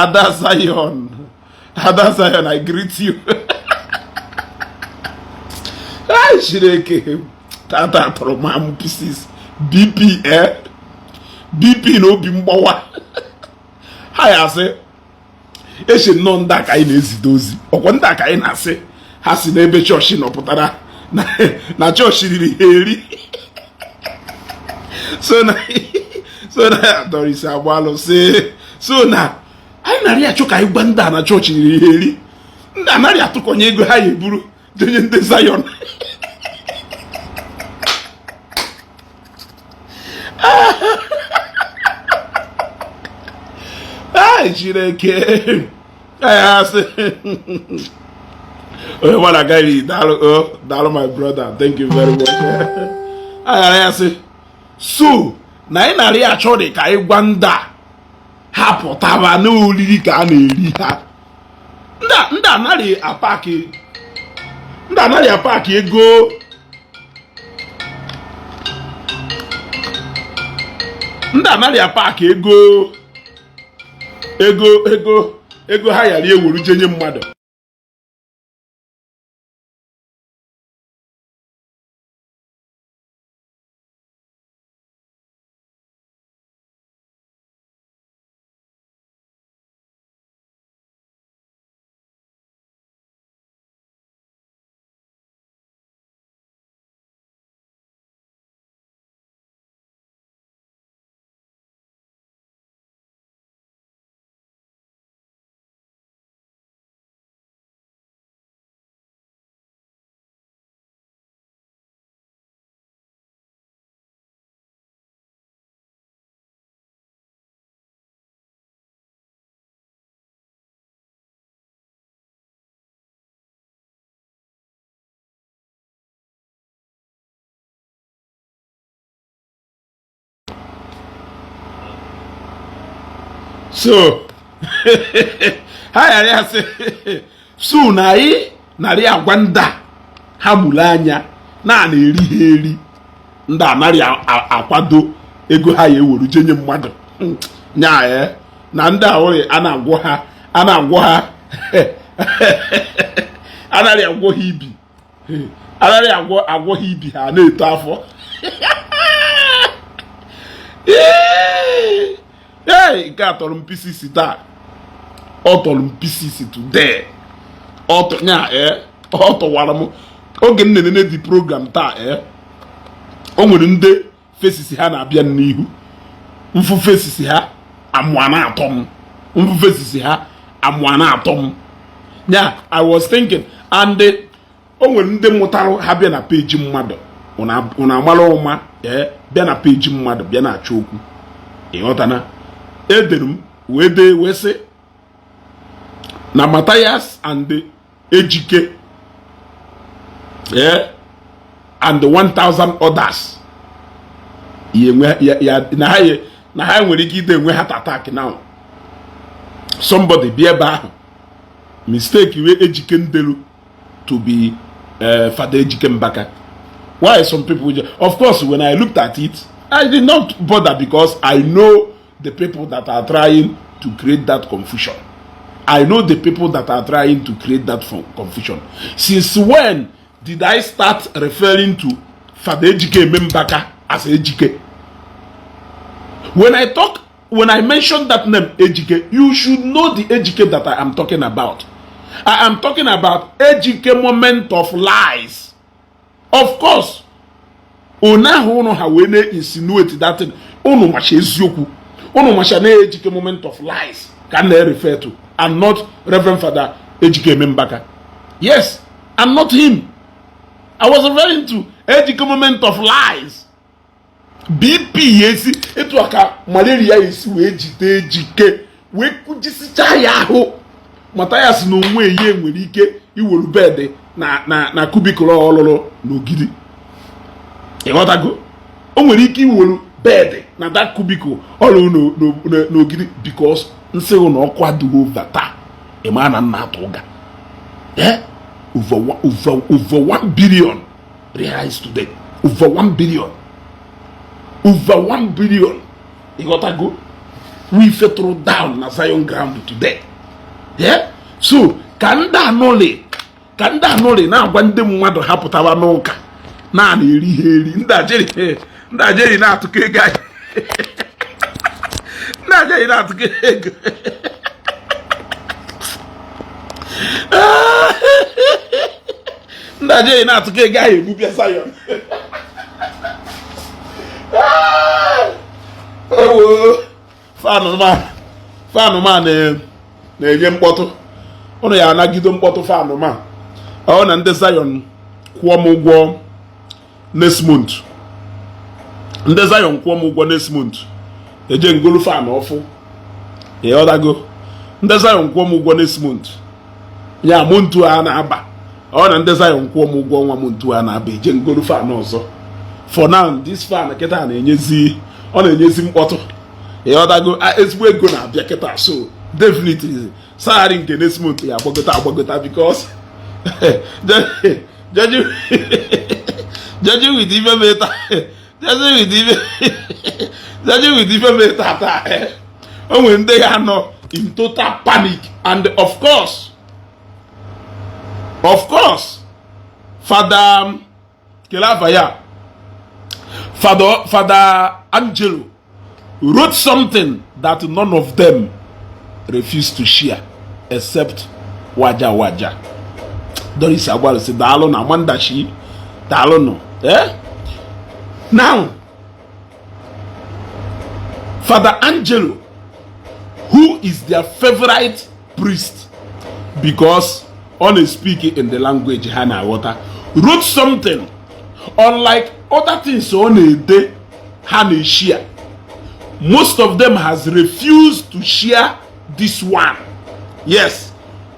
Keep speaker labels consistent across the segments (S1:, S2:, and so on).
S1: Ada Zion, Ada Zion, I greet you. Ai, Chineke, tata tọrọ m amụ pieces. BP, eh? BP na obi mgbawa. Ha ya asị, eche nnọọ ndị a ka anyị na-ezide ozi. Ọkwa ndị a ka anyị na-asị ha si n'ebe chọọchị nọpụtara na chọọchị riri ha eri. So na Doris Agbalụ sị so na anyị narị achọ ka anyị gwa ndị a na chọọchị riri ha eri. Ndị anaghị atụkọnye ego ha ya eburu jenye ndị Zion. Ai, Chineke, asị onye gbara agaghị. Daalụ o, daalụ, my brother, thank you very much. Aghara ya sị so na anyị narị achọ dị ka anyị gwa ndị a ha pụtaba n'oriri ka a na-eri ha. Ndị anaghị apaki, ndị anaghị apaki ego, ndị anaghị apaki ego ego ego ego ha yara ewuru jenye mmadụ. So ha ghara ya sị so na anyị narị agwa ndị a ha mụrụ anya na na-eri ha eri. Ndị anaghị akwado ego ha ya eweru jenye mmadụ nya ya na ndị ahụghị a na-agwọ ha, a na-agwọ ha, anaghị agwọ ha ibi, anaghị agwọ ha ibi, ha na-eto afọ. Ee, nke a tọrọ m pieces taa, ọ tọrọ m pieces today. Ọ nya ee, ọ tọwara m oge m na-enene the program taa. Ee, o nwere ndị faces ha na-abịa n'ihu mfu faces ha amụa na-atọ m, mfu faces ha amụa na-atọ m. Nya, I was thinking, and o nwere ndị mụtarụ ha bịa na peji mmadụ, ụna amara ụma, ee, bịa na peji mmadụ bịa na-achọ okwu. Ịghọtana? Edere m wee dee wee sị na Matthias and Ejike, ee, and 1000 others na ha nwere ike ide enwe heart attack now. Somebody bịa ebe ahụ mistake wee Ejike ndelu to be Father Ejike Mbaka. Why some people, of course, when I looked at it, I did not bother because I know the people that are trying to create that confusion. I know the people that are trying to create that confusion. Since when did I start referring to Father Ejike Mbaka as Ejike? When I talk, when I mention that name Ejike, you should know the Ejike that I am talking about. I am talking about Ejike Moment of Lies. Of course, unu ahụ unu ha wee na-insinuate that thing, unu macha eziokwu, unu macha na Ejike Moment of Lies ka m na-refer to and not Reverend Father Ejike Mbaka. Yes, and not him. I was referring to Ejike Moment of Lies. BP esi etu a ka malaria esi wee jide Ejike wee kụjisichaa ya ahụ. Mathias na onwe ya nwere ike iweru bed na cubicle ọlụlụ n'Ogidi. Ịghọtago? O nwere ike iweru bed na that cubicle ọlụlụ n'Ogidi because nsị na ọkụ adịghị over taa. Ịma na nna atụ ụga over 1 billion realized today, over 1 billion, over 1 billion. Ịghọtago? We fetụrụ down na Zion ground today. Yeah? So ka ndị anọrị na-agwa ndị mmadụ ha pụtara n'ụka na eri ha eri, ndị ajeri na-atụkọ ego anyị, ndị ajeri na-atụkọ ego, ndị ajeri na-atụkọ ego anyị egbubịa Zion. Ewo, fan ma na-enye mkpọtụ. Ụnụ ya anagide mkpọtụ fan ma ọ na ndị Zion kwụọ m ụgwọ next month. Ndị Zion kwụọ m ụgwọ next month, eje ngolu fan ọfụ. Ịghọtago? Ndị Zion kwụọ m ụgwọ next month, ya month a na-aba, ọ na ndị Zion kwụọ m ụgwọ ọnwa month a na-aba, eje ngolu fan ọzọ. For now, this fan kịta na-enyezi, ọ na-enyezi mkpọtụ. Ịghọtago? Ezigbo ego na-abịa kịta, so definitely salary nke next month ya agbagota agbagota, because judging with ife meta, judging with ife meta taa, o nwere ndị ya nọ in total panic. And of course Father Kelava ya, Father Angelo wrote something that none of them refused to share except Waja Waja. Doris Agbalụsị, daalụ na Amandachi, daalụ nụ. Eh? Now, Father Angelo, who is their favorite priest because ọ na-speak in the language ha na-aghọta, wrote something unlike other things ọ na-ede ha na-share. Most of them has refused to share this one. Yes,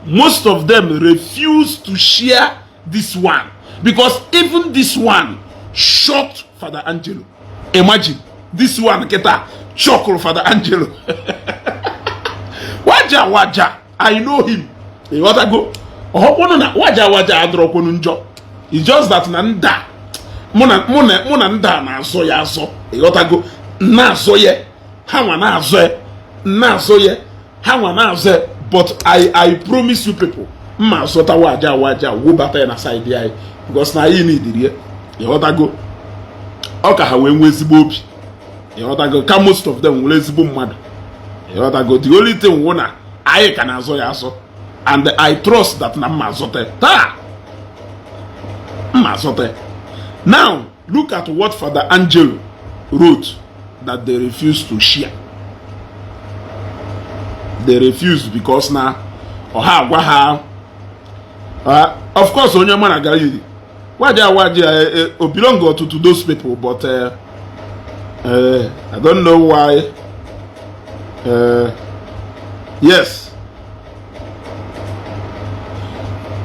S1: most of them refuse to share this one because even this one shocked Father Angelo. Imagine this one kịta shocked Father Angelo. Waja Waja, I know him. Ịghọtago? Ọhọkwanụ na Waja Waja adọrọkwanu njọ. It's just that na nda mụ na nda na-azọ ya azọ. Ịghọtago? Na-azọ ya, ha nwa na-azọ ya, na-azọ ya, ha nwa na-azọ ya. But I promise you people, mma azọta Waja Waja wụbata ya na side anyị, because na anyị nidiri ya. Ịghọtago? Ọ ka ha wee nwee ezigbo obi. Ịghọtago? Ka most of them nwere ezigbo mmadụ. Ịghọtago? The only thing wụ na anyị ka na-azọ ya azọ, and I trust that na mma azọta ya taa, mma azọta ya. Now look at what Father Angelo wrote that they refuse to share. They refuse because na ọha agwa ha. Of course, onye ọma na gara yiri Waja Waja o belong to those people, but I don't know why. Yes,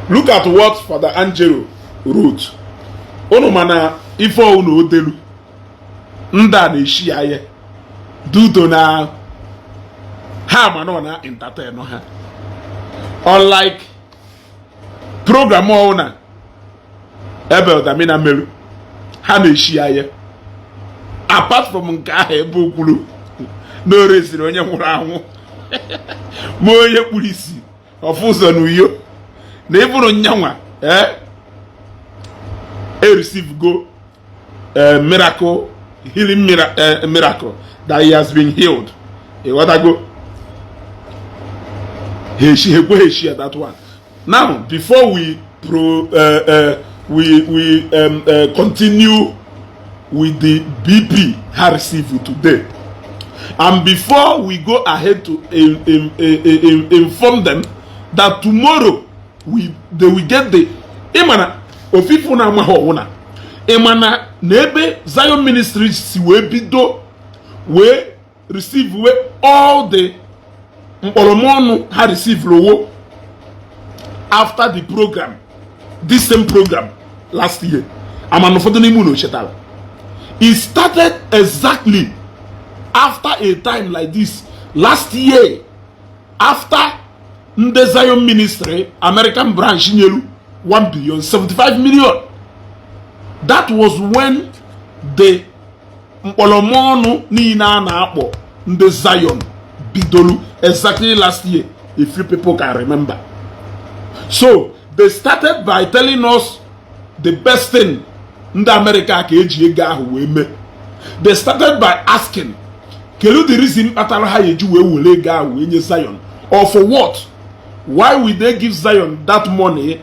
S1: look at what Father Angelo wrote. Unu mana ife unu odelu ndị a na-eshi ya ihe duto na ha ma nọ na entertain ha, unlike program ọwụna Ebel Damina meru ha na-eshi ya ihe. Apart from nke ahụ ebe o kwuru na o resiri onye nwụrụ anwụ ma onye kpuru isi ọfụ ụzọ na uyo na ịbụrụ nyanwa, e receive go miracle healing, miracle that he has been healed. Ịghọtago? Ha eshi, ha ekweghị eshi that one. Now, before we pro we continue with the BP ha receive today, and before we go ahead to inform them that tomorrow we they will get the, ịmana ofifu na amaghị ọwụna, ịmana na ebe Zion Ministry si wee bido wee receive wee all the mkpọrọmọnụ ha receive lowo after the program, this same program last year, amana ụfọdụ n'ime unu chetara, it started exactly after a time like this last year, after ndị Zion Ministry American branch nyelu 1 billion 75 million. That was when the mkpọrọmọnụ niile a na-akpọ ndị Zion bidolu exactly last year, if you people can remember. So they started by telling us the best thing ndị Amerịka ka eji ego ahụ wee mee. They started by asking, kedu the reason kpatara ha eji wee were ego ahụ wee nye Zion, or for what? Why will they give Zion that money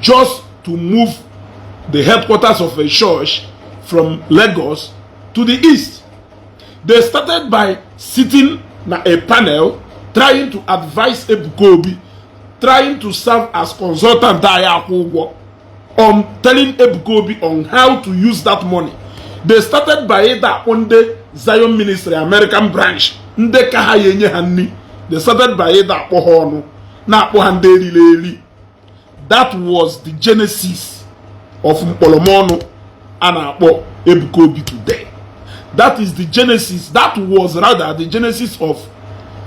S1: just to move the headquarters of a church from Lagos to the east? They started by sitting na a panel, trying to advise Ebuka Obi, trying to serve as consultant anyị akwụ ụgwọ, on telling Ebuka Obi on how to use that money. They started by ịda akpọ ndị Zion Ministry American branch, ndị ka ha ya enye ha nri. They started by ịda akpọ ha ọnụ, na-akpọ ha ndị eriri eri. That was the genesis of mkpọrọmọnụ a na-akpọ Ebuka Obi today. That is the genesis, that was rather the genesis of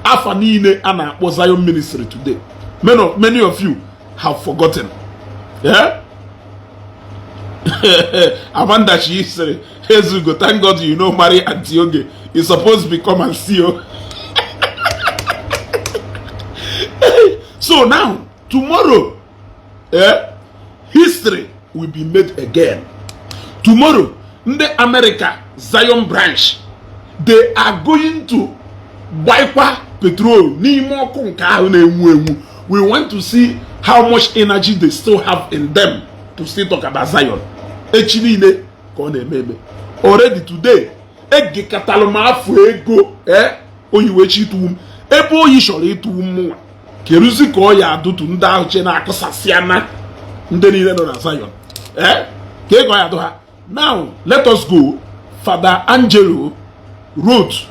S1: afa niile a na-akpọ Zion Ministry today. Many of you have forgotten. Yeah? Amanda, she sịrị, "Ezugo, thank God you no marry Aunty Oge. You suppose become and see o." So now, tomorrow, history will be made again. Tomorrow, ndị America Zion branch, they are going to gbakwa petrol n'ime ọkụ nke ahụ na-enwu enwu. We want to see how much energy they still have in them to still talk about Zion. Echi niile ka ọ na-eme eme. Already today, egekatalụ m afọ ego, oyi wee chi ịtụwu m ebe oyi chọrọ ịtụwu m nwa keruzi ka ọ ya adụtụ ndị ahụ che na-akụsasịa na ndị niile nọ na Zion, ka ego ya adụ ha. Now let us go. Father Angelo wrote,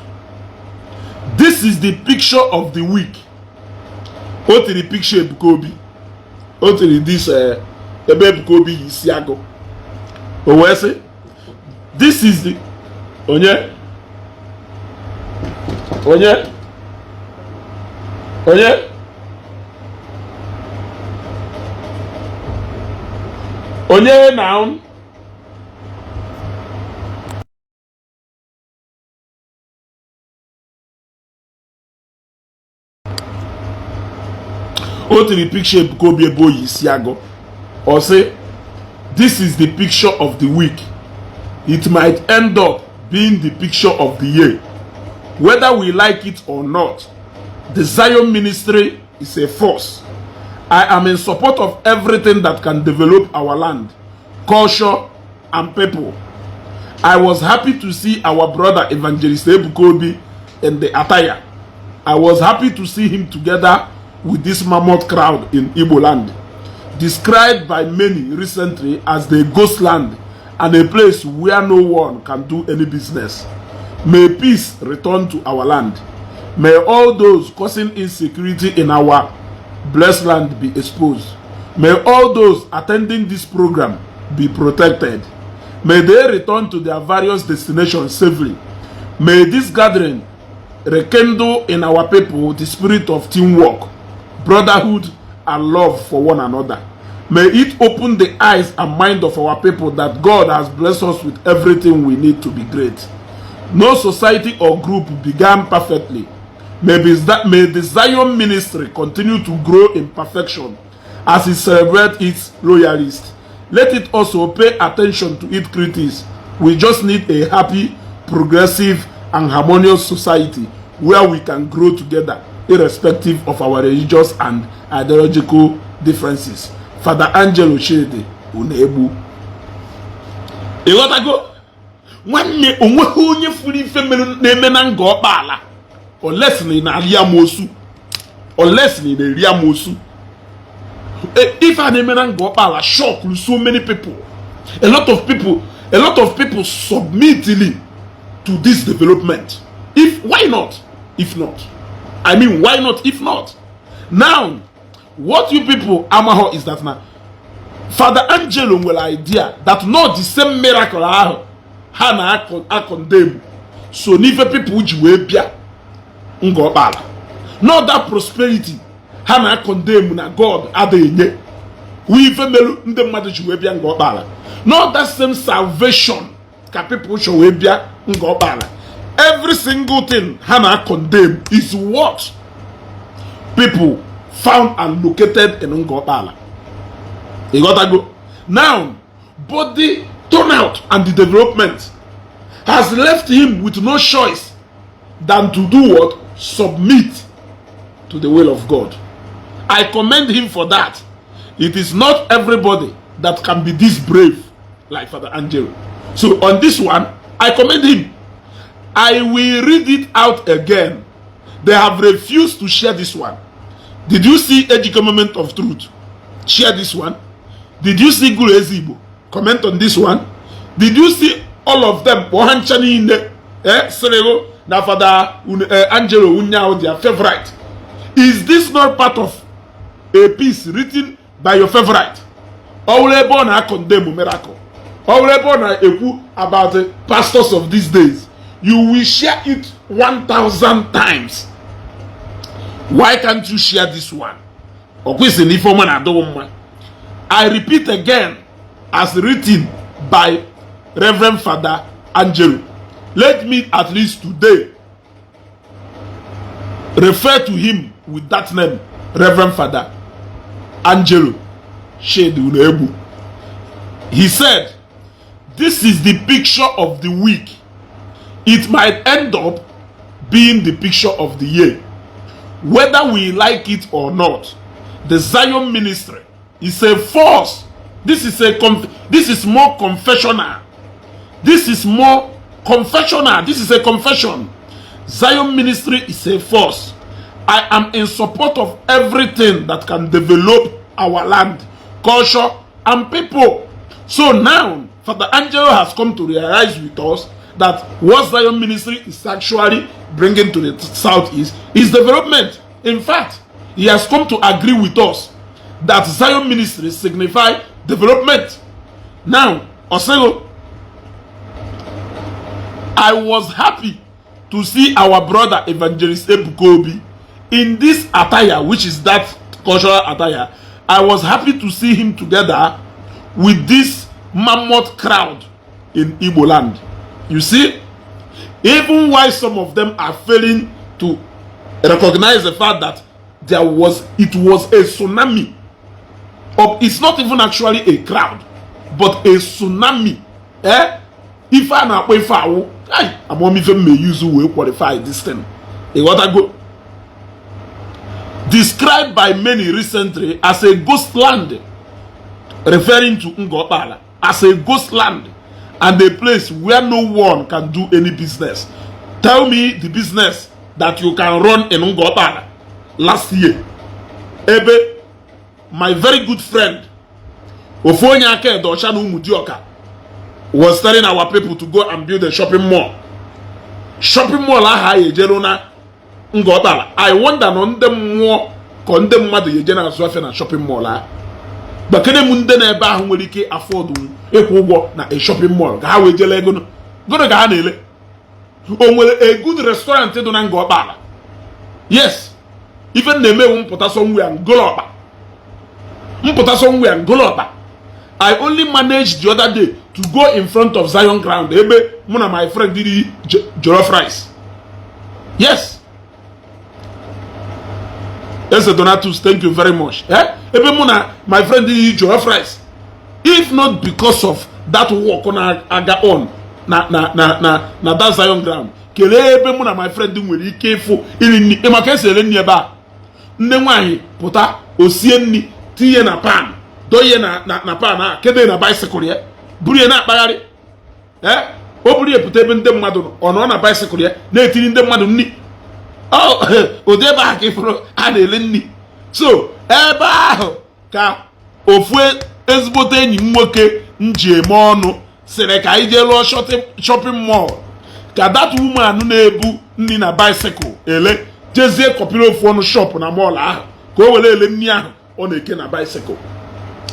S1: "This is the picture of the week." O tiri picture Ebuka Obi, o tiri this ebe Ebuka Obi yi isi agụ. O wee sị, "This is the onye onye onye onye na." O tiri picture Ebuka Obi ebe o yi isi agụ. Ọ sị, "This is the picture of the week. It might end up being the picture of the year, whether we like it or not. The Zion Ministry is a force. I am in support of everything that can develop our land, culture, and people. I was happy to see our brother Evangelist Ebuka Obi in the attire. I was happy to see him together with this mammoth crowd in Igbo land, described by many recently as the ghost land and a place where no one can do any business. May peace return to our land. May all those causing insecurity in our blessed land be exposed. May all those attending this program be protected. May they return to their various destinations safely. May this gathering rekindle in our people the spirit of teamwork, brotherhood, and love for one another. May it open the eyes and mind of our people that God has blessed us with everything we need to be great. No society or group began perfectly. May the Zion Ministry continue to grow in perfection as it celebrates its loyalists. Let it also pay attention to its critics. We just need a happy, progressive, and harmonious society where we can grow together, irrespective of our religious and ideological differences." Father Angelo Chidi Unegbu. Ịghọtago nwanne, onweghị onye furu ife mere na-eme na Nga Ọkpala, unless na ị na-eri amoosu, unless na ị na-eri amoosu. Ife a na-eme na Nga Ọkpala shock so many people. A lot of people submitly to this development. If why not? If not, I mean, why not? If not, now what you people amaho is that now Father Angelo nwere idea that not the same miracle ahụ ha na-acondemn so n'ife people ji wee bịa Nga Ọkpala, not that prosperity ha na-acondemn na God adịghị enye wee ife merụ ndị mmadụ ji wee bịa Nga Ọkpala, not that same salvation ka people chọ wee bịa Nga Ọkpala. Every single thing ha na condemn is what people found and located in Ngokpala. You got to go now. But the turnout and the development has left him with no choice than to do what? Submit to the will of God. I commend him for that. It is not everybody that can be this brave like Father Angelo. So on this one, I commend him. I will read it out again. They have refused to share this one. Did you see Ejike Moment of Truth share this one? Did you see Guru Ezigbo comment on this one? Did you see all of them? Kpọọ ha ncha niile, sịrịgo na Father Angelo Unyawo, their favorite. Is this not part of a piece written by your favorite? Ọ wụrụ ebe ọ na-condemn miracle, ọ wụrụ ebe ọ na-ekwu about the pastors of these days, you will share it 1000 times. Why can't you share this one? Ọ kwesịrị na ife ọma na-adịghị mma. I repeat again, as written by Reverend Father Angelo. Let me at least today refer to him with that name, Reverend Father Angelo Shade Unebu. He said, "This is the picture of the week. It might end up being the picture of the year. Whether we like it or not, the Zion ministry is a force." This is more confessional. This is more confessional. This is a confession. "Zion ministry is a force. I am in support of everything that can develop our land, culture, and people." So now, Father Angelo has come to realize with us that what Zion ministry is actually bringing to the southeast is development. In fact, he has come to agree with us that Zion ministry signify development. Now, Osego, "I was happy to see our brother Evangelist Ebuka Obi in this attire," which is that cultural attire. "I was happy to see him together with this mammoth crowd in Igbo land." You see, even why some of them are failing to recognize the fact that there was it was a tsunami of, it's not even actually a crowd, but a tsunami. Eh? Ife a na-akpọ ife awụ, ai, amamife m may use wee qualify this thing. Ịghọtago? "Described by many recently as a ghost land," referring to Ngokpala as a ghost land and a place where no one can do any business. Tell me the business that you can run in Ngokpala last year. Ebe my very good friend, ofu onye aka ede ọcha na Ụmụdịọka, was telling our people to go and build a shopping mall. Shopping mall ahụ anyị ejelu na Ngokpala. I wonder nọ ndị mmụọ ka ndị mmadụ ya eje na-azụ afịa na shopping mall ahụ. Gbakere m ndị na-ebe ahụ nwere ike afford ịkwụ ụgwọ na a shopping mall ka ha wee jele ego gụnụ ka ha na-ele. O nwere a good restaurant dị na Ngokpala? Yes, ife na-eme ewu mpụta somewhere ngolọkpa, mpụta somewhere ngolọkpa. I only managed the other day to go in front of Zion ground ebe mụ na my friend did jollof rice. Yes, Eze Donatus, thank you very much. Eh? Ebe mụ na my friend did jollof rice. If not because of that work na-aga on na that Zion ground, kelee ebe mụ na my friend nwere ike ịfụ iri nri. Ị maka esi ere nri ebe a, nne nwaanyị pụta, o sie nri, tinye na pan, doye na pan a, kede na bicycle ya, buru ya na-akpagharị. Ee, o buru ya pụta ebe ndị mmadụ nọ, ọ nọ na bicycle ya na-etiri ndị mmadụ nri. Ụdị ebe ahụ ka ịfụrụ a na-ele nri. So ebe ahụ ka ofu ezigbote enyi m nwoke m ji eme ọnụ sịrị ka anyị jee lụọ shopping mall, ka that woman na-ebu nri na bicycle ele jezie kọpịrị ofu ọnụ shop na mall ahụ ka o were ele nri ahụ ọ na-eke na bicycle.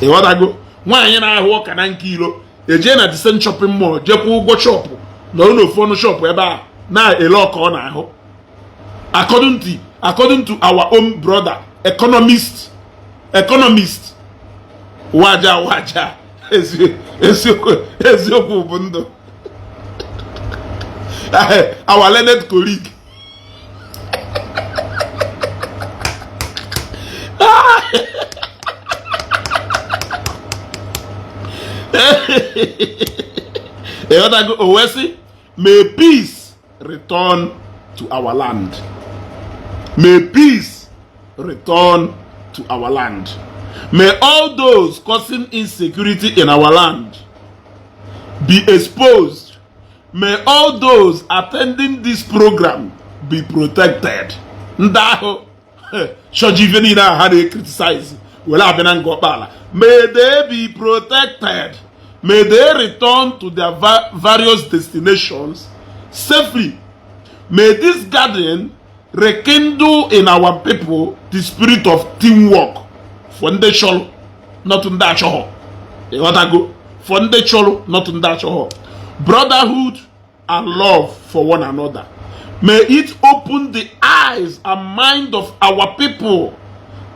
S1: Ịghọtago? Nwaanyị na-ahụ ọka na nke ilo ejee na the same shopping mall, jekwa ụgwọ shop, nọrọ n'ofu ọnụ shop ebe a na-ele ọka ọ na-ahụ. According to our own brother economist waja waja, eziokwu, eziokwu bụ ndụ. Our learned colleague. Ịghọtago? O wee sị, may peace return to our land. May peace return to our land. May all those causing insecurity in our land be exposed. May all those attending this program be protected. Ndị ahụ chọji ife niile ahụ ha na-criticize were abịa na Ngor Okpala. May they be protected. May they return to their various destinations safely. May this gathering rekindle in our people the spirit of teamwork for ndị chọrọ, not ndị achọghọ. Ịghọtago? For ndị chọrọ, not ndị achọghọ. Brotherhood and love for one another. May it open the eyes and mind of our people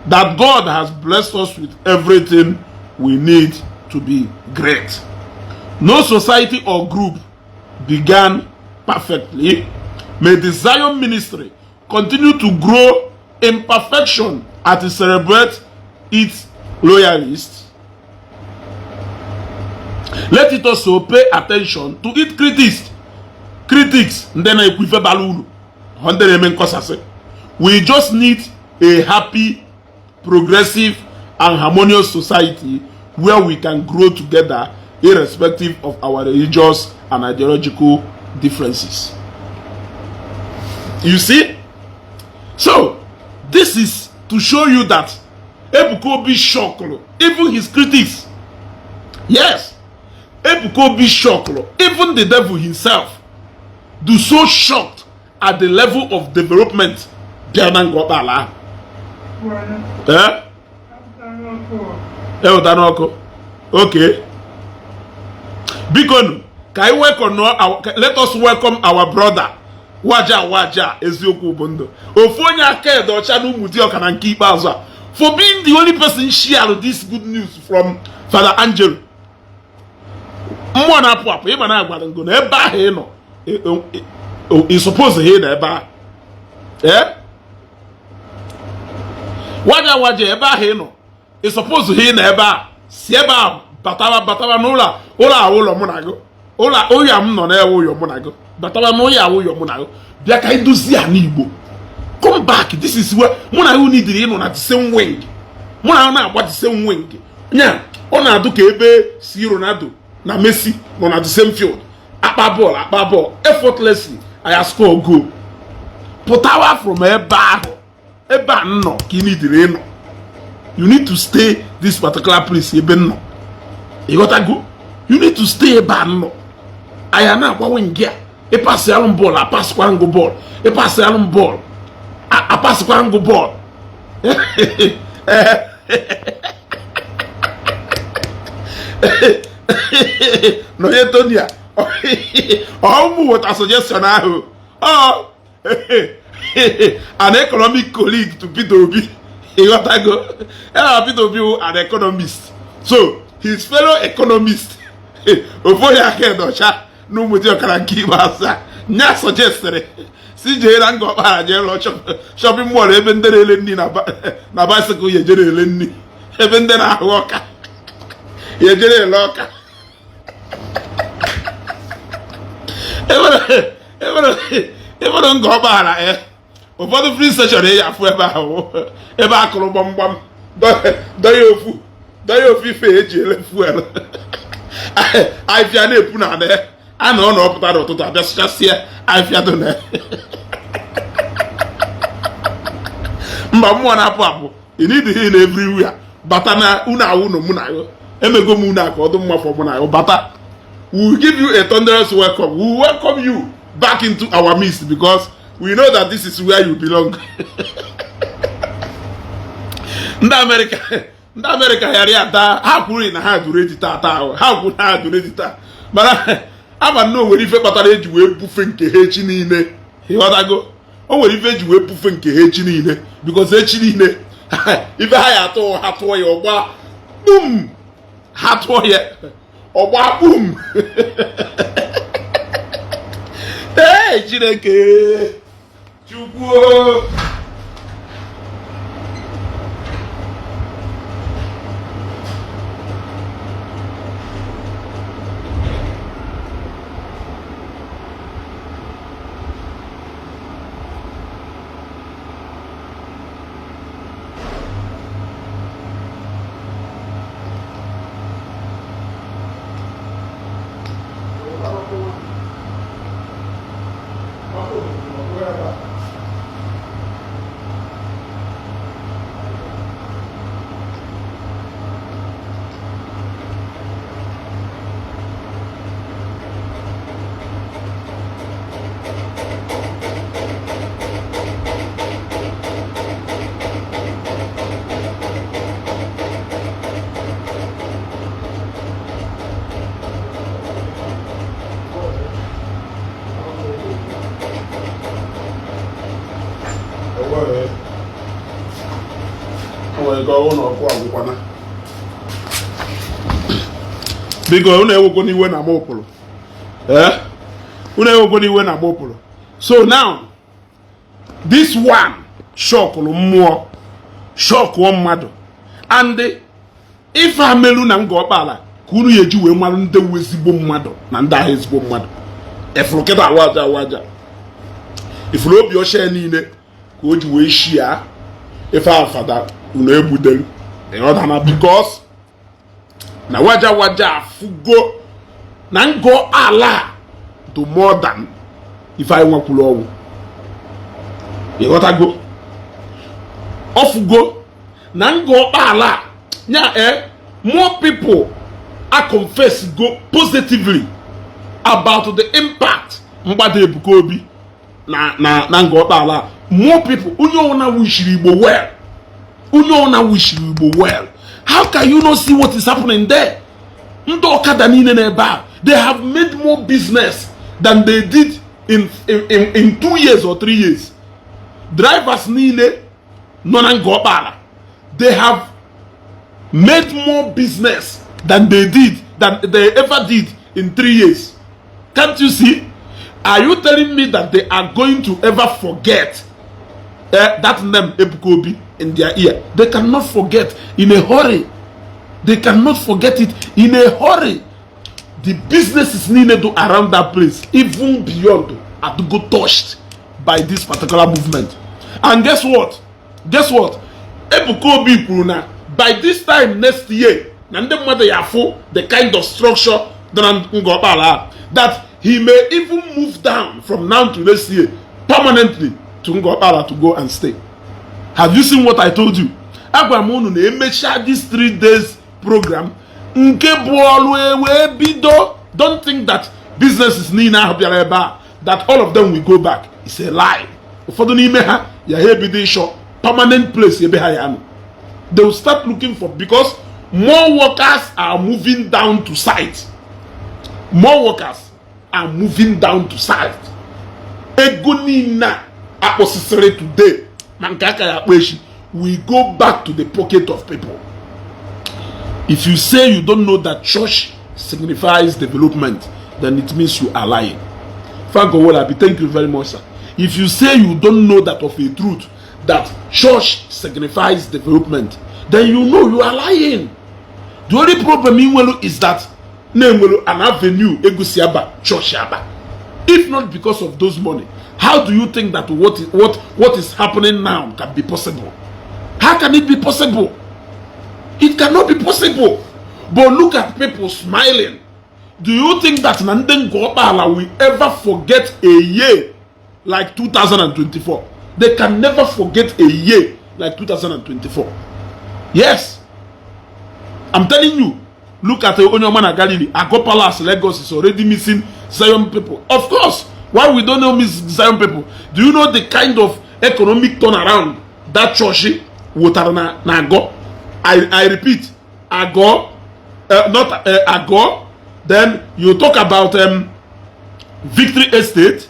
S1: that God has blessed us with everything we need to be great. No society or group began perfectly. May the Zion Ministry continue to grow in perfection as it celebrates its loyalists. Let it also pay attention to its critics. Critics ndị na-ekwu ife bara uru, ndị na-eme nkọsasị. We just need a happy, progressive and harmonious society where we can grow together irrespective of our religious and ideological differences. You see? So, this is to show you that Ebuka Obi shocked even his critics. Yes, Ebuka Obi shocked even the devil himself. Do so shocked at the level of development bịa na Ngor Okpala ahụ. Eh? Eweta n'ọkụ. Okay. Biko nu, ka anyị welcome our, let us welcome our brother Waja Waja Eziokwu bụ ndụ. Ofu onye aka ede ọcha na Ụmụdịọka na nke ikpeazụ a, for being the only person share this good news from Father Angelo. Mmụọ na-apụ apụ ịma na agwara ngo na ebe ahụ ị nọ, ị suppose ị nọ ebe ahụ. Ee, Waja Waja, ebe ahụ ị nọ, ị suppose ị nọ ebe a. Si ebe a batawa, batawa n'ụlọ ụlọ a, ụlọ mụ na gị, ụlọ ụyọ m nọ na-ewe ụyọ mụ na gị. Batawa n'ụlọ a, ụyọ mụ na gị. Bịa ka anyị dozie ala Igbo. Come back. This is where mụ na gị nidiri ịnọ na the same wing. Mụ na gị na-agba the same wing nya. Ọ na-adụ ka ebe si Ronaldo na Messi nọ na the same field, akpa bọọlụ, akpa bọọlụ effortlessly, anyị score goal. Pụtawa from ebe ahụ. Ebe a nọ ka ị nidiri ịnọ. You need to stay this particular place ebe m nọ. Ịghọtago? You need to stay ebe a nọ. Anyị na-agbanwe nke a. Ịpasị alụ m bọọlụ, apasịkwara ngụ bọọlụ. Ịpasị alụ m bọọlụ, apasịkwara ngụ bọọlụ. Nonye Tonia ọmụ weta suggestion ahụ. Ọ an economic colleague to Peter Obi. Ịghọtago? Ya Peter Obi wụ an economist, so his fellow economist, ofu onye aka edocha na Ụmụdịọkara nke ikpeazụ a, nya suggested si jee na Ngor Okpala, jee lụọ shopping mall ebe ndị na-ele nri na bicycle ya ejere ele nri, ebe ndị na-ahụ ọka ya ejere ele ọka. Ebere Ngor Okpala, ụfọdụ filling station ya afụ ebe ahụ ebe akụrụ gbamgbam, dọya ofu, dọya ofu ife eji ele fuel, afịa na-epu na ana a na ọ na ọpụta n'ụtụtụ abịa sụchasịa afịa dị na mba. Mmụọ na-apụ apụ, ị need na everywhere. Bata na unu awụ na mụ na gị emego m unu a ka ọ dị mma for mụ na gị. Bata, we will give you a thunderous welcome. We will welcome you back into our midst because we know that this is where you belong. Ndị Amerịka, ndị Amerịka ghara ya taa. Ha kwuru na ha duru edi taa taa. Ha kwuru na ha duru edi taa, mana ama na o nwere ife kpatara eji wee bufe nke ha echi niile. Ịghọtago? O nwere ife eji wee bufe nke ha echi niile, because echi niile ife ha ya atụ, ha tụọ ya, ọgba kpum. Ha tụọ ya, ọgba kpum. Ee, Hey, Chineke Chukwu. Biko, unu ewekwana iwe na m pụrụ. Ee, unu ewekwana iwe na m pụrụ. So now this one shockụrụ mmụọ, shockụọ mmadụ. And ife amelu na Ngor Okpala ka unu ya eji wee marụ ndị wu ezigbo mmadụ na ndị ahụ ezigbo mmadụ. Efuru kịta awaja awaja, ifuru obi ọcha ya niile ka o ji wee shia ife afada unu egbudelu ịghọtana, because na waja waja afụgo na Ngor ala to more than ife anyị nwakwuru ọnwụ. Ịghọtago, ọfụgo na Ngor Okpala nya more people are confess go positively about the impact mgbada Ebuka Obi na Ngor Okpala. More people, onye ọna wishiri Igbo well, onye ọna wishiri Igbo well. How can you not see what is happening there? Ndị ọkada niile n'ebe a, they have made more business than they did in 2 years or 3 years. Drivers niile nọ na Ngor Okpala, they have made more business than they ever did in 3 years. Can't you see? Are you telling me that they are going to ever forget that name Ebuka Obi in their ear? They cannot forget in a hurry. They cannot forget it in a hurry. The businesses needed to around that place, even beyond, are to go touched by this particular movement. And guess what? Guess what? Ebuka Obi kwuru na by this time next year, na ndị mmadụ ya afụ the kind of structure dị na Ngor Okpala, that he may even move down from now to next year permanently to Ngor Okpala to go and stay. Have you seen what I told you? Agwara m unu na emechaa this 3 days program nke bụ ọrụ ewe bido. Don't think that businesses niile ahụ bịara ebe a, that all of them will go back. It's a lie. Ụfọdụ n'ime ha ya ha ebido ịchọ permanent place ebe ha ya nọ. They will start looking for, because more workers are moving down to site. More workers are moving down to site. Ego niile akpọsịsịrị today na nke aka ya akpọ echi, we go back to the pocket of people. If you say you don't know that church signifies development, then it means you are lying. Frank Owolabi, thank you very much, sir. If you say you don't know that of a truth, that church signifies development, then you know you are lying. The only problem in Nwelu is that na-enwelu an avenue egusi aba church aba. If not because of those money, how do you think that what is happening now can be possible? How can it be possible? It cannot be possible. But look at people smiling. Do you think that Nande Ngor Okpala will ever forget a year like 2024? They can never forget a year like 2024. Yes. I'm telling you. Look at Onyoma Galilee. Ago Palace, Lagos is already missing Zion people. Of course. Why we don't know miss Zion people? Do you know the kind of economic turnaround that church wotara na Ago? I repeat, Ago, not Ago. Then you talk about Victory Estate.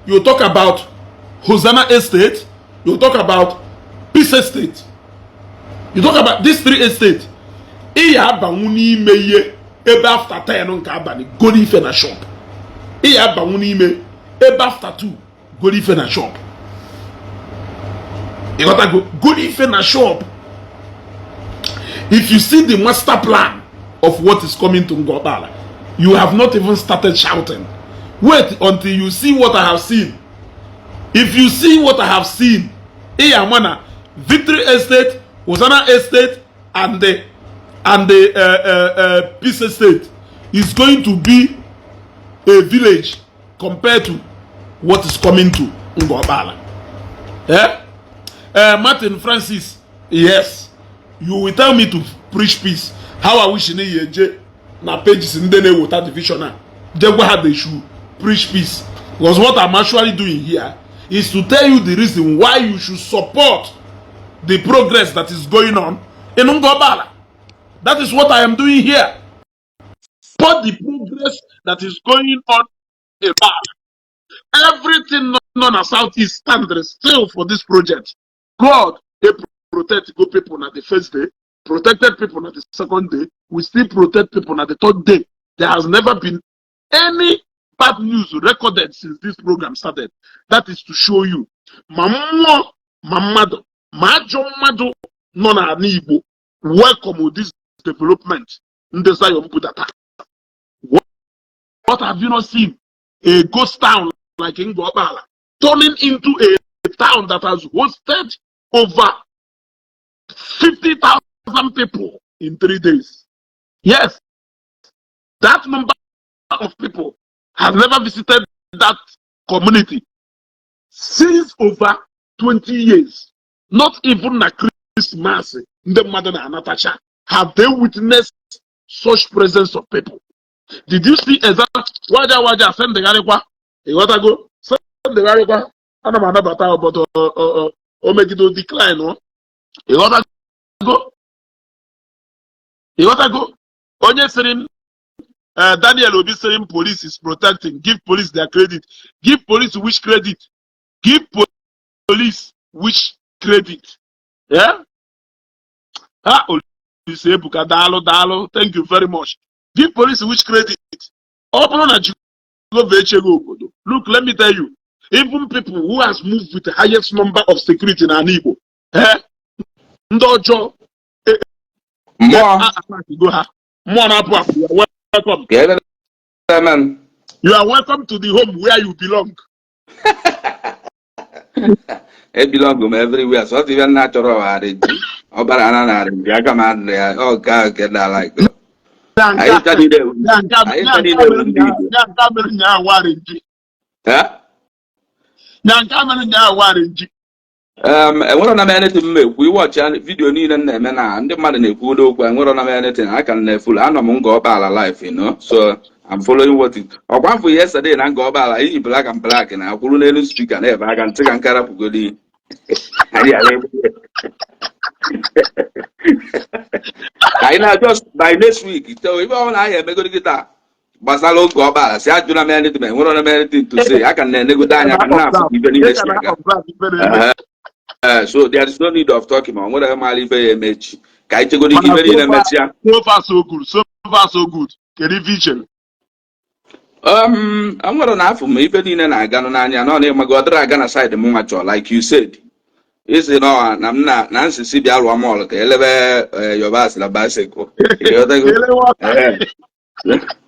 S1: You talk about Hosanna Estate. You talk about Peace Estate. You talk about these three estates. Iya abanwu n'ime ihe ebe after 10 nke abalị goro ife na shop. Iya abanwu n'ime Ebe after 2, goro ife na shop. Ịghọtago? Goro ife na shop. If you see the master plan of what is coming to Ngor Okpala, you have not even started shouting. Wait until you see what I have seen. If you see what I have seen, ị na Victory Estate, Hosanna Estate and the Peace Estate is going to be a village compared to what is coming to Ngor Okpala. Eh? Martin Francis, yes, you will tell me to preach peace. How I wish na eje na pages ndị na-eweta division a je gwa ha they should preach peace, because what I'm actually doing here is to tell you the reason why you should support the progress that is going on in Ngor Okpala. That is what I am doing here. Support the progress that is going on in Okpala. Everything nọ na Southeast stand still for this project. God dey protect go people na the first day, protected people na the second day, we still protect people na the third day. There has never been any bad news recorded since this program started. That is to show you, ma mmụọ ma mmadụ ma ajọ mmadụ nọ n'ala Igbo welcome this development ndị Zion budata. What have you not seen? A ghost town like Ngor Okpala turning into a town that has hosted over 50,000 people in 3 days. Yes, that number of people have never visited that community since over 20 years. Not even na Christmas, ndị mmadụ na-anatacha. Have they witnessed such presence of people? Did you see exact waja waja sendegharịkwa? Ịghọtago? Sendegharịkwa. Ana m anabata obodo o megide decline ọ. Ịghọtago? Ịghọtago? Onye sịrị m Daniel Obi sịrị m police is protecting. Give police their credit. Give police which credit? Give police which credit? Yeah? Ha Olise Ebuka, daalụ, daalụ. Thank you very much. Give police which credit? Ọ bụrụ na Jehova echeghị obodo. Look, let me tell you, even people who has moved with the highest number of security n'ala Igbo, eh? Ndị ọjọọ
S2: Mmụọ
S1: go ha. Mmụọ na-apụ apụ. You are welcome.
S2: Ka ebe na-eme m.
S1: You are welcome to the home where you belong.
S2: E belong m everywhere. So ife nna chọrọ ọgharị ji ọbara na narị ji aka m adịrị ya ọ nke ahụ nke na like anyị ncha niile anyị ncha niile bụ ndị Igbo.
S1: Ya nke a mere nyaa warị nji.
S2: Eh?
S1: Ya nke a mere nyaa warị nji.
S2: Enwero na m anything m ekwu. Iwọchi video niile m na-eme na ndị mmadụ na-ekwu n'okwu, enwero na m anything. I can na-efulu anọ m Ngor Okpala life, so I'm following what it ọkwa mfụ yesterday na Ngor Okpala iyi black and black na akwụrụ n'elu speaker na-ebe aka ntị ka nkara pụgodi anyị ghara egbu ya. Anyị na just by next week so ife ọbụla anyị emegoro kịta gbasara oge ọkpala si ajụla m anything, enwero na m anything to say. A ka na-enegodo anya ka m na-afụ ka ife niile si aga. So there is no need of talking ma ọ nwere maara ife ya emechi ka anyị chegodo ike ife niile mechia.
S1: So far so good, so far so good. Kedu ife i chere?
S2: Enwere na afọ m ife niile na-aganụ n'anya na ọ na-emago ọ dịrị aga na side m nwa chọọ. Like you said, isi nọ na m na nsisi bịa rụọ mall ka elebe yobas na bicycle. Ịghọtago?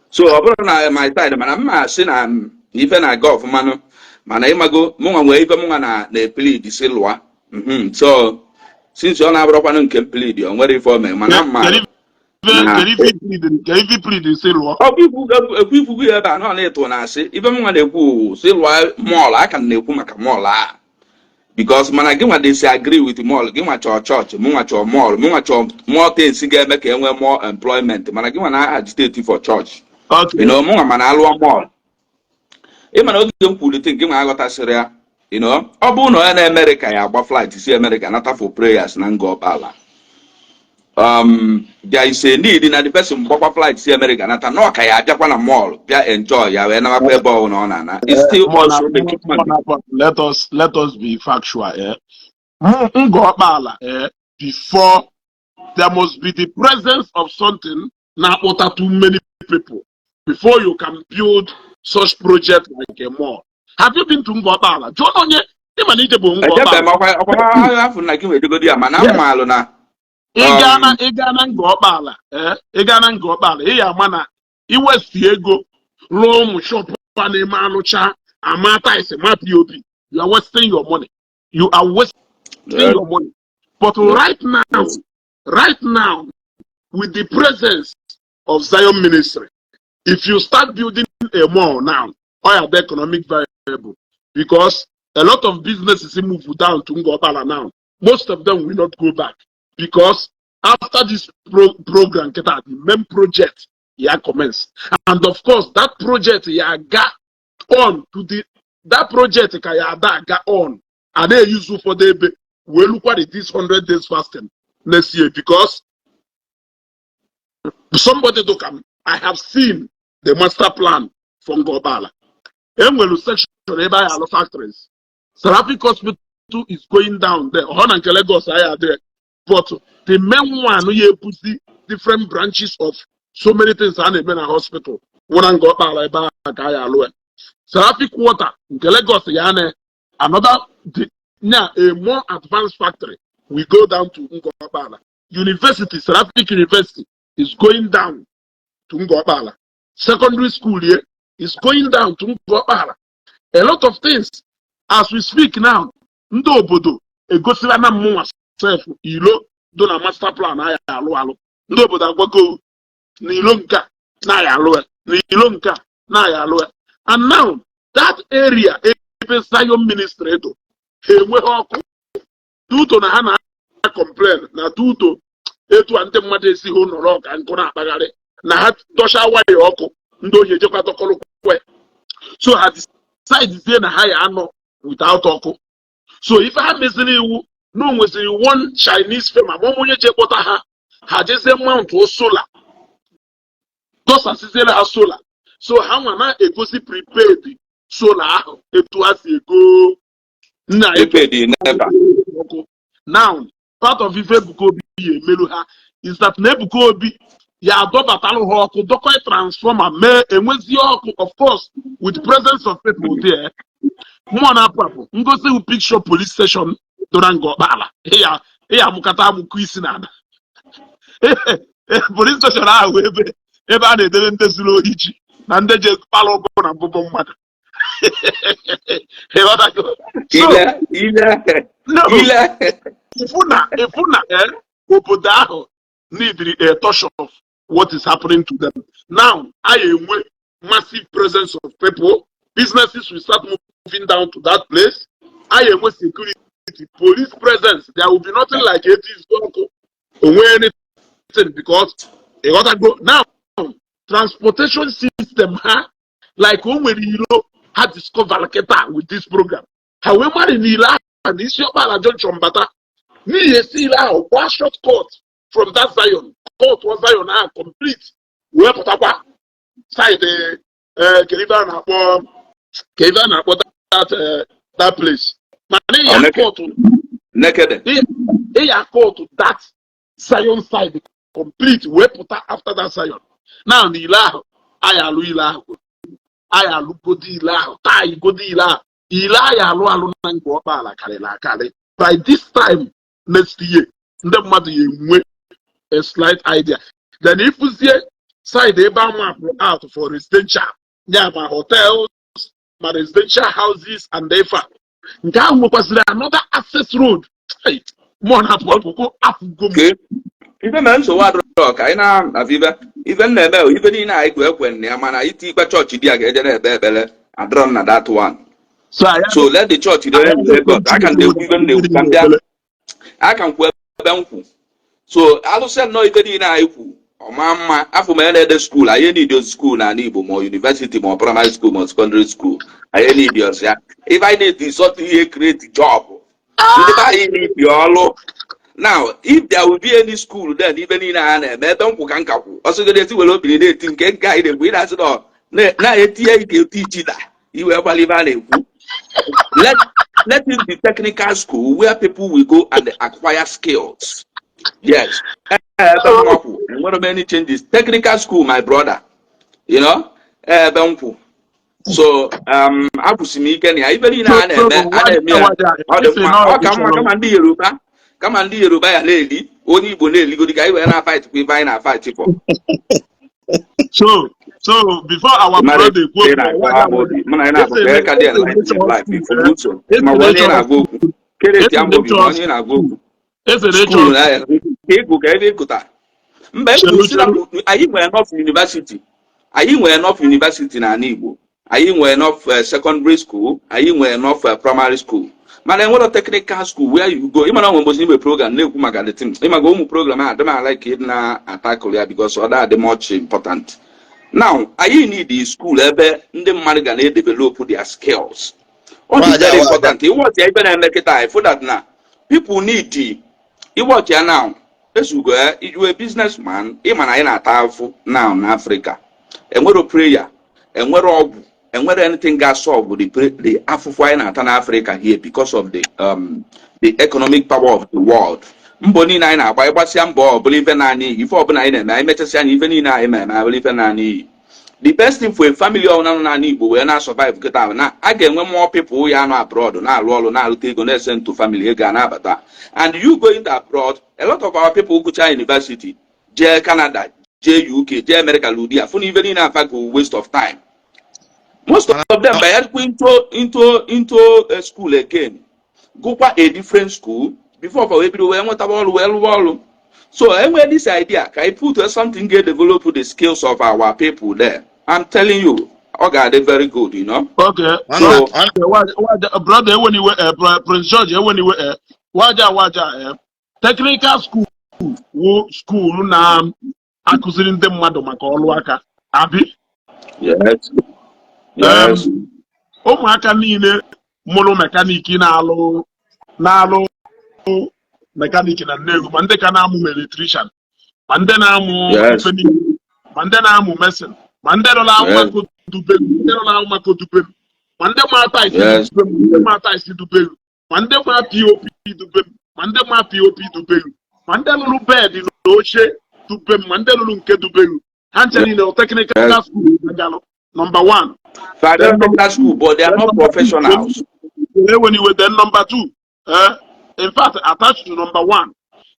S2: So ọ bụrụ na my side mana m ma asị na m ife na-aga ọfụmanụ, mana ịmago mụnwa nwee ife mụnwa na na-eplead si lụa. So since ọ na-abụrụkwanụ nke m plead, o nwere ife o mee mana mma
S1: Kedu ife i plead? Kedu ife i plead si lụọ?
S2: Ọ bụ ekwu ikwugo ya ebe a nọ na-ịtụ na asị ife mụnwa na-ekwu si lụọ mall. A ka m na-ekwu maka mall a because mana gị nwa disagree with mall. Gị nwa chọọ chọọchị, mụnwa chọọ mall, mụnwa chọọ more things ga-eme ka e nwee more employment, mana gị nwa na agitate for church. Mụnwa mana alụọ mall, ị mana oge m kwulite nke nwa aghọtasịrị ya. Ọ bụrụ na onye na Amerịka ya agba flight si Amerịka nata for prayers na Ngor Okpala, there is a need na the person gbakwa flight si Amerịka nata na ọka ya abịakwa na mall bịa enjoy ya wee nawakwa ebe ọ na ọ na-ana. It's still also making money.
S1: Let us be factual, eh? Ngor Okpala, eh, before there must be the presence of something na-akpọta too many people before you can build such project like a mall. Have you been to Ngor Okpala? Jụọ onye ịma na ije bụ Ngor
S2: Ejebe m.
S1: Okpala.
S2: Ọkwa afọ na gị nwedegodi ya, mana mmalụ na
S1: Ị gaa na ị gaa na Ngor Okpala, ee, ị gaa na Ngor Okpala, ị ya ama na iwesti ego rụọ ụmụ shop a na-eme alụcha ama tiles ma POP, you are wasting your money. You are wasting your money. But right now, right now, with the presence of Zion Ministry, if you start building a mall now, or the economic viable, because a lot of businesses move down to Ngor Okpala now, most of them will not go back because after this program, the main project ya commence, and of course that project ya ga on to the that project ka ya ada aga on and they use ụfọdụ ebe wee lukwa the this 100 days fasting next year, because somebody do come. I have seen the master plan for Ngor Okpala. Enwere section ebe anyị alụ factories. Seraphic Hospital is going down there. Ọ na nke Lagos anyị adịghị, but the main one ya ebuzi different branches of so many things a na-eme na hospital nwụra Ngor Okpala, ebe ahụ ka anyị alụ ya. Seraphic Water nke Lagos ya na another nya a more advanced factory, we go down to Ngor Okpala. University, Seraphic University is going down to Ngor Okpala. Secondary school here is going down to Ngor Okpala. A lot of things as we speak now, ndị obodo egosila na mmụnwa sef ilo do na master plan aya alụ alụ. Ndị obodo agwago na ilo nke a na-aya alụ ya, na ilo nke a na-aya alụ ya. And now that area ebe Zion Ministry do, ha enweghị ọkụ duto na ha na-complain na duto etu a ndị mmadụ esighị nọrọ ka nkụ na-akpagharị na ha dọcha waya ọkụ, ndị ohi ejekwa dọkọrọkwe. So ha decide na ha ya anọ without ọkụ. So ife ha meziri iwu na o nweziri one Chinese firm ama onye je kpọta ha, ha jezie mount solar, dọsasiziere ha solar. So ha nwa na-egosi prepaid solar ahụ etu ha si ego nna
S2: Prepaid NEPA.
S1: Ọkụ. Now, part of ife Ebuka Obi ya emelu ha is that na Ebuka Obi ya adọbatalụ ha ọkụ, dọkọ transformer, mee enwezi ọkụ. Of course, with presence of people there, mmụọ na-apụ apụ. Ngosi wu picture police station dora Ngor Okpala, ịya ịya amụkata amụkụ isi n'ala. Police station ahụ ebe a na-edebe ndị zuru ohi ji na ndị ji kpara ụgwọ na mbụbọ mmadụ. Ịghọtago? So
S2: Ile ile.
S1: No.
S2: Ile.
S1: Ifu na obodo ahụ need a touch of what is happening to them now. I enwe massive presence of people, businesses will start moving down to that place. I enwe security, police presence. There will be nothing like 80s ọkụ onwe anything, because ịghọtago now, transportation system ha, like o nwere ilo ha discover kịta with this program, ha wee mara na ile ahụ na isi Ọkpala junction bata n'ihi esi ile ahụ kwa short cut from that Zion cut wa Zion ahụ complete wee pụtakwa side kedu ife a na-akpọ, ka ife a na-akpọ that place, mana ịya
S2: Nekede.
S1: cut.
S2: Nekede.
S1: Ịya cut that Zion side complete wee pụta after that Zion now na ile ahụ anyị alụ, ile ahụ anyị alụgodo, ile ahụ taa igodo, ile ahụ ile anyị alụ alụ na Ngor Okpala karịrị akarị. By this time next year, ndị mmadụ ya enwe a slight idea. Then ifuzie side ebe a mapụ out for residential ya, ma hotels, ma residential houses and ife a nke ahụ nwekwaziri another access road. Hey, mmụọ na-apụ ọpụpụ afụgo m.
S2: Okay. Ife mere nsogbu adịrọ ka anyị na-afụ ife m na-eme bụ ife niile anyị kwe ekwe na ya, mana iti ikpe chọọchị dị ya ga-eje na-ekpe ekpere adịrọ m na that one.
S1: So anyị
S2: So let the church dey Lagos. Aka m na-ekwu ife m na-ekwu ka m bịa aka m kwuo ebe m kwu. So alụsịa nnọọ ife niile anyị kwu ọma mma afọ m na-ede school anyị need school n'ala Igbo, ma university, ma primary school, ma secondary school, anyị need ọsọ ya. Ife anyị need is ihe create job, ndị be anyị need ọlụ. Now, if there will be any school, then ife niile a na-eme ebe nkwụ ka nka kwụ ọsọgoro esi were obiri na-eti nke anyị na-ekwu, ị na-asị na na-etinye ike eti ichida iwe gbara ife a na-ekwu. Let it be technical school where people will go and acquire skills. Yes, ebe nwa kwụ enwere many changes. Technical school, my brother, ebe nkwụ. So akwụsị m ike na ya, ibe niile a na-eme, a na-eme ya, ọ dị mma, ọ ka mma kama ndị Yoruba ya na-eli, onye Igbo na-eligodi, ka anyị wee na-fight kwa ife anyị na-fight for.
S1: So before our brother kwuo,
S2: mụ na ya na-abụ ka ka dị enlighten life ifuru uche ma onye na-agwa okwu kereti amobi, ma onye na-agwa okwu school na ya ka ịgụ ka ebe ịgụta mba ekwusịla. Anyị nwere enough university, anyị nwere enough university n'ala Igbo, anyị nwere enough secondary school, anyị nwere enough primary school, mana enwero technical school where you go. Ịmara nwe mbosi igbe program na-ekwu maka the thing, ịmaga ụmụ program a adị m like ịdị na-atakụrụ ya because ọ dị much important. Now anyị need the school ebe ndị mmadụ ga na-edevelop their skills. Ọ dị very important. Ịwọchi ya, ibe na-eme kịta, ifo that na people need ịwọchi ya now. Ezugo ya, you a businessman, ịma na anyị na-ata afụ now na Africa. Enwero prayer, enwero ọgwụ, enwere anything ga solve the afụfụ anyị na-ata n'Africa here because of the economic power of the world. Mbọ niile anyị na-agba, ịgbasịa mbọ, ọbụla ife naanị iyi, ife ọbụla anyị na-eme, anyị mechasịa anya, ife niile anyị na-eme abụla ife naanị iyi. The best thing for a family ọbụla nọ n'ala Igbo wee na-survive kịta na a ga-enwe more people ya nọ abroad na-alụ ọrụ, na-alụta ego, na-ese to family, ego a na-abata. And you going to abroad, a lot of our people gụcha university, jee Canada, jee UK, jee America, ludi ya fụ na ife niile afa go waste of time. Most of them banyekwa into a school again, gụkwa a different school before for wee bido wee nwetaba ọrụ, wee lụwa ọrụ. So enwere this idea ka I put something ga develop the skills of our people there. I'm telling you, ọ ga-adị very good.
S1: Okay.
S2: So
S1: Brother, eweniwe, Prince George, eweniwe, waja waja, technical school wụ school na-akụziri ndị mmadụ maka ọrụ aka, abi?
S2: Yes.
S1: Ụmụaka niile mụrụ mechanic, na-alụ mechanic na Nnewi, ma ndị ka na-amụ electrician, ma ndị na-amụ ife niile, ma ndị na-amụ mason, ma ndị rụrụ ahụ dubelu, ndị rụrụ ahụ maka dubelu, ma ndị ma tiles dubelu, ndị ma tiles dubelu, ma ndị ma POP dubelu, ma ndị ma POP dubelu, ma ndị lụrụ bed na oche dubem, ma ndị lụrụ nke dubelu, ha nche niile technical school agalụ, number one.
S2: Father, technical school, but they are not professionals.
S1: Eweniwe. Then number two, in fact attached to number one,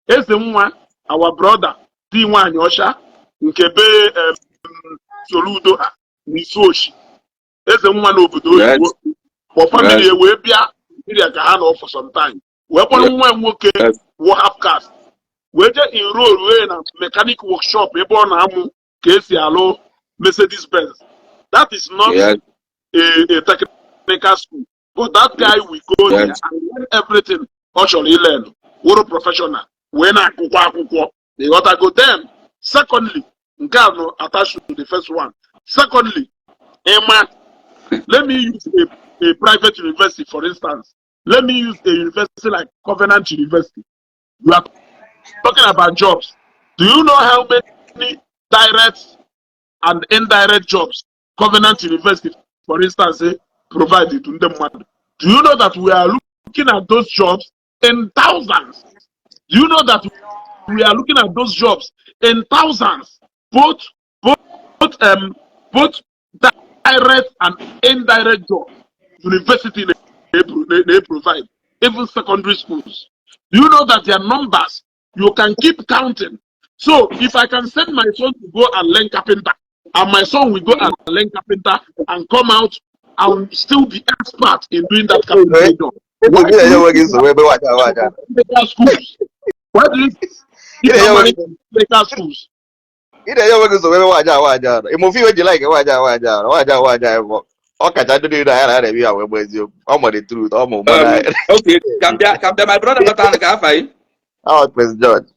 S1: eze nwa our brother di nwaanyị ọcha nke be Soludo ha n'Isuochi, eze nwa n'obodo oyibo kpọ family wee bịa Nigeria ka ha nọ for some time, wee kpọrọ nwa ya nwoke wụ half caste, wee jee enroll wee na mechanic workshop ebe ọ na-amụ ka esi alụ Mercedes Benz. That is not a technical school, but that guy will go there and learn everything ọ chọrọ ilearn, wụrụ professional, wee na-akụkwa akwụkwọ. Ịghọtago? Then secondly, nke a nọ attached to the first one, secondly, ịma, let me use a private university for instance. Let me use a university like Covenant University. You are talking about jobs. Do you know how many direct and indirect jobs Covenant University, for instance, provide to ndị mmadụ? Do you know that we are looking at those jobs in thousands? Do you know that we are looking at those jobs in thousands, both direct and indirect jobs university they provide, even secondary schools? Do you know that their numbers, you can keep counting? So if I can send my son to go and learn carpenter, and my son will go and learn carpenter and come out and still be expert in doing that carpentry job. Why do you technical schools? Why do you keep technical schools?
S3: Ị na-enye onwe gị nsogbu ebe nwaanyị a nwaanyị a nọ. Ịma ofe iwe ji like nwaanyị a nwaanyị a nọ, nwaanyị a nwaanyị a bụ ọ kacha ndị niile anyị na na-eme ya wee gba eziokwu. Ọ ma the truth, ọ ma ụma na
S2: Okay, ka m bịa, my brother batara ka afa yi.
S3: Ọ Prince George.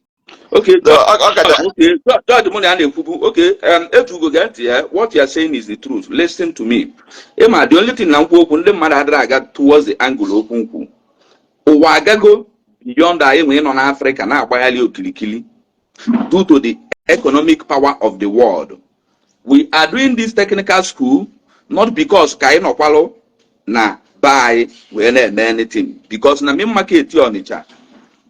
S2: Okay,
S3: So, ọ kacha
S2: okay, George, mụ na ya na-ekwubu. Okay, etugo gee ntị ya. What you are saying is the truth. Listen to me. Ịma, the only thing na nkwu okwu ndị mmadụ adịrị aga towards the angle okwu nkwu. Ụwa agago beyond anyị nwee nọ n'Africa na-agbagharị okirikiri due to the economic power of the world. We are doing this technical school not because ka anyị nọkwalụ na be anyị wee na-eme anything, because na main market Ọnịcha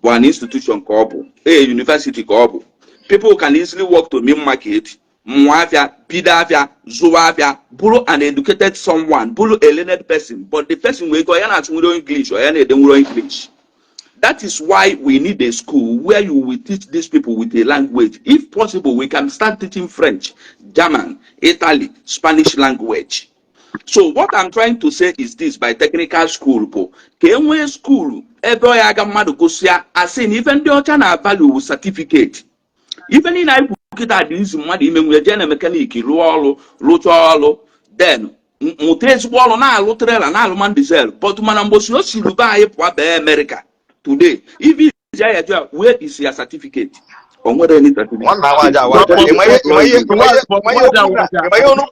S2: bụ an institution ka ọ bụ, a university ka ọ bụ. People can easily walk to main market. Mụọ afịa, bido afịa, zụwa afịa, bụrụ an educated someone, bụrụ a learned person, but the person wee go ya na-asụ nwere English or ya na-ede nwere English. That is why we need a school where you will teach these people with a language. If possible, we can start teaching French, German, Italy, Spanish language. So what I'm trying to say is this: by technical school bụ ka e nwee school ebe ọ ya aga mmadụ gụsịa, asị na ife ndị ọcha na value certificate. Ife niile anyị kwu kịta dị izu mmadụ ime nwunye jee na mechanic rụọ ọrụ, rụchaa ọrụ, then mụta ezigbo ọrụ, na-alụ trailer, na-alụ man diesel. But mana mgbosi o siri be anyị pụọ bee America today, if ya jụọ, "Where is your certificate?" O nwere any certificate.
S3: Nwanna, nwaja awaja, ịma ihe okwu na ịma ihe ọnụ.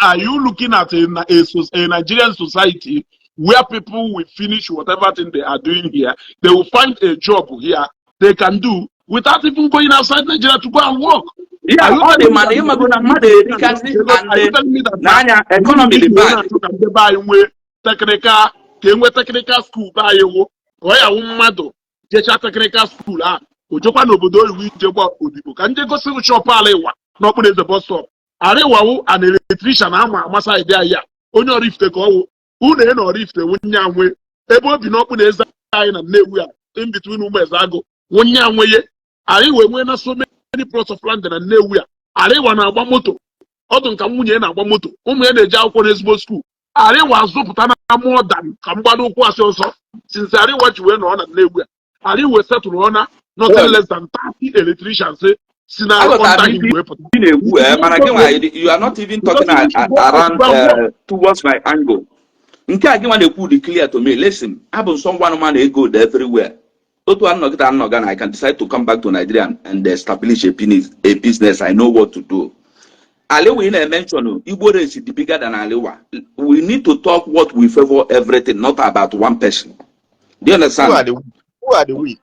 S1: Are you looking at a Nigerian society where people will finish whatever thing they are doing here, they will find a job here they can do without even going outside Nigeria to go and work?
S2: Yeah, ọ dị, mana ịmago na mmadụ erikasị and n'anya economy dị bad.
S1: Ka ndị be anyị nwee technical, ka enwee technical school be anyị wụ ka ọ ya wụ mmadụ jechaa technical school a, o jekwa n'obodo oyibo ije gba odibo. Ka ndị gosi shop ala ịwa n'okpuru eze bus stop arịwawu an electrician ama amasa ide anyị a, onye Oraifite ka ọwụ unu na Oraifite wunye anwe ebe obi n'okpuru eze anyị na Nnewi a, in between ụmụ eze agụ wunye anweye. Anyị wee nwee na so many plots of land na Nnewi a. Arịwa na-agba moto ọdụ nka, nwunye ya na-agba moto, ụmụ ya na-eje akwụkwọ n'ezigbo school. Arịwa azụpụta na more than ka mgbado ụkwụ asị ọsọ. Since Arịwa ji wee nọ na Nnewi a, Arịwa setụrụ na nothing less than 30 electricians si na
S2: Aghọtara
S1: under
S2: m
S1: him
S2: ife
S1: wee pụta.
S2: ị na-ekwu, mana gị nwa, you are not even talking around towards my angle. Nke a gị nwa na-ekwu dị clear to me. Listen, abụ m someone man ego dị everywhere. Otu anọgịta anọga na I can decide to come back to Nigeria and establish a business. I know what to do. Aliwa ị na-emention, Igbo race dị bigger than Aliwa. We need to talk what we favor everything, not about one person. Do you understand?
S3: Who are the we?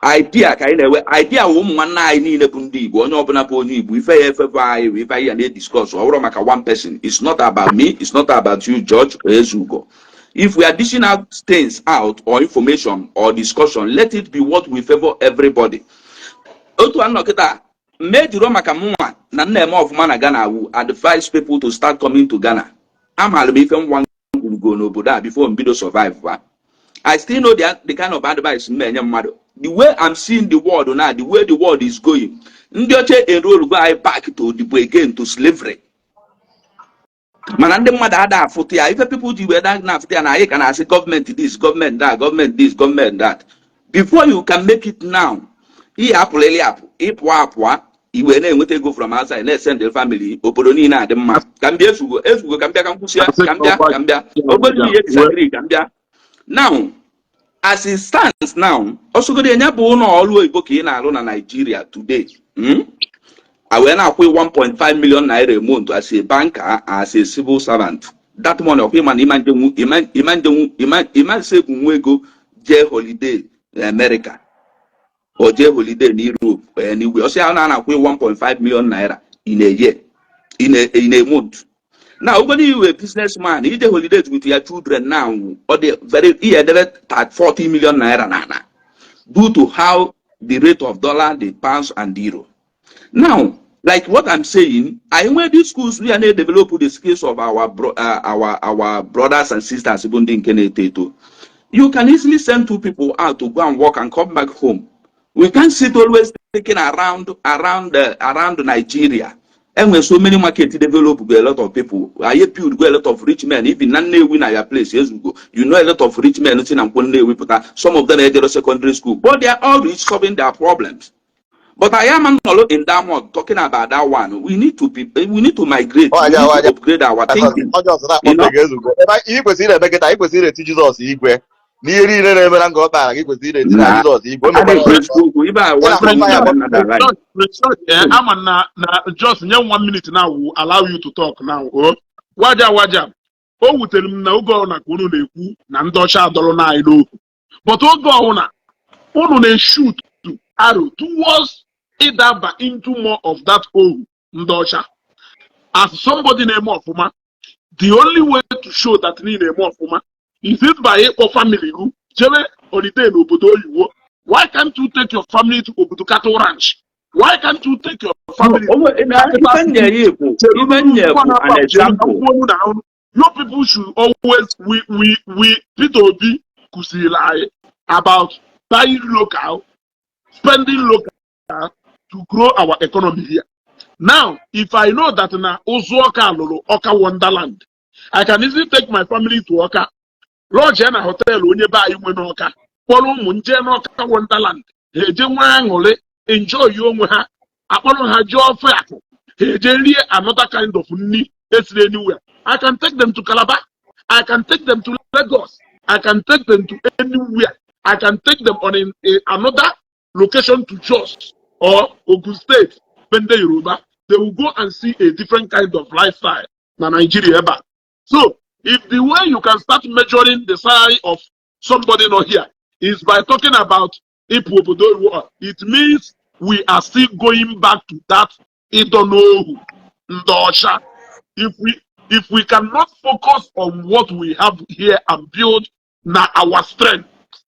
S2: Idea ka anyị na-enwe, idea wụ ụmụ nwanne anyị niile bụ ndị Igbo. Onye ọbụla bụ onye Igbo, ife ya efefe anyị bụ ife anyị ya na-ediscuss. Ọ bụrụ maka one person, it's not about me, it's not about you, George or Ezugo. If we are dishing out things out or information or discussion, let it be what we favor everybody. Otu anọ kịta mmejiro maka mụnwa na nna eme ọfụma na Ghana wu advise people to start coming to Ghana. Amaara m ife nwa ngwurugo n'obodo a before mbido survive ba. I still know the kind of advice m na-enye mmadụ. The way I'm seeing the world now, the way the world is going, ndị ọcha enroll go anyị back to the again to slavery. Mana ndị mmadụ ada afụta ya. Ife people ji wee na-afụta ya na anyị ka na-asị gọọmenti this, gọọmenti that, gọọmenti this, gọọmenti that. Before you can make it now, ihe apụlịlị apụ, ịpụọ apụọ, iwe na-enweta ego from outside na-esend family obodo niile adị mma. Ka m bịa, Ezugo, Ezugo, ka m bịa, ka m kwụsịa, ka m bịa, ka m bịa obodo niile disagree, ka m bịa. Now, as it stands now, ọsọgodi enya bụ ụlọ ọrụ oyibo ka ị na-alụ na Nigeria today, A wee na-akwụ 1.5 million naira a month as a banker, as a civil servant. That money ọkwa ịma na ịma njenwu, ịma njenwu, ịma save nwa ego jee holiday na America or jee holiday na Europe or anywhere. Ọsị ahụ na na-akwụ 1.5 million naira in a year, in a month. Now, ogo you a businessman, ije holidays with your children now, ọ dị very ihe edebe 40 million naira na ana due to how the rate of dollar, the pounds and the euro. Now, like what I'm saying, I nwee these schools we are na-develop the skills of our bro, our brothers and sisters bụ ndị nke na-eto eto. You can easily send two people out to go and work and come back home. We can't sit always thinking around Nigeria. Enwere so many market develop go a lot of people. Anyị build go a lot of rich men, even na Nnewi na your place, Ezugo. You know a lot of rich men si na Nkwo Nnewi pụta. Some of them ejero secondary school, but they are all rich, solving their problems. But I am not in that one talking about that one. We need to migrate. We need to upgrade our thinking.
S3: Onye ọzọ na-akpọfe gị, Ezugo. Ebe ihe kwesịrị na-eme kịta, ị kwesịrị na-eti Jizọs igwe n'ihe niile na-eme na nga ọkpara gị. Kwesịrị na-eti na Jizọs igwe o mekwara
S2: Eziokwu, ibe a
S3: Ị na-akpọ ya
S1: Ama na just nye one minute now will allow you to talk now. Oh, waja waja, o wutere m na oge ọbụla ka unu na-ekwu na ndị ọcha adọrọ na anyị n'okwu, but oge ọbụla unu na-shoot arrow towards ịdaba into more of that ohu ndị ọcha. As somebody na-eme ọfụma, the only way to show that na ị na-eme ọfụma is it by ịkpọ family gị jebe holiday n'obodo oyibo. Why can't you take your family to obodo cattle ranch? Why can't you take your family?
S2: Ife nye bụ ife nye bụ an example.
S1: You people should always, we Peter Obi kụziri anyị about buying local, spending local to grow our economy here. Now, if I know that na Uzuoka lụrụ Ọka Wonderland, I can easily take my family to Ọka, lodge na hotel onye be anyị nwe n'Ọka, kpọrọ ụmụ nje n'Ọka Wonderland, ha eje nwee aṅụrị, enjoy onwe ha, akpọrọ ha jee ofe akụ, ha eje rie another kind of nri esiri anywhere. I can take them to Calabar, I can take them to Lagos, I can take them to anywhere. I can take them on another location to Jos or Ogun State, Bende Yoruba. They will go and see a different kind of lifestyle na Nigeria ebe a. So, if the way you can start measuring the salary of somebody not here is by talking about ịpụ obodo oyibo, it means we are still going back to that ịdọ n'ohu ndị ọcha. If we cannot focus on what we have here and build na our strength,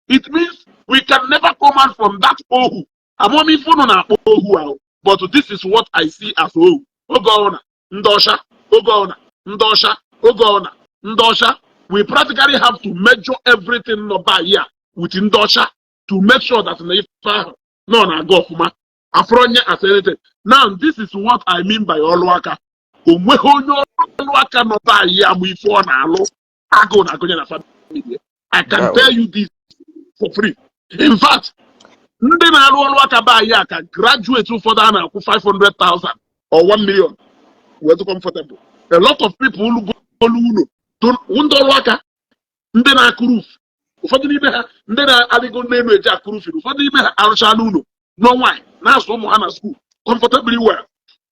S1: it means we can never come out from that ohu. Amam ife unu na-akpọ ohu ahụ, but this is what I see as ohu. Oge ọbụla ndị ọcha, oge ọbụla ndị ọcha, oge ọbụla ndị ọcha, we practically have to measure everything nọ by here with ndị ọcha to make sure that na ife ahụ nọ na-aga ọfụma. Afronye as anything. Now, this is what I mean by ọlụ aka. O nweghị onye ọlụ aka nọ by ya mụ ife ọ na-alụ agụụ na-agụnye na family. I can tell you this for free. In fact, ndị na-arụ ọrụ aka be anyị a ka graduate ụfọdụ a na-akwụ 500,000 or 1 million wee dị comfortable. A lot of people olu ụlọ ndị ọrụ aka, ndị na-akụ roof, ụfọdụ n'ime ha ndị na-arịgo n'elu eji akụ roofing, ụfọdụ n'ime ha arụchala ụlọ nụọ nwaanyị, na-azụ ụmụ ha na school comfortably well.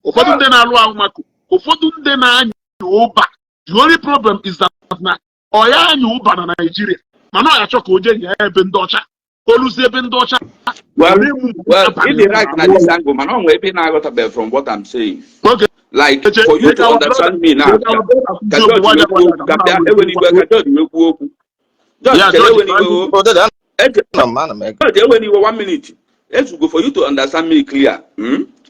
S1: Ụfọdụ ndị na-alụ ahụmakụ, ụfọdụ ndị na-anya Uber. The only problem is that na ọ ya anya Uber na Nigeria, mana ọ ya chọ ka o jee nye ebe ndị ọcha oluzi ebe ndị ọcha.
S2: Well, ị dị right na this angle, mana ọ nwere ebe ị na-aghọtabeghị from what I'm saying.
S1: Okay.
S2: Like, for you to understand me now, ka George wee kwuo okwu, ka bịa ewena iwe, ka George wee kwuo okwu. George, chere, ewena iwe o. George, ewena iwe, one minute. Ezugo, for you to understand me clear,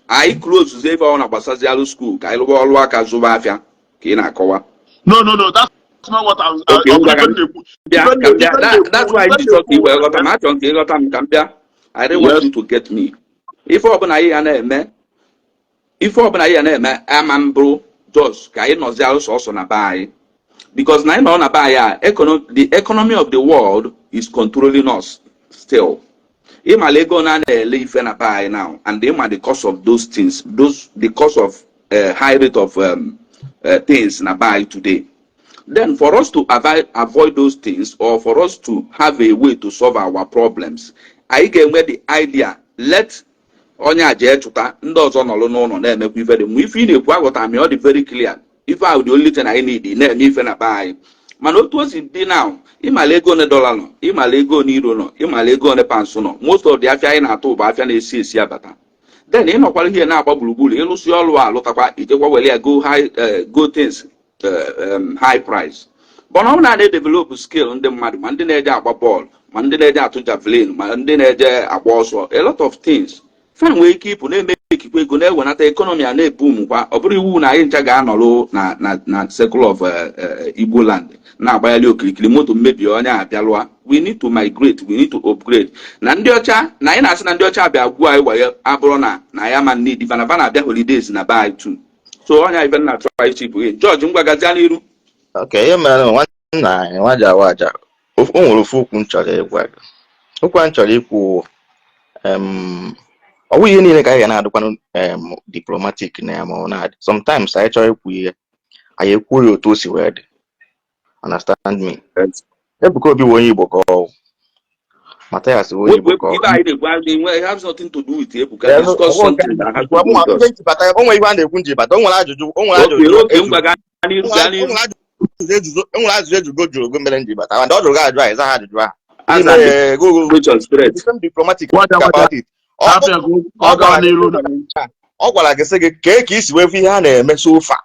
S2: Anyị close zie ife ọ na-gbasazi alụ school ka anyị lụwa ọrụ aka, zụba afịa ka ị na-akọwa.
S1: No, that's not what I was.
S2: Okay, ngwa ka m bịa, ka m bịa. That's why ndị chọrọ ka ị wee ghọta m, achọrọ m ka ị ghọta m, ka m bịa. I really want you to get me. Ife ọbụla anyị ya na-eme, ife ọbụla anyị ya na-eme ama mbụrụ just ka anyị nọzi alụ sọsọ na be anyị. Because na anyị nọ na be anyị a, the economy of the world is controlling us still. Ịmala ego na na-ele ife na be anyị now, and ịma the cost of those things, those the cost of high rate of things na be anyị today. Then for us to avoid those things, or for us to have a way to solve our problems, anyị ga-enwe the idea, let onye a jee chụta ndị ọzọ nọrọ n'ụlọ na-emekwa ife dị mma. Ife ị na-ekwu aghọtara m ya, ọ dị very clear. Ife ahụ, the only thing anyị need na-eme ife na be anyị, mana otu o si dị now, ịmala ego one dollar nọ, ịmala ego one euro nọ, ịmala ego one pounds nọ. Most of the afịa anyị na-atụ bụ afịa na-esi esi abata. Then ị nọkwara ihe na-agba gburugburu, ịlụsị ọrụ a, alụtakwa, ijekwa were ya go high, go things high price. But ọ na na-edevelop skill ndị mmadụ, ma ndị na-eje agba bọọlụ, ma ndị na-eje atụ javelin, ma ndị na-eje agba ọsọ, a lot of things fa nwee ike ịpụ na-eme ekikwa ego na-ewenata economy a na-ebum kwa. Ọ bụrụ iwu na anyị ncha ga-anọrụ na circle of Igbo land na-agbagharị okirikiri moto mmebi onye abịalụa. We need to migrate, we need to upgrade. Na ndị ọcha na anyị na-asị na ndị ọcha abịa gwuo anyị wayo, abụrụ na ya ma need fana fa na-abịa holidays na be anyị too. So onye ife na try chip George, ngwa, gazia n'iru.
S3: Okay, ihe mere nwanna anyị nwaja waja, o nwere ofu okwu m chọrọ ịgwa gị. Okwu a m chọrọ ikwu, ọ bụghị ihe niile ka anyị ga na-adịkwanụ diplomatic na ya, ma ọ na-adị. Sometimes anyị chọrọ ikwu ihe, anyị ekwuo ya otu o si wee dị. Understand me? Ebuka Obi bụ onye Igbo ka ọ wụ. Mathias bụ onye Igbo ka ọ
S2: Ife anyị na-ekwu adịghị, it has nothing to do with Ebuka. Discuss something that has to do with us.
S3: O nwere ihe a na-ekwu nji bata, o nwere ajụjụ, o nwere ajụjụ.
S2: Okay, ngwa, gaa n'iru, gaa n'iru.
S3: O nwere ajụjụ ejugo jụrụ ogo mere nji bata, and ọ jụrụ gị ajụjụ ahụ, ịza ha ajụjụ ahụ.
S2: Answer the
S3: Go, go, go.
S2: question straight.
S3: Diplomatic
S1: Waja, waja.
S3: about it.
S1: Ọ gaa n'iru na
S3: Ọ gwara gị sị gị kee ka isi wee fụ ihe a na-eme so far.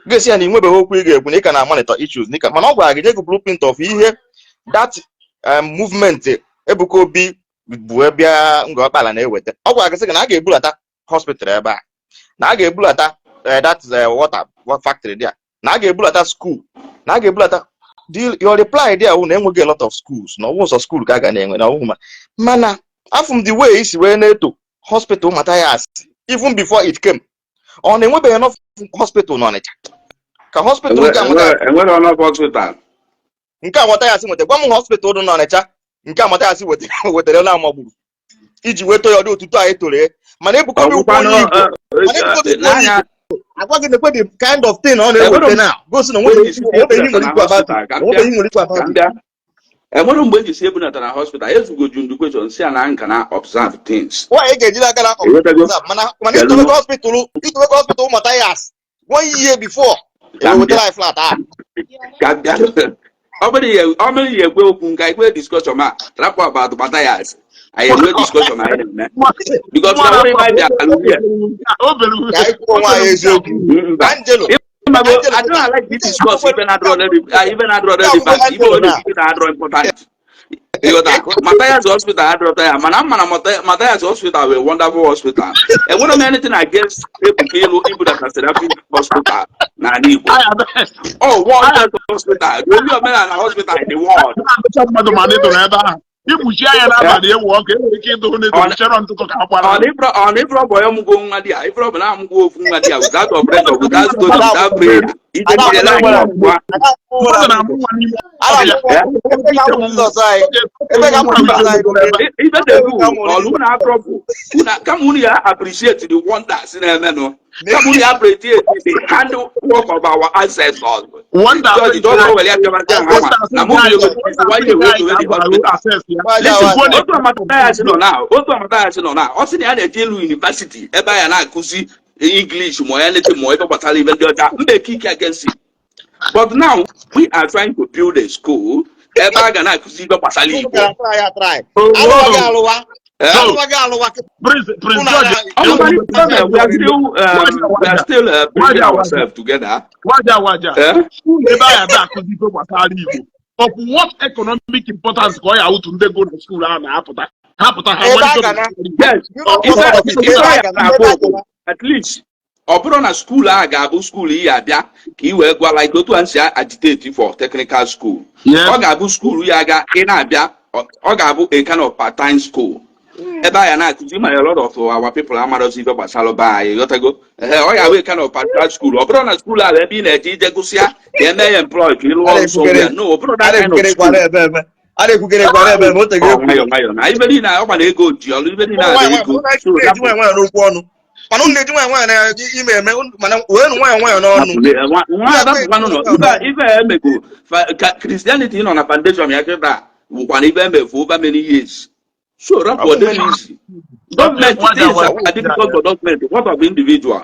S3: Ga-esi ya na ị nwebeghị okwu ị ga-ekwu, na ị ka na-monitor issues n'ịka, mana ọ gwara gị nye gị blueprint of ihe that movement Ebuka Obi Bụ bịa Ngor Okpala na-eweta, ọ gwara gị sị gị na a ga-ebulata hospital ebe a, na a ga-ebulata that water factory there, na a ga-ebulata school, na a ga-ebulata. Your reply there wụ na enweghị a lot of schools, na ọwụ ụzọ school ka a ga na-enwe na ọwụ ma. Mana afụ m the way isi wee na-eto hospital Mathias even before it came. Ọ na-enwebeghị enough hospital n'Ọnịcha ka hospital nke a Mathias
S2: Enwere ọnụ hospital.
S3: Nke a Mathias nweta, gwa m hospital dị n'Ọnịcha nke a Mathias wetara na amagburu iji weta ya ọdị otuto anyị toro ya. Mana Ebuka Obi wụkwa onye Igbo, mana Ebuka Obi wụkwa onye
S2: N'anya
S3: Igbo. Agwa gị nekwe the kind of thing ọ na-eweta na gosi na onwebeghị ihe nwere ikwu about it, onwebeghị ihe nwere ikwu
S2: Ka
S3: about
S2: m
S3: it.
S2: Bịa, enwere mgbe eji si ebunata na hospital ezugoju ndị question si a na nka na observe things.
S3: Nwaanyị ga-ejiri aka na
S2: Ịghọtago?
S3: observe, mana
S2: Kedu?
S3: itowego hospital Mathias one year before
S2: Ka m bịa.
S3: ewetara anyị flat ahụ.
S2: Ka m bịa, ọ bụrụ ihe ekwe okwu nka ekwe discussion a rapụ about Mathias, anyị enwe discussion anyị na-eme because na nwere ebe anyị bịara here.
S1: O bere.
S3: Ka anyị kwuo onwe anyị eziokwu.
S2: Mba.
S3: Angelo.
S2: Ịmago,
S3: Angelo,
S2: I don't like this discuss ife na-adịrọ ife na-adịrọ relevant, ife ọ na-ekwu na-adịrọ important. Ịghọta? Mathias Hospital adịrọ ya, mana m mana Mathias Hospital wee wonderful hospital. Enwere m anything against Ebuka ịlụ ibudata Seraphic Hospital n'ala Igbo. Oh, World Health Hospital, the only omenala hospital in the world.
S1: Na-adụcha mmadụ ma n'ịdụrụ ebe ahụ ikpuchi anya n'abalị, ewu ọkụ enwere ike ịdụrụ n'ịdụrụ chere ntụtụ ka a gbara.
S2: Ọ na ifrọ bụ onye mụgo nwa di ya, ifrọ bụ na amụgo ofu nwa di ya without operation, without story, without prayer, ije niile na anyị ọgwụgwa.
S1: Mmadụ na-amụ nwa n'ime ọhịa.
S3: Ebe ka amụ Jizọs anyị, ebe ka amụ Jizọs anyị.
S2: Ife na-ekwu ọlụ na afrọ bụ kama unu ya appreciate the wonders na-emenụ, kama unu ya appreciate the handwork of our ancestors.
S1: Wonder.
S2: Just don't were ya bịabazi ahụ ama na mụ bi why you wait to the hospital. Listen, otu Mathias nọ na ọ sị na ya na-eje ịlụ university ebe a ya na-akụzi English ma ya lete ma ife gbasara ife ndị ọcha mba ekike against it. But now we are trying to build a school ebe a ga na-akụzi ife gbasara Igbo.
S3: Alụwa gị alụwa.
S2: Eh?
S3: Alụwa gị alụwa.
S1: Prince George.
S2: Ọ bụkwa ife we are still bringing ourselves together.
S1: Waja waja.
S2: Eh?
S1: School ebe a ya akụzi ife gbasara Igbo, of what economic importance ka ọ ya awụtụ ndị go na school ahụ na-apụta ha pụta ha
S3: Ebe a
S1: malite
S3: ga na-
S2: Yes. Ife ya na-abụ bụ at least ọ bụrụ na school a ga-abụ school ị abịa ka ị wee gwa like otu a si agitate for technical school. Ọ ga-abụ school ya ga ị na-abịa, ọ ga-abụ a kind of part-time school ebe a ya na-akụzi, ma a lot of our people amarozi ife gbasara be anyị, ghọtago? Ehe, ọ ga-abụ a kind of part-time school. Ọ bụrụ na school ahụ ebe ị na-eje ije gụsịa ka eme ya employ ka ị lụọ ọrụ somewhere, no, ọ bụrụ that kind of school.
S3: A na-ekwukere kwara ebe ebe o tego
S2: Ọ
S3: ekwu.
S2: Nwayọ nwayọ na ibe niile ọ gbara ego ji ọrụ ibe niile a bụ ego. So
S3: na-eji nwayọ nwayọ n'okwu ọnụ, mana unu na-eji nwayọ nwayọ na ime eme, mana weenụ nwayọ nwayọ n'ọnụ.
S2: Nwa adapụkwanụ nọ ife a emego ka Christianity nọ na foundation ya kịta bụkwa na ife emefu over many years, so rapụ ọ dịghị easy. Gọọmenti, things are difficult for government, what of individual?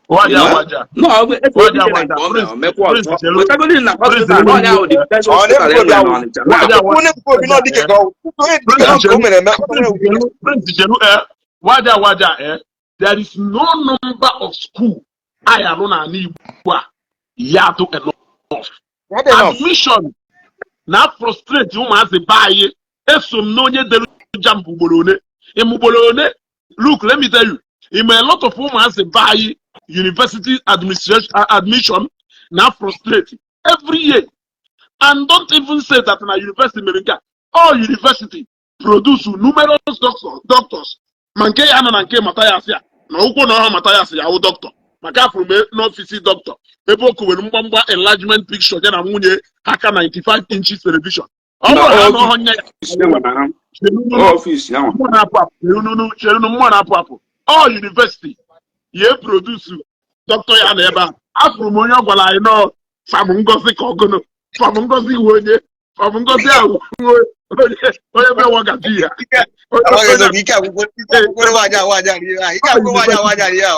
S1: Waja
S2: You know?
S1: waja.
S2: No, ọ bụ etu
S1: Waja,
S2: ejike na
S1: waja.
S2: nke o mere, o mekwa
S1: Prince
S2: ọzọ
S1: Chelu.
S2: wetagodi na
S1: Prince
S2: hospital
S1: Chelu.
S2: na ọnya ahụ dị best
S3: Ọ
S2: hospital
S3: na-ebugo
S2: e nwere
S3: bịa
S2: n'Ọnịcha
S1: Waja,
S2: na
S1: waja.
S3: Onye Ebuka Obi nọ dike ka ọ onye dike nọ nke o mere eme ọ
S1: Prince Chelu, Prince Chelu, waja waja, there is no number of school anyị alụ n'ala Igbo a ya atụ enough.
S3: What enough?
S1: Admission na frustrate ụmụazị be anyị. Eso m n'onye dere JAMB ugboro one ịmụ ugboro one. Look, let me tell you, ime a lot of ụmụazị be anyị university administration admission na frustrate every year. And don't even say that na university mere nke a. All university produce numerous doctors, ma nke ya nọ na nke Mathias ya na ụkwụ na ọha Mathias ya wụ doctor, maka afụrụ m n'office doctor ebe o kowere mgbamgba enlargement picture ya na nwunye ha ka 95 inches television. Ọ bụrụ ha na ọhọ nye ya.
S2: Office ya nwa.
S1: Mmụọ na-apụ apụ, cherunu, cherunu, mmụọ na-apụ apụ. All university ya produce doctor ya na ebe a afụrụ m onye ọ gwara anyị nọọ Fam Ngozi ka ọgụnụ Fam Ngozi iwe onye Fam Ngozi ahụ onye onye be wagaji ya.
S3: Ike agwụgwọ, ike agwụgwọ nwaanyị a, nwaanyị a ihe a, ike agwụgwọ nwaanyị a, nwaanyị a ihe a,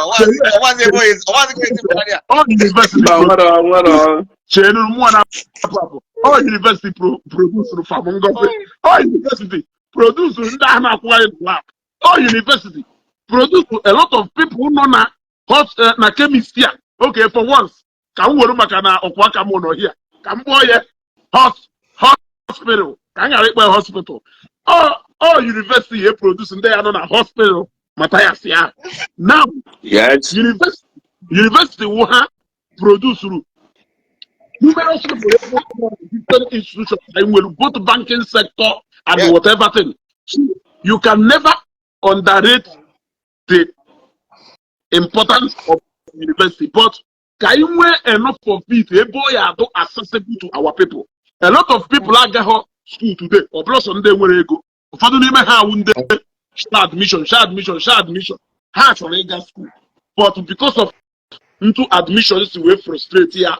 S3: ọwazi ebe ọwazi ka esi pụtara ya.
S1: All university
S2: Mba, nwere
S1: Chenu, mmụọ na-apụ apụ. All university produce Fam Ngozi. All university produce ndị ahụ na-akwụgharị na lab. All university produce a lot of people nọ na hot na chemist a. Okay, for once ka m were maka na ọkwa aka m nọ here ka m kpọọ ya hot hospital, ka m ghara ịkpọ ya hospital. Ọ All university e produce ndị ya nọ na hospital Matthias ya now. University wụ ha produce numerous people, different institutions anyị nwere, both banking sector and whatever thing. So you can never underrate the importance of university, but ka anyị nwee enough of it ebe ọ ya adụ accessible to our people. A lot of people agaghị school today, ọ bụrụ sọ ndị nwere ego. Ụfọdụ n'ime ha awụ ndị share admission, share admission, share admission. Ha chọrọ ịga school, but because of ntu admission si wee frustrate ya,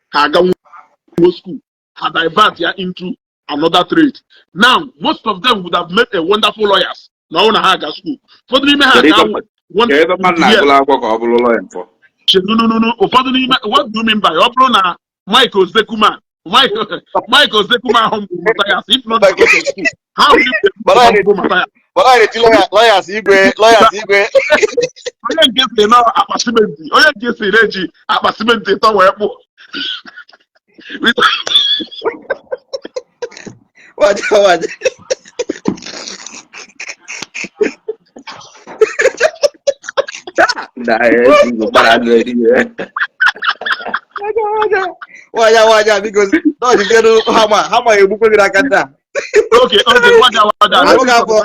S1: ha aga nwuo school, ha divert ya into another trade. Now most of them would have made a wonderful lawyers na ọ na ha aga school. Ụfọdụ n'ime ha
S2: Kedu ife
S1: ga-awụ
S2: ka ebe mmadụ na-agụla akwụkwọ ka ọ bụrụ lawyer mfọ?
S1: Nunu ụfọdụ n'ime, what do you mean by ọ bụrụ na Mike Ozekhome, Mike Ozekhome ahụ bụ Matthias, if not because of school, how will you
S3: But I
S1: bụ Matthias?
S3: But I na-eti lawyers igwe, lawyers igwe.
S1: Onye nke si na akpa simenti, onye nke si na-eji akpa simenti ịtọ wee kpụ.
S3: Waja waja.
S2: Na ya gbara ndụ ihe.
S3: Waja waja. Waja waja, biko dọjizienu hama hama egbukwe gị n'aka taa.
S1: Okay, waja waja.
S3: Ahụ ga-afọ.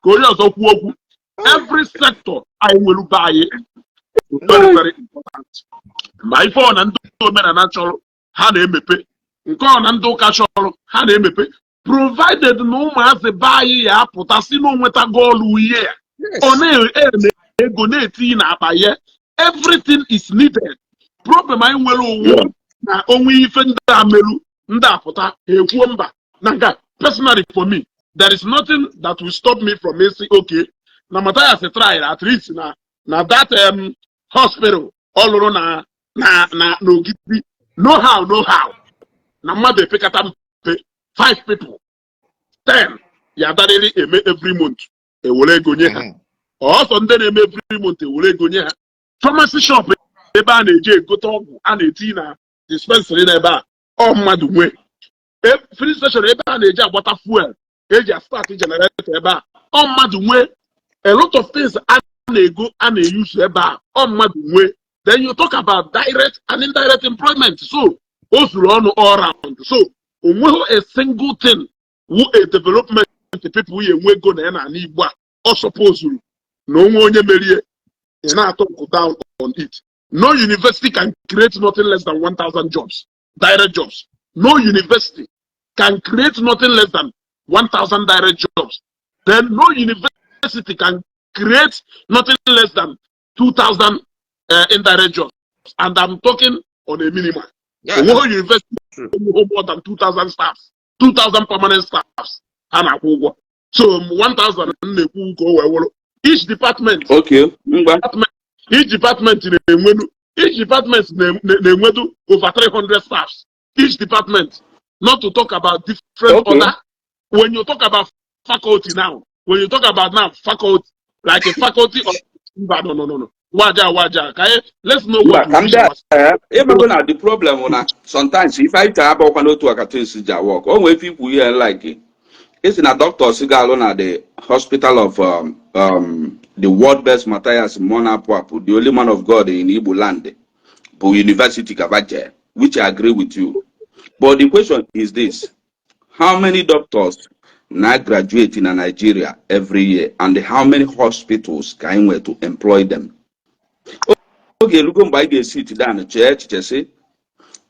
S1: Ka onye ọzọ kwuo okwu. Every sector anyị nwere be anyị very very important. Ma ife ọ na ndị omenala chọrọ, ha na-emepe. Nke ọ na ndị ụka chọrọ, ha na-emepe, provided na ụmụazị be anyị ya apụta si na onwetago ọlụ ihe ya ọ na-eme ego na-etinye n'akpa ya. Everything is needed. Problem anyị nwere owu na onwe ife ndị a merụ, ndị apụta ha ekwuo mba na nke a. Personally, for me, there is nothing that will stop me from saying, okay, na Matthias tried at least na that hospital ọ lụrụ na n'Ogidi. No how, no how na mmadụ epekata mpe five people, 10 ya adarịrị eme every month, ewere ego nye ha. Ọsọ ndị na-eme every month, ewere ego nye ha. Pharmacy shop ebe a na-eji egote ọgwụ a na-eti na dispensary n'ebe a, ọ mmadụ nwee. Filling station ebe a na-eji agbata fuel eji start generator ebe a, ọ mmadụ nwee. A lot of things a na-ego a na-eyuzu ebe a, ọ mmadụ nwee. Then you talk about direct and indirect employment. So o zuru ọnụ all round. So onweghị a single thing wu a development people ya enwe ego na ya n'ala Igbo a ọ supposed na onwe onye merie ị na-atọ nkụ down on it. No university can create nothing less than 1000 jobs, direct jobs. No university can create nothing less than 1000 direct jobs. Then no university can create nothing less than 2000 indirect jobs, and I'm talking on a minimum. Onweghị university enweghị more than 2000 staffs, 2000 permanent staffs ha na-akwụ ụgwọ. So 1000 m na-ekwu ka o wee wụrụ each department.
S2: Okay, ngwa.
S1: Each department na-enwenu, each department na-enwedu over 300 staffs each department, not to talk about different other. When you talk about faculty now, when you talk about now faculty, like a faculty of, mba, no, waja waja, ka anyị, let's know
S2: Mba,
S1: what
S2: ka
S1: we
S2: m
S1: wish
S2: bịa.
S1: Our
S2: Ịmago na the problem bụ na sometimes ife anyị chara abụọkwa n'otu akata esi ji work. O nwee ife ikwu ihe like isi na doctors ga-alụ na the hospital of the world best Matthias Mmụọ apụ, the only man of God in Igbo land, bụ university Kabaje, which I agree with you. But the question is this: how many doctors na graduate in Nigeria every year, and how many hospitals ka anyị nwere to employ them? Oge elugo mgbe anyị ga-esi down chee echiche sị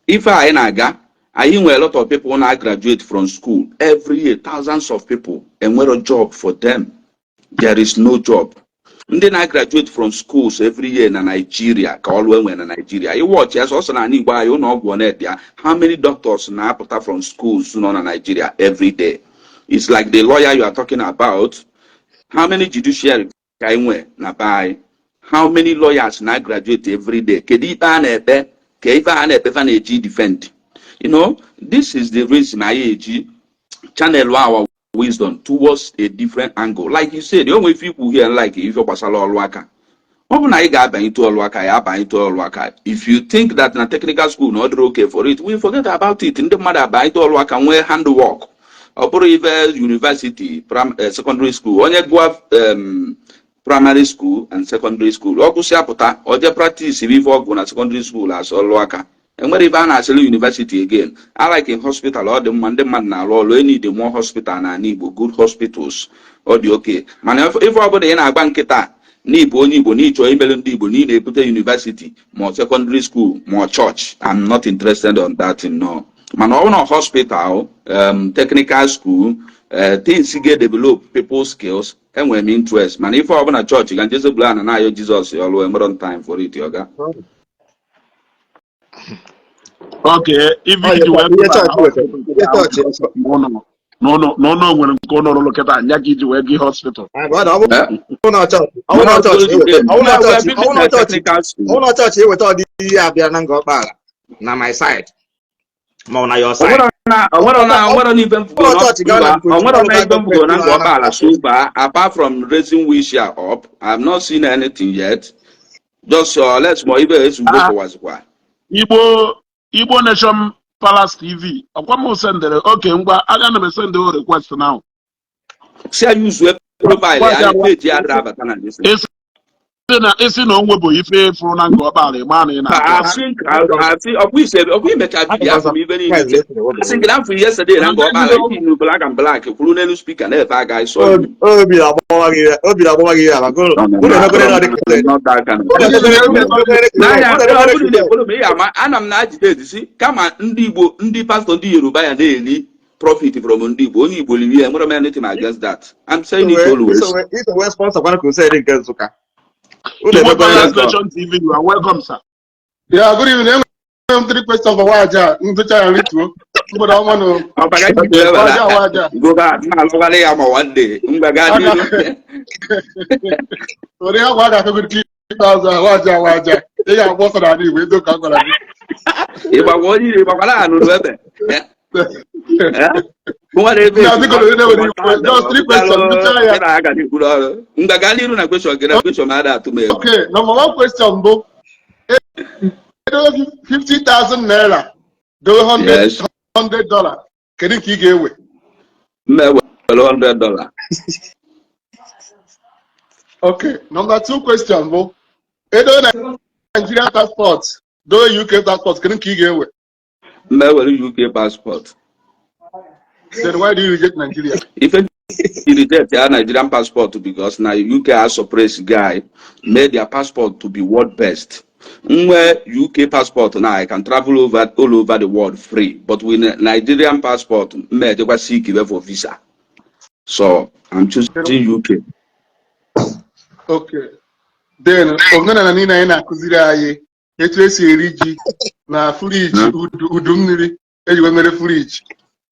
S2: ife anyị na-aga. Anyị nwere a lot of people na graduate from school every year, thousands of people. Enwero job for them. There is no job. Ndị na-graduate from schools every year na Nigeria, ka ọlụ enwe na Nigeria, iwọchi ya sọsọ na Igbo anyị, ụlọ ọgwụ na ya, how many doctors na-apụta from schools nọ na Nigeria every day? It's like the lawyer you are talking about. How many judiciary ka anyị nwe na be anyị? How many lawyers na graduate every day? Kedu ikpe a na-ekpe? Ka ife a na-ekpe fa na-eji defend? This is the reason anyị eji channel our wisdom towards a different angle. Like you said, o nwere ife ikwu here, like ife gbasara ọrụ aka. Ọ bụ na anyị ga-abanyetụ ọrụ aka ya, abanyetụ ọrụ aka. If you think that na technical school na ọ dịrị okay for it, we forget about it. Ndị mmadụ abanyetụ ọrụ aka, nwee handwork. Ọ bụrụ ife university, secondary school, onye gụọ primary school and secondary school, ọ gụsịa pụta, ọ jee practice ife ọgwụ na secondary school as ọlụ aka. Enwere ife a na-asịrị university again. I like in hospital, ọ dị mma, ndị mmadụ na-arụ ọrụ. E need more hospital na ala Igbo, good hospitals, ọ dị oke. Mana ife ọbụla ị na-agba nkịta na ịbụ onye Igbo na ịchọ imere ndị Igbo na ị na-ebute university ma ọ secondary school ma ọ church, I'm not interested on that thing, no. Mana ọ bụrụ na hospital, technical school, things ga-develop people skills, enwere m interest. Mana ife ọbụla chọọchị ga njezegburu ana na-ayọ Jizọs ọlụ, enwero time for it, ọga.
S1: Okay, ife iji wee
S3: Ihe chọọchị wetara, ihe chọọchị.
S1: N'ụlọ nwere nke ụlọ rụrụ kịta anya ka iji wee gị hospital.
S3: Ọ bụrụ na chọọchị, ọ bụrụ na chọọchị eweta, ọ bụrụ na chọọchị, ọ bụrụ na chọọchị,
S2: Technical school.
S3: ọ bụrụ na chọọchị eweta ọdị ihe abịa na Ngor Okpala na my side ma ọ na your side.
S2: Onwere na ife mfugo
S3: Ụlọ chọọchị gaa na Nkochi,
S2: onwere na
S3: ụlọ
S2: ife mfugo na
S3: chọọchị
S2: Ngor Okpala so far, apart from raising wheelchair up. I've not seen anything yet. Just let's more ibe ezugbo
S1: Ah.
S2: kọwazikwa.
S1: Igbo Nation Palace TV, ọkwa m sendere oke ngwa aga na m esende o request now.
S2: Si ya use profile ya page ya abata na this.
S1: Isi na onwe bụ ife fụrụ na Ngor Okpala, ịma na ị na-atụ asị.
S2: Asị ọkwa ise ọkwa imecha video afọ m ibe niile iche. Asị gị na afọ yesterday na Ngor Okpala iti nu black and black kwuru n'elu speaker na-efe aga ịsọ.
S3: Obi na-agbawa gị, obi na-agbawa gị ala unu emekwere na ọdị crusade.
S2: Not that kind of
S3: Unu emekwere
S2: n'anya
S3: unu
S2: ọ
S3: emekwere
S2: bụrụ na ekwere m ihe ama ana m na agitate si kama ndị Igbo, ndị pastọ ndị Yoruba ya na-eri profit from ndị Igbo, onye Igbo liri ya, enwere m anything against that. I'm saying it always.
S3: Iso wee sponsor kwana crusade nke Nsụka. Unu
S1: Igbo
S3: emekwere.
S1: Palace Nation TV, you are welcome, sir.
S4: Yeah, good evening. Enwere m three questions for Waja. Ntụcha ya rituo. Mgbede ọma nụ.
S2: Ọbaga ji ebe
S4: Waja, Waja.
S2: goba na-alụgharị ya ma one day mgbaga n'iru.
S4: Were agwa a ga-akụgụ nke ikpeazụ a, Waja, Waja. Ị ga-agba ọsọ n'ala Igbo, edo ka m gwara gị.
S2: Ịgbakwa onye ire ịgbakwara anụrụ ebe nwere ebe.
S4: Ndị biko, na ewere iwe. Just three questions. Ntụcha ya.
S2: Aga n'ikwuru ọrụ mgbaga n'iru na question gị na question ada atụ m egwu.
S4: Okay, number one question bụ edowe 50,000 naira, dowe 100 $100, kedu nke ị ga-ewe?
S2: Mma ewere $100.
S4: Okay, number two question bụ edowe Nigerian passport, dowe UK passport, kedu nke ị ga-ewe?
S2: Mma ewere UK passport.
S4: Then why do you reject Nigeria?
S2: Ife reject ya Nigerian passport because na UK has suppressed guy made their passport to be world best. Nwe UK passport now, I can travel over all over the world free, but with Nigerian passport, mma ejekwa seek for visa. So I'm choosing UK.
S4: Okay. Then omenala niile anyị na-akụziri anyị etu esi eri ji na fridge, udu mmiri eji wee mere fridge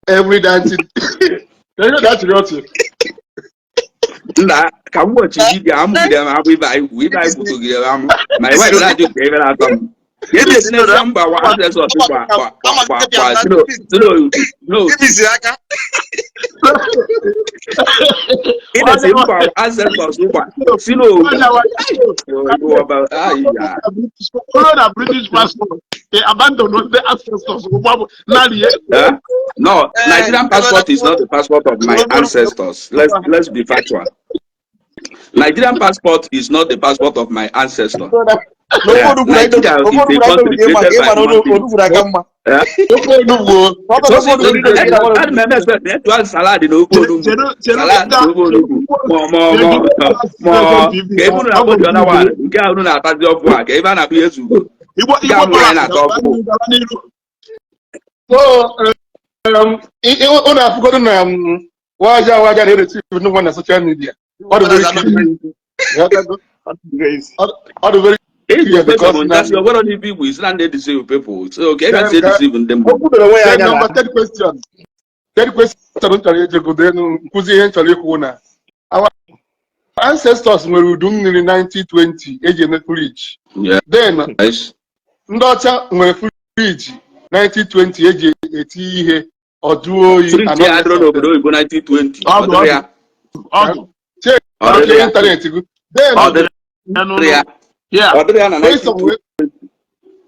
S4: every dancing ihe dachịrị ọchị.
S2: Nna, ka m watch video amụgide m abụ ibe anyị kwu ibe anyị kwutogide m amụ ma iwe na-ajụ ka ebe na-atọ m ka ebi esi n'ezi mba wa ancestors kwa kwa kwa kwa sino no
S3: Ibisi aka.
S2: Ịdesi mba ancestors kwa sino.
S1: Follow na British passport. They abandon the ancestors. Nari.
S2: Eh? No, Nigerian passport is not the passport of my ancestors. Let's be factual. Nigerian passport is not the passport of my ancestor. Yeah. Nigeria is a country created by human beings.
S3: Onugbu aka mma.
S2: Eh?
S4: Ofe onugbu.
S2: Ana m eme expect etu ahụ salad na ofe onugbu. Salad na ofe onugbu. Ma ka ebe unu na-akpọ the other one, nke a unu na-atazi ọkụ a, ka ebe a na-akpọ ya ezugo.
S1: Igbo
S2: Nke a
S1: Igbo
S2: mụrụ anyị na-ata ọkụ.
S4: So unu afụgodu na Waja, Waja na-ereti ndị nwa na social media. Ọ dị very clear. Ọ dị very clear because na
S2: Ntasị ọgwara n'ibe Igbo is not deceive people. So okay, ka si deceive ndị mmadụ.
S3: O kwudoro onwe ya
S4: Then
S3: anya na
S4: number third question. Third question m chọrọ ijegodo enu nkụzi ihe m chọrọ ikwu na our ancestors nwere udu mmiri 1920 eji eme fridge. Then ndị ọcha nwere fridge 1920 eji eti ihe ọjụ oyi.
S2: Fridge ya adịrọ n'obodo oyibo 1920. Ọ dịrị ya.
S1: Ọdụ.
S2: Ọ dịrị ya.
S4: Internet gị. Then
S2: Ọ dịrị ya. Ọ dịrị ya na
S4: question
S2: 1920.
S4: wee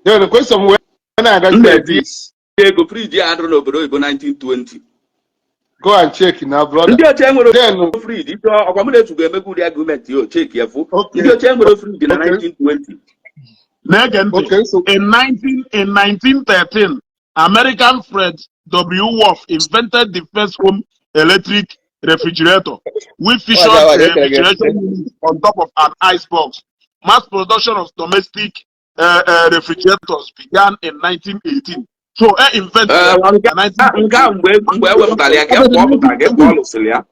S4: then question wee na-aga
S2: Mba,
S4: like this.
S2: Ego fridge ya adịrọ n'obodo oyibo 1920.
S4: Go and check na, brother.
S2: Ndị ọcha enwere
S4: Then
S2: fridge. Ife ọkwa mụ na-etu ga-emegbu ụdị argument ya, o check ya fụ. Ndị ọcha enwere fridge na 1920.
S1: Na-ege ntị.
S4: Okay, so
S1: In 1913, American Fred W. Wolf invented the first home electric refrigerator, which featured
S3: Waja,
S1: a
S3: waja, ekele gị.
S1: refrigeration unit on top of an ice box. Mass production of domestic refrigerators began in 1918. So, invented
S2: Nke
S1: in 1918.
S2: nke a, mgbe e wepụtara ya, ka mgbe ọ pụtara, ka mgbe ọ lụsịrị ya.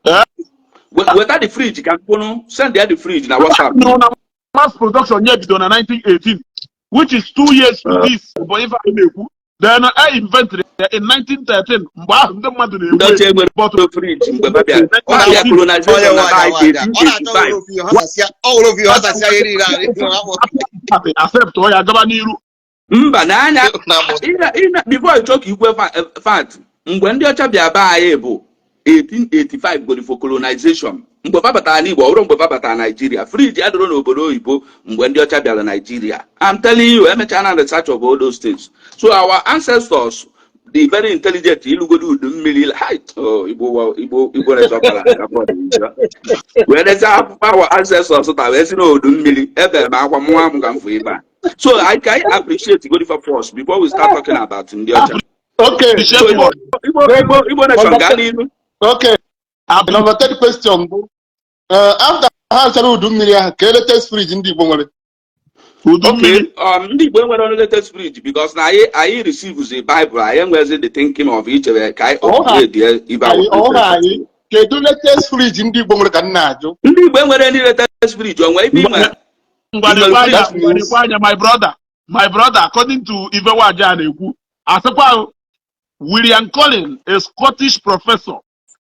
S2: Weta the fridge ka mkpụrụ, send ya the fridge na WhatsApp.
S1: No, na mass production ya bido na 1918, which is 2 years to this. Bụ ife anyị na-ekwu. Then I invented it in 1913, mgbe ahụ ndị mmadụ
S2: Ndị
S1: na-egbu
S2: ọcha enwere
S1: but
S2: fridge mgbe ba bịara. Ọ
S1: 1918.
S2: bịa colonization
S5: Onye
S2: na be
S5: waja
S2: anyị
S5: waja. Ọ na-achọ
S2: 1885.
S5: were ofu ihe ghọsasịa, ọ were ofu ihe ghọsasịa ihe niile ahụ.
S1: Accept ọ ya gaba n'iru.
S2: Mba, n'anya
S5: Na mụ.
S2: Before ịchọ ka ikwe fact, mgbe ndị ọcha bịa be anyị bụ 1885 godi for colonization. Mgbe fa batara n'Igbo, ọ bụrụ mgbe fa batara Naijiria, fridge adịrọ n'obodo oyibo mgbe ndị ọcha bịara Naijiria. I'm telling you, emechana na research of all those things. So our ancestors dị very intelligent. Ilugodo udu mmiri. Hai, oh, Igbo Igbo Igbo na-ezọkara wee lezi akwụkwọ our ancestors taa wee si n'udu mmiri ebere m akwa mụnwa m ka m fụ ibe a. So I can appreciate Godifa first before we start talking about ndị ọcha.
S4: Okay.
S2: So Igbo Igbo Igbo Igbo nation, gaa n'ihu.
S4: Okay. Number third question bụ, after ha chara udu mmiri ahụ, ka latest fridge ndị Igbo nwere?
S1: Udu
S2: Okay,
S1: mmiri.
S2: Ndị Igbo enwere only latest fridge because na anyị receive the Bible, anyị enwezi the thinking of ichebe ka anyị upgrade ya ibe
S4: anyị
S2: our
S4: ọha anyị, kedu latest fridge ndị Igbo nwere ka m na-ajụ?
S2: Ndị Igbo enwere ndị latest fridge. O nwere ibe ị nwere?
S1: Ngwadekwa anya.
S4: That means-
S1: Ngwadekwa anya, my brother, my brother, according to ife waja na-ekwu, asịkwa William Collins, a Scottish professor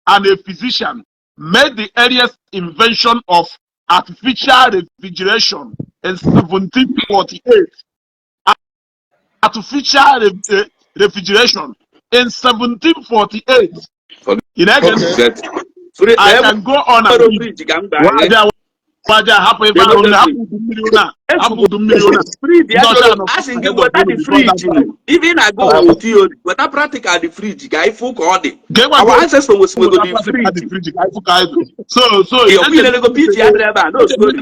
S1: and a physician, made the earliest invention of artificial refrigeration in 1748. Artificial refrigeration in 1748. Ị na-ege ntị?
S2: Get. Free-
S1: I can go on and
S2: enwere
S1: read.
S2: fridge ka m gbaa gị.
S1: Waja waja, hapụ ebe ahụ, hapụ udu mmiri ụna, hapụ udu mmiri ụna.
S2: Fridge
S1: Ndị ọcha nọ
S2: a sị gị weta the fridge. Ife ị na-agụ wụ theory. Weta practical the fridge ka anyị fụ ka ọ dị. Our ancestors nwesịrị the fridge.
S1: So
S2: Ị ọkwa PT adịrị ebe a no story.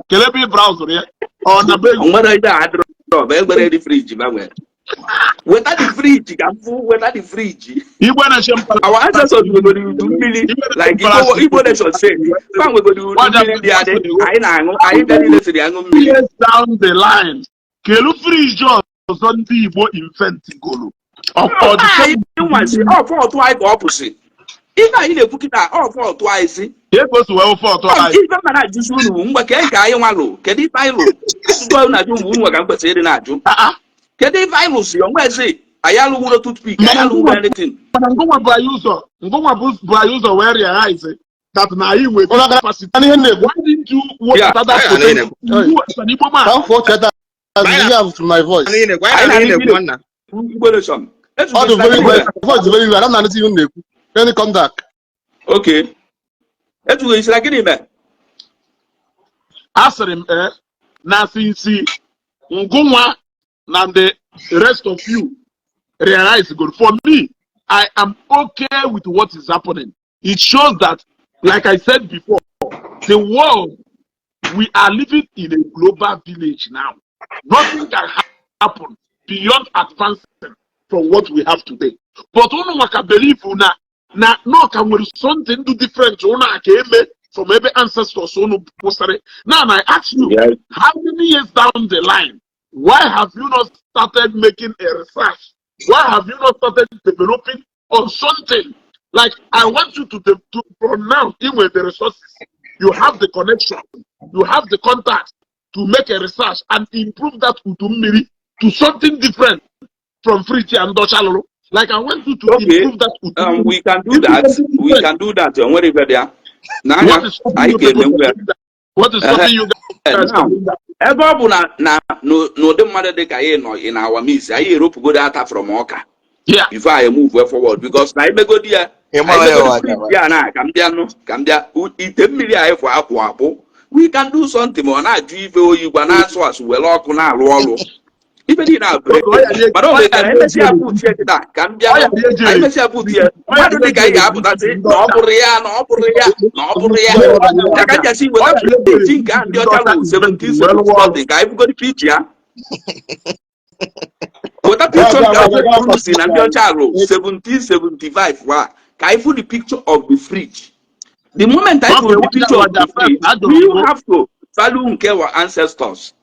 S1: Kelee ebe ị browse ya, ọ na be
S2: O nwere ibe a adịrọ bụ egbere the fridge gbanwee. Weta the fridge ka m fụ, weta the fridge.
S1: Igwe na-eche mpara.
S2: Our ancestors nwegoro udu mmiri, like Igbo nation said, fa nwegoro udu mmiri dị adị anyị na-aṅụ, anyị bịa niile siri aṅụ mmiri.
S1: Years down the line, kelu fridge ọzọ ndị Igbo invent golu? Ọ dị
S2: Anyị nwazi ọfọ ọtụ anyị ka ọ pụsị ife anyị na-ekwu kịta, ọfọ ọtụ anyị si
S1: ka ego si wee ofe ọtọ anyị.
S2: Ife mma na-ajụzi unu bụ, ngwa, kee nke anyị nwa lụ? Kedu ife anyị lụ? Ajụjụ unu na-ajụ mgbe unu nwa ka m kwesịrị ịdị na-ajụ.
S1: Ah, ah.
S2: Kedu ife anyị lụsi? Onwezi anyị alụwuro toothpick, anyị alụwuro anything.
S1: Mana ngụnwa bụ anyị ụzọ, ngụnwa bụ anyị ụzọ wee realize that na anyị nwere
S4: Ụlọ gara
S1: capacity.
S4: Ihe m na-ekwu.
S1: Why didn't you wepụta that
S3: Yeah.
S1: potential? You as an Igbo man.
S4: Ka m fụọ cheta azụ ihe a to my voice.
S3: Anyị na-ekwu, anyị na-anụ ihe na-ekwu, nwanna.
S2: Igbo nation.
S4: Ọ dị very my voice is very well. Ana m anụzi ihe m na-ekwu. Let me come back.
S2: Okay, etugo isira gịnị mee?
S1: Asịrị m na since ngụnwa na the rest of you realize good, for me, I am okay with what is happening. It shows that, like I said before, the world, we are living in a global village now. Nothing can happen beyond advancing from what we have today. But unu maka believe na no ka nwere something do different unu aka eme from ebe ancestors unu kwụsịrị. Now I ask you, how many years down the line, why have you not started making a research? Why have you not started developing on something? Like, I want you to from now, in with the resources, you have the connection, you have the contact to make a research and improve that udummiri to something different from fridge and dochalolo. Like, I want you to improve that udummiri.
S2: We can do that. We can do that. O nwere ife dị ya n'anya.
S1: What is stopping
S2: Anyị
S1: you people
S2: ga-emenwu
S1: from
S2: ya.
S1: doing that? What is stopping you guys
S2: Now,
S1: from doing that?
S2: Ebe ọ bụ na n'ụdị mmadụ dị ka anyị nọ in our midst, anyị eropụgodo ata from ọka before anyị move forward, because na imegodi ya
S5: Ị
S2: anyị
S5: mara ya
S2: megodi
S5: ụwa
S2: fridge ya na ka m bịa nụ, ka m bịa ite mmiri anyị fụ akpụ akpụ, we can do something. Ma ọ na-ajụ ife oyi gwa na-asụ asụ were ọkụ na-alụ ọrụ. Ife niile a bụrụ
S1: Oge ọ ya na-
S2: mana o
S1: ọ ya
S2: nwere
S1: na-eji
S2: emesịa put ya kịta ka m bịa
S1: ọ ya na-eji
S2: anyị mesịa put ya, mmadụ dị ka anyị ga-apụtasị na ọ bụrụ ya, na ọ bụrụ ya, na ọ bụrụ ya. Ya ka njasi weta fridge nke a ndị ọcha bụ 1770 something, ka anyị bugodi fridge ya, weta picture nke ahụ unu si na ndị ọcha rụ 1775 wa, ka anyị fụ the picture of the fridge. The moment I fụ the picture of the fridge, we have to value nke our ancestors.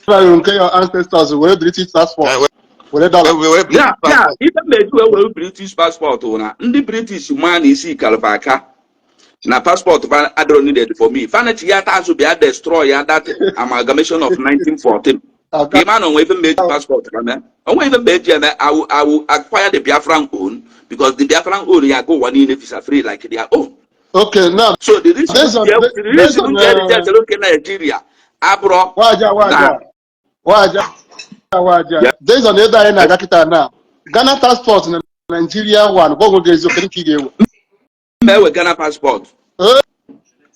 S4: Value nke your ancestors, were British passport, were dollar.
S5: Were
S2: Ya ya, ife mmeji wee were British passport wụ na ndị British maa na isi kalfa aka na passport fa adịrọ needed for me. Fanachi ya ata azụ bịa destroy ya, that amalgamation of 1914.
S4: Aka
S2: Ịma na onwe ife mmeji passport ka mee, onwe ife mmeji eme. I will acquire the Biafran own, because the Biafran own ya go ụwa niile visa free like their own.
S4: Okay, now
S2: So the reason
S4: based on
S2: the
S4: based
S2: reason
S4: on
S2: ji reject oke Nigeria abụrọ
S4: waja
S2: na
S4: waja waja waja, based on ebe anyị na-aga kịta na Ghana passport na Nigeria one, gwa onwe gị eziokwu, kedu ka ị ga-ewe?
S2: Mma ewe Ghana passport.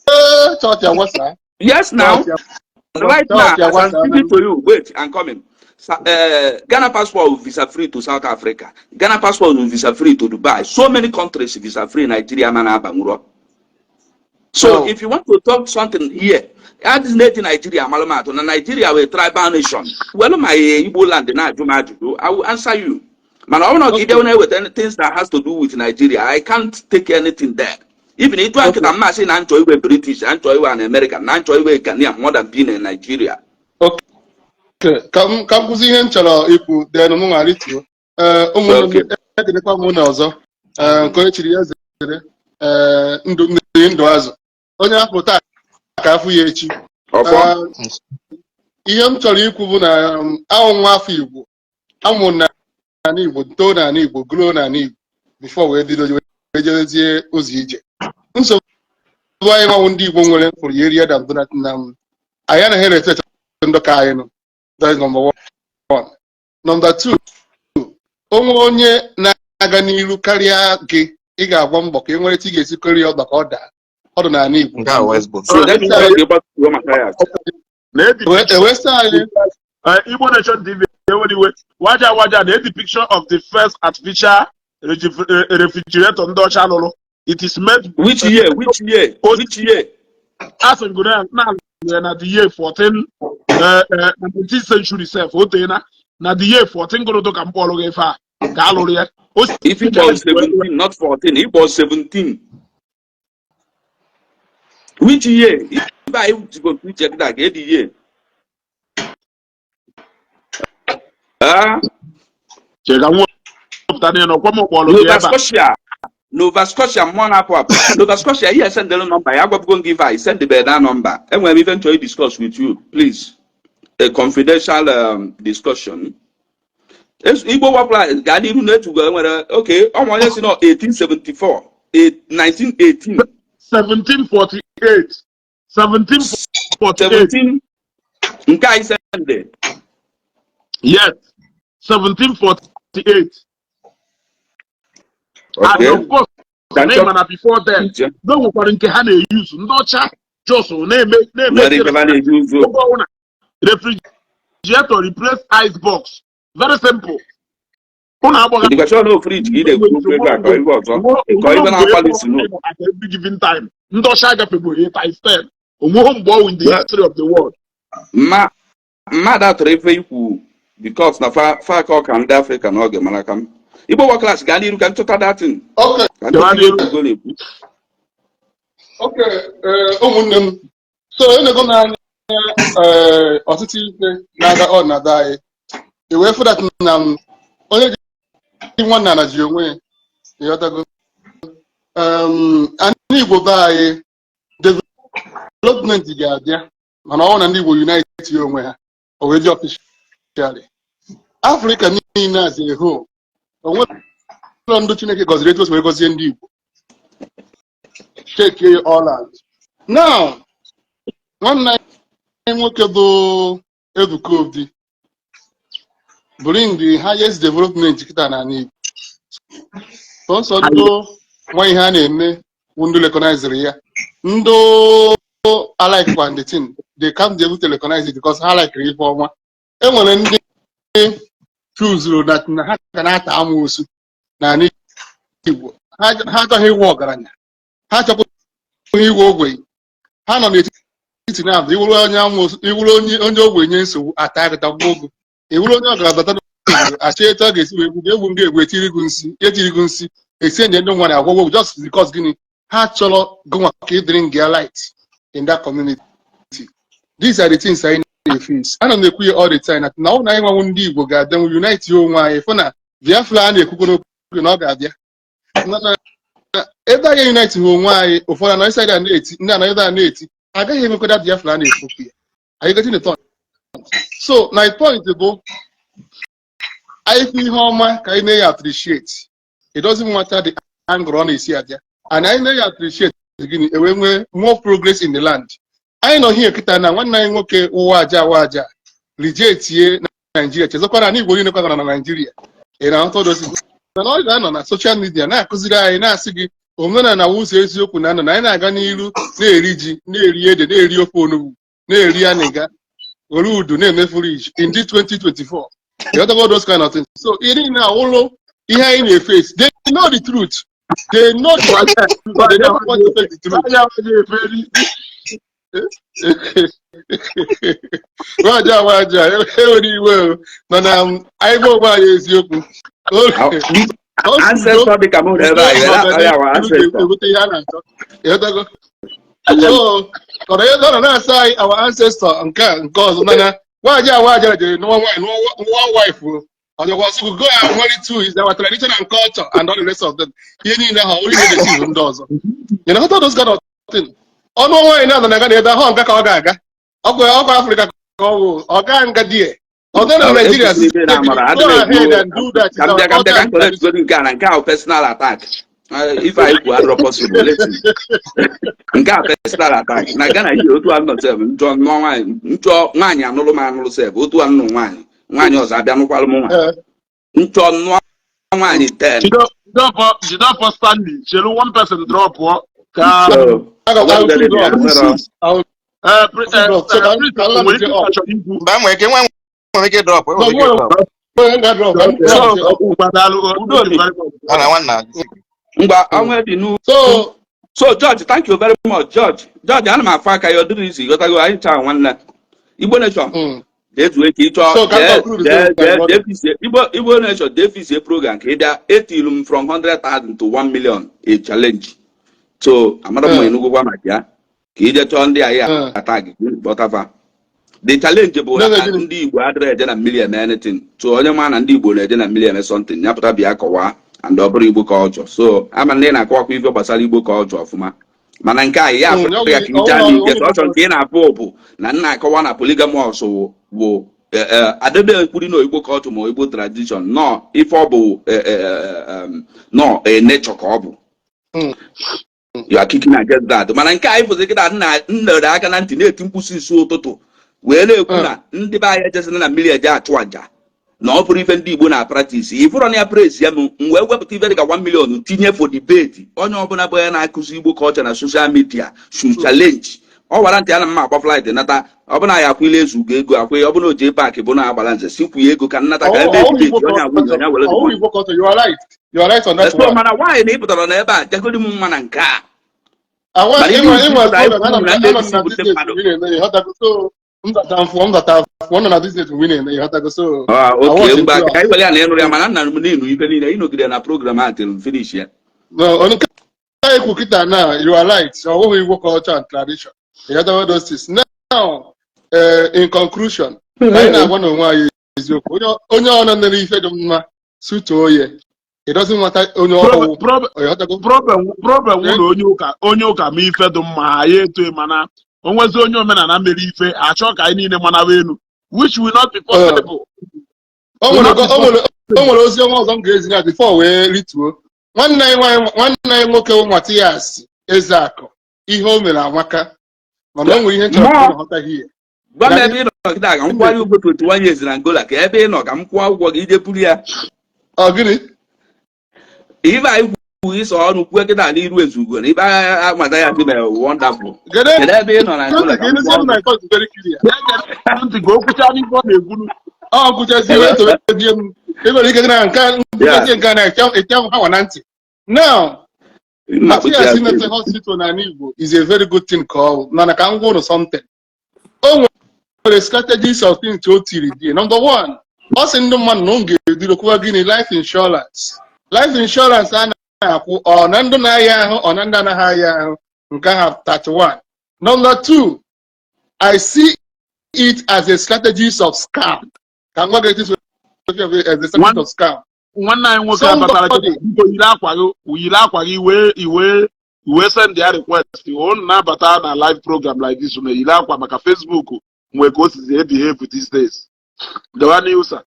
S4: Ee, chọọchị awasa.
S2: Yes, now
S4: Chọọchị
S2: right now,
S4: chọọchị
S2: as I'm
S4: awasa.
S2: speaking to you, wait, I'm coming. Ghana passport will visa free to South Africa. Ghana passport will visa free to Dubai. So many countries visa free. Nigeria man abanwuro. So
S4: No.
S2: if you want to talk something here, add na Nigeria malụmatụ na Nigeria wee tribal nation. Well, my Igbo land na-ajụ m ajụjụ, I will answer you. Mana ọ bụrụ na ọ ga-ịbịa na-eweta things that has to do with Nigeria, I can't take anything there. Even ịtụ nkịta mmasị na nchọ iwe British, na nchọ iwe an American, na nchọ iwe Ghanaian more than being in Nigeria.
S4: Okay, ka m kwụsị ihe m chọrọ ikwu, then m ghara ituo. Ee, ụmụnne m, ekenekwa m unu ọzọ. Ee, nke onye chiri ya zere. Ee, ndụ mmiri, ndụ azụ. Onye afọ taa ka afụ ya echi.
S2: Ọfọ.
S4: Ee, ihe m chọrọ ikwu bụ na ahụ nwa afọ Igbo amụ na n'ala Igbo, too n'ala Igbo, grow n'ala Igbo before wee bido wee jerezie ụzọ ije. Nsogbu anyị nwanwụ ndị Igbo nwere pụrụ ya erie da mbụ na anyị anaghị erete ndụ ka anyị nọ. That is number one. Number two, onwe onye na-aga n'iru karịa gị, ị ga-agba mbọ ka ị nwere etu ị ga-esi kọrọ ya ọdọ ka ọ daa ọdụ n'ala Igbo.
S3: Nke a wụ ezigbo.
S2: So let me tell you about Matthias.
S1: Na-edi
S4: Ewesa anyị.
S1: Igbo Nation TV, eweliwe waja waja na the picture of the first artificial refrigerator ndị ọcha lụrụ. It is made
S2: Which year? Which year? Which year?
S1: Asị ngoro ya na alụrụ ya na the year 14 19th century sef. O teena na the year 14 gụrụdụ ka m kpọrọ gị ife a ka a lụrụ ya. O si
S2: If it was 17, not 14, it was 17. Which year? If I go to check that, get the year. Ah,
S1: Chega nwa pụta na ọkwa m kpọrọ gị
S2: Nova
S1: ebe a.
S2: Scotia. Nova Scotia, mmụọ na-apụ apụ. Nova Scotia, ihe sendelu number ya, agwabugo gị ife a, send the that number. Enwere m even chọrọ discuss with you, please. A confidential discussion. Igbo wapụla gaa n'iru na etugo enwere okay, ọnwa onye si nọ 1874, 1918.
S1: 1748, 1748.
S2: 17 nke anyị sende.
S1: Yes, 1748. And of course
S2: Ka
S1: na
S2: nchọ-
S1: ịma na before then na o nwekwara nke ha na-eyuzu, ndị ọcha jos na-eme na-eme
S2: Nwere ife ha na-eji ụzọ.
S1: Oge ọbụla refrigerator replace ice box, very simple. Ụnụ agbagha.
S2: Dịkwa chọọ na fridge ka ị na-ekwu okwu ego a ka ife ọzọ ka ife na-akpali snow.
S1: At every given time, ndị ọcha agafebeghị times 10 onweghị mgbe ọwụ in the history of the world.
S2: Mma mmadụ atụrụ ife ikwu because na fa fa aka ọka ndị Afrịka n'oge mara ka m Igbo wa class gaa n'iru ka nchọta datin ka
S1: Gaa
S2: nchọta
S1: n'iru.
S2: ihe Ugo na-ekwu.
S4: Okay, ụmụnne m, so enego m anya, ọtụtụ ife na-aga ọ na be anyị, i wee fụ that na m onye ji nwanne ana ji onwe ya, ịghọtago? Anyị Igbo be anyị, development ga-abịa, mana ọ bụrụ na ndị Igbo unite ya onwe ha, o wee dị officially Afrịka niile as a whole, onwe ụlọ ndụ Chineke gọziri etu o si wee gọzie ndị Igbo. Check all out now, nwanne anyị nwoke bụ Ebuka Obi bring the highest development kịta n'ala Igbo. Sọnsọ ndị nwa ihe a na-eme bụ ndị recognizere ya, ndị alike the thing, they can't be able to recognize it because ha like ife ọma. Enwere ndị chuzuru na ha ga na-ata amoosu n'ala Igbo. Ha achọghị ịwụ ọgaranya, ha achọghị ịwụ ogbenye, ha nọ n'etiti na-abụ iwuru onye amoosu, iwuru onye ogbenye nsogbu ata agụta gbuo, iwuru onye ọgaranya bata n'obodo achọ etu a ga-esi wee gbu egbu ndị egwu, etiri gị nsị, etiri gị nsị, esi enye ndị nwa na-agwọ gwọ, just because gịnị? Ha chọrọ gụnwa ka ị bring ya light in that community. These are the things anyị na-eface. Ana m ekwu ya all the time na ọ na anyị nwanwu ndị Igbo ga-abịanwu unite onwe anyị, fụ na Biafra a na-ekwukwo n'okwu na ọ ga-abịa. Na ebe anyị unite ha onwe anyị, ụfọdụ anọ side a na-eti, ndị anọ ebe a na-eti, agaghị enwekwada Biafra a na-ekwu ya. Are you getting the point? So my point bụ, anyị fụ ihe ọma, ka anyị na-ya appreciate. It doesn't matter the angle ọ na-esi abịa, and anyị na-ya appreciate gịnị, ewee nwee more progress in the land. Anyị nọ here kịta na nwanne anyị nwoke ụwa aja awa aja rejectie Naijiria, chezokwara na Igbo niile kwagara na Naijiria. Ị na-aghọta odozi mana ọ ga-anọ na social media na-akụziri anyị, na-asị gị omenala wụzọ eziokwu na anọ na anyị na-aga n'iru, na-eri ji, na-eri ede, na-eri ofe onugbu, na-eri anịga, were udu na-eme fridge in this 2024. You got those kind of things. So ihe niile awụlụ ihe anyị na-eface. They know the truth, they know the truth, but they never want to face the truth. Waja waja enwere iwe o, mana anyị gwa onwe anyị eziokwu.
S2: Ancestor dị ka m hụrụ ebe a, were akparị our ancestor.
S4: Eweta ihe a na-achọ. Ịghọtago? So ọ na na-asa anyị our ancestor nke a nke ọzọ, mana nwaanyị a nwaanyị jere nụọ nwaanyị, nụọ one wife o. Ọ dịkwa ọsọ go and marry two is our tradition and culture and all the rest of them. Ihe niile ha onye na-deceive ndị ọzọ. You know those kind of thing. Ọnụ nwaanyị na-anọ na Ghana ebe ahụ nga ka ọ ga-aga. Ọkwa Afrịka ka ọ bụ ọ gaa nga die. Ọ dị na Nigeria.
S2: Ekwesịrị ibe na amara
S4: go ahead and do that.
S2: Ka m bịa, ka m bịa, ka m correct godi nke a na nke ahụ personal attack. Ife anyị kwu adịrọ possible. Listen, nke a personal attack na Ghana ihe otu a nọ sef njọ nụọ nwaanyị, nchọ nwaanyị anụlụ m anụlụ sef, otu a nụ nwaanyị, nwaanyị ọzọ abịa nụkwalụ m nwaanyị, nchọ nụọ nwaanyị 10.
S1: Jideofor Stanley, chere one person drop pụọ ka
S2: So,
S4: Aga m
S2: ọ
S4: drop.
S2: nwere
S4: I will drop. So
S1: Prince,
S4: ka
S1: o nwere
S4: m
S1: ike
S4: up.
S1: chọrọ ikwu.
S3: Mgbe enwere ike nwere ike drop, enwere ike drop.
S4: Onye ga drop.
S1: So, gbadalụ,
S2: Udo dị.
S1: very much.
S3: Ana nwanna.
S2: Ngwa onwe dị n'u.
S4: So
S2: So George, thank you very much, George. George, ana m afụ aka ya, ọ dịrị izi ghọtago anyị chaa nwanne Igbo Nation. Jee ike ịchọ.
S4: So, ka m
S2: jee
S4: conclude
S2: jee
S4: so, my
S2: jee
S4: brother.
S2: Jee fisie Igbo Nation, jee fisie program ka ị bịa etilu m from 100,000 to 1 million, a challenge. So amara m enugwukwa maka ya ka ije chọọ ndị anyị attack bọtafa. The challenge bụ
S4: No,
S2: na
S4: no, gịnị?
S2: ndị Igbo adịrị eje na mmiri eme anything. So onye ma na ndị Igbo na-eje na mmiri eme something, ya pụta bịa kọwaa, and ọ bụrụ Igbo culture. So ama ndị na-akọwakwa ife gbasara Igbo culture ọfụma, mana nke a ya afọ ya ka ije a n'ike sọsọ nke ị na-afụ bụ na nna akọwa na polygamous wụ adebe ekwuri na Igbo culture ma Igbo tradition nọ, ife ọ bụ nọ a nature ka ọ bụ. You are kicking against that, mana nke anyị fụzi kịta nna nnere aka na ntị na-eti mkpusi isi ụtụtụ wee na-ekwu na ndị be anyị ejezina na mmiri eje achụ àjà, na ọ bụrụ ife ndị Igbo na practice ifụrọ na ya praise ya. M wee wepụta ife dịka 1 million tinye for debate. Onye ọbụla bụ onye na-akụzi Igbo culture na social media should challenge. Ọ gwara ntị ya na mma agba flight nata, ọbụna ya akwụla ezugo ego akwụ, ọbụna o jee paakị bụ na agbara nze si kwuye ego ka nnata ka ebe debate onye agwụ onye were the
S4: Ọwụ
S2: money.
S4: Igbo culture, you are right. You are right on that
S2: So
S4: one.
S2: mana nwaanyị na ị pụtara n'ebe a jegodi m mma na nke a
S4: Awa
S2: mana ihe
S4: ịnwe
S2: izi
S4: ịnwe
S2: pụtara anyị
S4: program, anọ
S2: kwuru
S4: m
S2: na ndị
S4: anọ m
S2: APC
S4: na
S2: bụ ndị
S4: business
S2: mmadụ.
S4: mgbe ị na-eme, ịghọtago? So m nọ na business mgbe ị na-eme, ịghọtago? So
S2: Ah,
S4: I
S2: okay,
S4: watch
S2: ngwa
S4: it.
S2: ka anyị were ya na ịnụrụ ya, mana nna m n'ịnụ ife niile ịnọgide na program a till finish ya.
S4: No, nke anyị kwu kịta na you are right. Ọ bụghị Igbo culture and tradition. Ịghọtago those things. Now, in conclusion, anyị na-agwa na onwe anyị eziokwu. Onye ọ nọ ife dị mma sutuo ya. It doesn't matter onye ọwụ. Ịghọtago?
S1: Problem wụ na onye ụka ma ife dị mma ya eto, mana o nwezi onye omenala mere ife achọ ka anyị niile manawa elu, which will not be possible.
S4: O nwere ozi ọma ọzọ m ga-ezi ya before wee rituo. Nwanne anyị nwaanyị, nwanne anyị nwoke bụ Matias Ezeakụ, ihe o mere amaka, mana o nwere ihe m chọrọ ka
S2: Mmụọ.
S4: unu ghọta here.
S2: Gwa m ebe ị nọ kịta ka m kwụọ ya ụgwọ 21 years na Angola, ka ebe ị nọ ka m kwụọ ụgwọ gị ije buru ya.
S4: Ọ gịnị?
S2: Ife anyị kwuo ịsọ ọnụ kwuo kịta n'iru ezugo na ife amata ya dị mere wonderful.
S4: Kedu
S2: Kedu ebe ị nọ na Angola
S4: ntị
S2: ka
S4: ka
S2: m
S4: ịnụzie
S2: kwụọ
S4: my
S2: ụgwọ?
S4: voice very clear.
S1: Ntị ka o kwuchaa n'ife ọ na-ekwunu.
S4: Ọ gụchazie
S2: Hello?
S4: etobezie m. Ị nwere ike gị na nke ngụchazie nke a na-eche ha nwa na ntị. Now,
S2: Mma kpuchi
S4: Matthias
S2: ya.
S4: imepe hospital n'ala Igbo is a very good thing ka ọ bụ. Mana ka m gwa unu something. O nwere strategies of things o tiri die. Number one, ọ sị ndị mmadụ na ọ ga-ediro kwuwa gịnị? Life insurance. Life insurance a na-akwụ, ọ na ndị na-aya ahụ, ọ na ndị anaghị aya ahụ, nke ahụ 31. Number two, I see it as a strategies of scam. Ka m gwa gị etu esi as a strategy of scam.
S1: Nwanne anyị nwoke abatara. Biko, yiri akwa gị, yiri akwa gị, wee iwee iwee send ya request. Unu na-abata na live program like this, unu yiri akwa maka Facebook nwee ka o sizi ebehave these days. Gawa n'ihu, sir.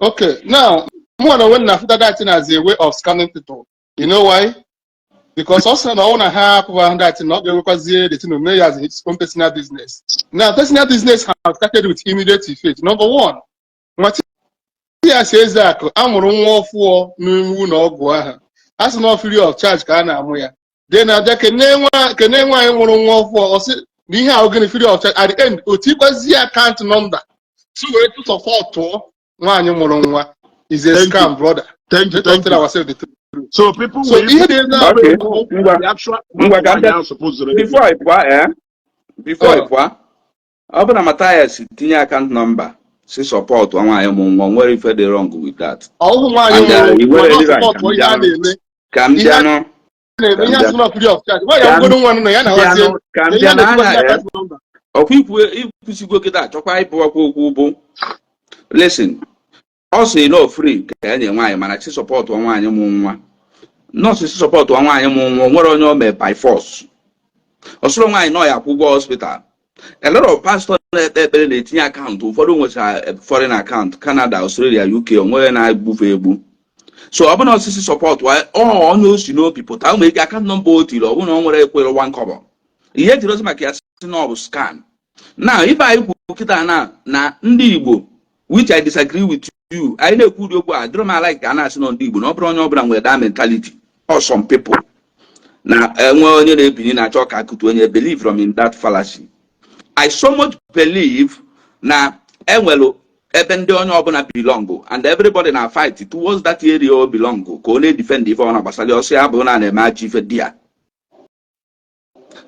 S4: Okay, now, mụ na onwe m na-afụta that thing as a way of scamming people. You know why? Because ọ sị na ọ na ha akwụwa that thing, na ọ ga-enwekwazie the thing mee ya as his own personal business. Now, personal business has started with immediate effect. Number one, Matthias Ezeakụ amụrụ nwa ọfụọ n'ime ụlọ ọgwụ ahụ. A sị na ọ free of charge ka a na-amụ ya. Then abịa kene nwaanyị mụrụ nwa ọfụọ, ọ sị na ihe ahụ gịnị, free of charge. At the end, o tikwazie account number si wee tụsọpọtụọ nwaanyị mụrụ nwa. Is a
S1: Thank you.
S4: scam, brother.
S1: Thank you.
S4: Let us
S1: Thank
S4: tell
S1: you.
S4: ourselves the truth.
S1: So people
S4: So
S1: will
S4: ihe dị ebe a
S2: Okay.
S4: bụ
S2: Ngwa.
S1: the actual
S2: Ngwa, ka m bịa.
S1: nwaanyị ahụ supposed
S2: Before I pụọ, before I
S4: Oh.
S2: pụọ, ọ bụ na Matthias tinye account number si support nwaanyị mụ nwa, nwere ife dị wrong with that?
S4: Ọhụụ nwaanyị
S2: And
S4: mụrụ
S2: i
S4: nwa
S2: nwere
S4: na
S2: right
S4: support
S2: ka m
S4: ihe a
S2: bịanụ
S4: na-eme
S2: ka m
S4: ihe a
S2: bịanụ
S4: na-eme
S2: ka m
S4: ihe a
S2: bịa
S4: sị na free of charge. Nwaanyị
S2: ka m
S4: amụgodo nwa nọ ya na-ahazie
S2: bịanụ ka m
S4: ihe
S2: bịa
S4: a
S2: n'anya.
S4: na-ekwukwazị account number.
S2: Ọkwa ikwu ikwusigo kịta, chọkwa ịbụwakwa okwu bụ, listen, ọ sị na free ka ya nye nwaanyị, mana chi support nwaanyị mụ nwa, nọọsụ si support nwaanyị mụ nwa, nwere onye o mee by force. Ọ sịrị nwaanyị nọ ya akwụ ụgwọ hospital. A lot of pastor na-ekpe ekpere na-etinye account. Ụfọdụ nwechara foreign account, Canada, Australia, UK, onwere na-egbufe egbu. So ọ bụrụ na osisi support ọ onye o si n'obi pụta, o nwere ike account number o tiri, ọ bụrụ na ọ nwere ekwere one kobo, ihe ejiri ozi maka ya si na ọ bụ scam. Now, ife anyị kwuru kịta na ndị Igbo, which I disagree with you, anyị na-ekwu ụdị okwu a dịrọ m ala ka a na-asị na ndị Igbo, na ọ bụrụ onye ọbụla nwere that mentality or some people na enwe onye na-ebini na-achọ ka akụtu onye. Believe from in that fallacy. I so much believe na enwere ebe ndị onye ọbụla belong and everybody na fight towards that area o belong, ka ọ na-edefend ife ọ na-gbasara ọsọ ya bụ na na-eme ajọ ife dị ya.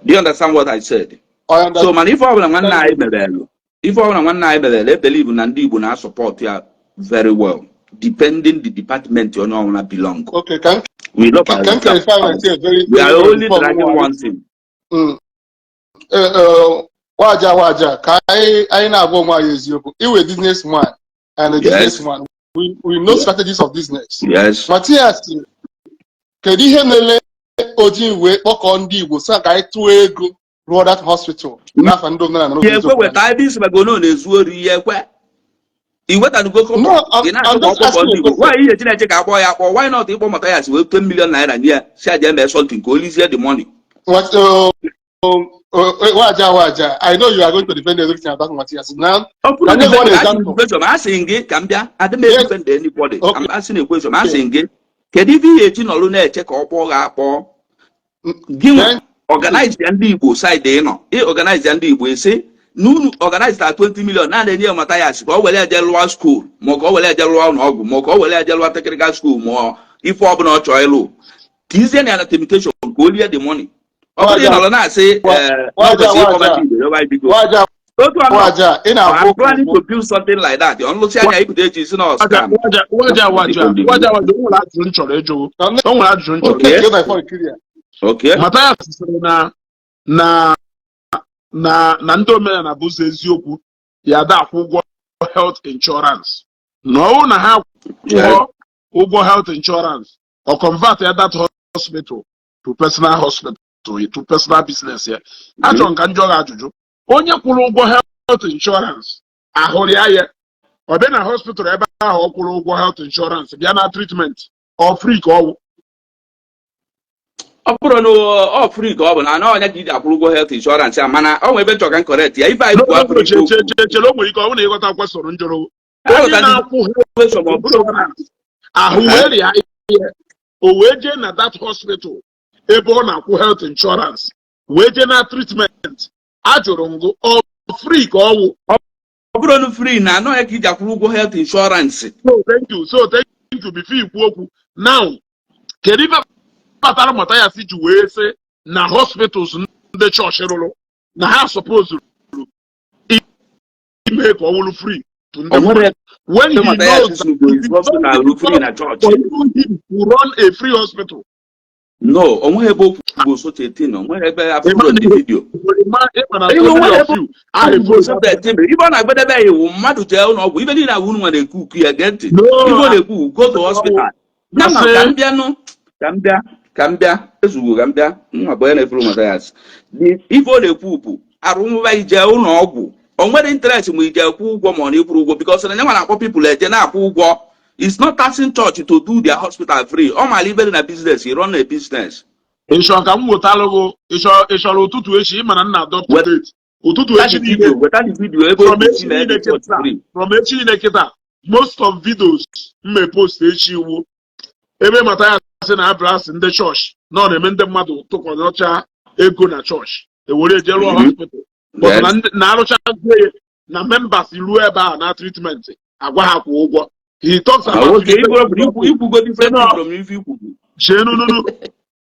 S2: Do you understand what I said?
S4: I
S2: So mana ife ọbụla nwanne
S4: understand.
S2: anyị merelu, ife ọbụla nwanne anyị merelu, e believe na ndị Igbo na-asupport ya very well, depending the department onye ọbụla belong.
S4: Okay, can
S2: We love
S4: can
S2: ourselves.
S4: clarify myself very
S2: We are
S4: very well
S2: only
S4: before
S2: dragging
S4: mụ
S2: one thing.
S4: Waja waja ka anyị na-agwa onwe anyị eziokwu. Iwe businessman and a businessman, we know strategies of business. Matthias, kedu ihe mere o ji wee kpọkọọ ndị Igbo sị ka anyị tụọ ego rụọ that hospital n'afọ ndị omenala na
S2: Ya ekwe weta ebe isi maka ono na-ezu ori, ya ekwe iwetanugo kọpọ.
S4: No,
S2: Ị na-achọ
S4: I'm
S2: ka ọ
S4: just
S2: kpọkọ
S4: asking
S2: ndị
S4: a
S2: Igbo.
S4: question.
S2: Why ihe Chineke ka akpọ ya akpọ? Why not ịkpọ Matthias wee 10 million naira nye ya, si aja eme something ka o lizie the money?
S4: What, waja waja, I know you are going to defend everything about Matthias. Now,
S2: Ọ bụrụ
S4: can you give one
S2: defend asking
S4: example?
S2: question, asị gị ka m bịa adị m defend anybody. I'm asking a question. Asị gị, kedu ife ihe eji nọrụ na-eche ka ọ kpọọ gị akpọ gị nwa?
S4: Then,
S2: Organize ya ndị Igbo side ị nọ, ị organize ya ndị Igbo, esi na unu organize ta 20 million na na-enye ya Matthias ka ọ were eje lụọ school, ma ka ọ were eje lụọ ụlọ ọgwụ, ma ka ọ were eje lụọ technical school, ma ife ọbụla ọ chọọ ịlụ, tizie na ya na temptation ka o lie the money. Ọ bụrụ ị
S4: Waja,
S2: nọrọ na-asị na ọ
S4: waja,
S2: kwesịrị ịkpọba
S4: waja,
S2: ndị Igbo yọba biko.
S4: Waja,
S2: Otu anọ
S4: waja, ị na-agwa
S2: I'm
S4: okwu
S2: planning to build something like that. Ọnlụsị anya ipụta echi si na ọ
S1: Waja
S2: scam.
S1: Waja waja waja waja waja, o nwere ajụjụ m chọrọ ịjụ.
S4: Ka m
S1: O nwere ajụjụ m chọrọ
S4: take my phone clear.
S2: Okay.
S1: Mathias sịrị na ndị omenala bụ ụzọ eziokwu ya da akwụ ụgwọ health insurance, na ọwụ na ha kwụọ ụgwọ health insurance, ọ convert ya that hospital to personal hospital, to personal business ya. Achọrọ m ka m jụọ gị ajụjụ. Onye kwụrụ ụgwọ health insurance, ahụrụ ya, ya ọ bịa na hospital ebe ahụ ọ kwụrụ ụgwọ health insurance bịa na treatment, ọ free ka ọwụ?
S2: Ọ bụrụ na ọ free ka ọ bụ na ọnya ka iji akwụrụ ụgwọ health insurance a, mana ọ nwere ebe nchọ ka m correct ya, ife anyị kwuo abụrụ ife okwu.
S1: Chere, o nwere ike ọ bụrụ na ịghọta kwesịrị njọrọ onye
S2: Aghọta ndị
S1: na-akwụ health
S2: question, ma ọ bụrụ
S1: insurance, ahụ wee rịa ihe, o wee jee na that hospital ebe ọ na-akwụ health insurance wee jee na treatment, ajụrụ ngụ, ọ free ka ọwụ?
S2: Ọ Bụrụ na free na anọ ya ka iji akwụrụ ụgwọ health insurance.
S1: So thank you, so thank you. Before ikwu okwu now, kedu ife kpatara Mathias ji wee sị na hospitals ndị chọọchị rụrụ na ha suppose ime ka ọ wụrụ free to ndị
S2: O nwere
S1: mmadụ, when he
S2: Mathias
S1: knows that
S2: go
S1: it
S2: his
S1: is
S2: hospital
S1: so
S2: rụ free na
S1: difficult
S2: chọọchị?
S1: for even him to run a free hospital?
S2: No, onweghị ebe okwu bụ such a thing. Onweghị ebe afụgo
S1: Ịma
S2: the video.
S1: ịma na
S2: Ihe
S1: so many
S2: onweghị
S1: of
S2: ebe
S1: you ahụ
S2: okwu such a thing. Ibe ọ na-agbadebe ya iwu, mmadụ jee ụlọ ọgwụ, ibe niile awụ nwa na-ekwu ukwu ya. Gee ntị.
S1: No.
S2: Ibe ọ na-ekwu, go to hospital na ma
S1: Asị.
S2: Ka m bịa nụ, ka m bịa, ka m bịa ezugo, ka m bịa nwa bụ onye na-efuru Mathias. Ife ọ na-ekwu bụ arụmụba ije ụlọ ọgwụ, o nwere interest ma ije kwụ ụgwọ ma ọ na ịkwụrụ ụgwọ, because na nyanwa na-akpọ people eje na-akwụ ụgwọ. It's not taxing church to do their hospital free. Ọ maara ibe dị na business. He run a business.
S1: Ịchọ ka m wetalụ gị? Ịchọrọ ụtụtụ echi? Ịma na nna up to date ụtụtụ
S2: Weta
S1: echi
S2: the
S1: niile.
S2: video, weta the video ebe
S1: From
S2: o
S1: echi
S2: si na
S1: niile
S2: ede church
S1: kịta,
S2: free.
S1: from echi niile kịta, most of videos m may post echi iwu ebe Mathias sị na abrasị ndị chọọchị na ọ na-eme ndị mmadụ tụkọnọcha ego na chọọchị ewere eje rụọ hospital, but na na arụchazie ya, na members ruo ebe a na treatment, agwa ha kwụ ụgwọ. He talks
S2: Ah,
S1: about
S2: okay, ikwu ikwugo different
S1: No.
S2: from ife ikwugo.
S1: Chenu nunu,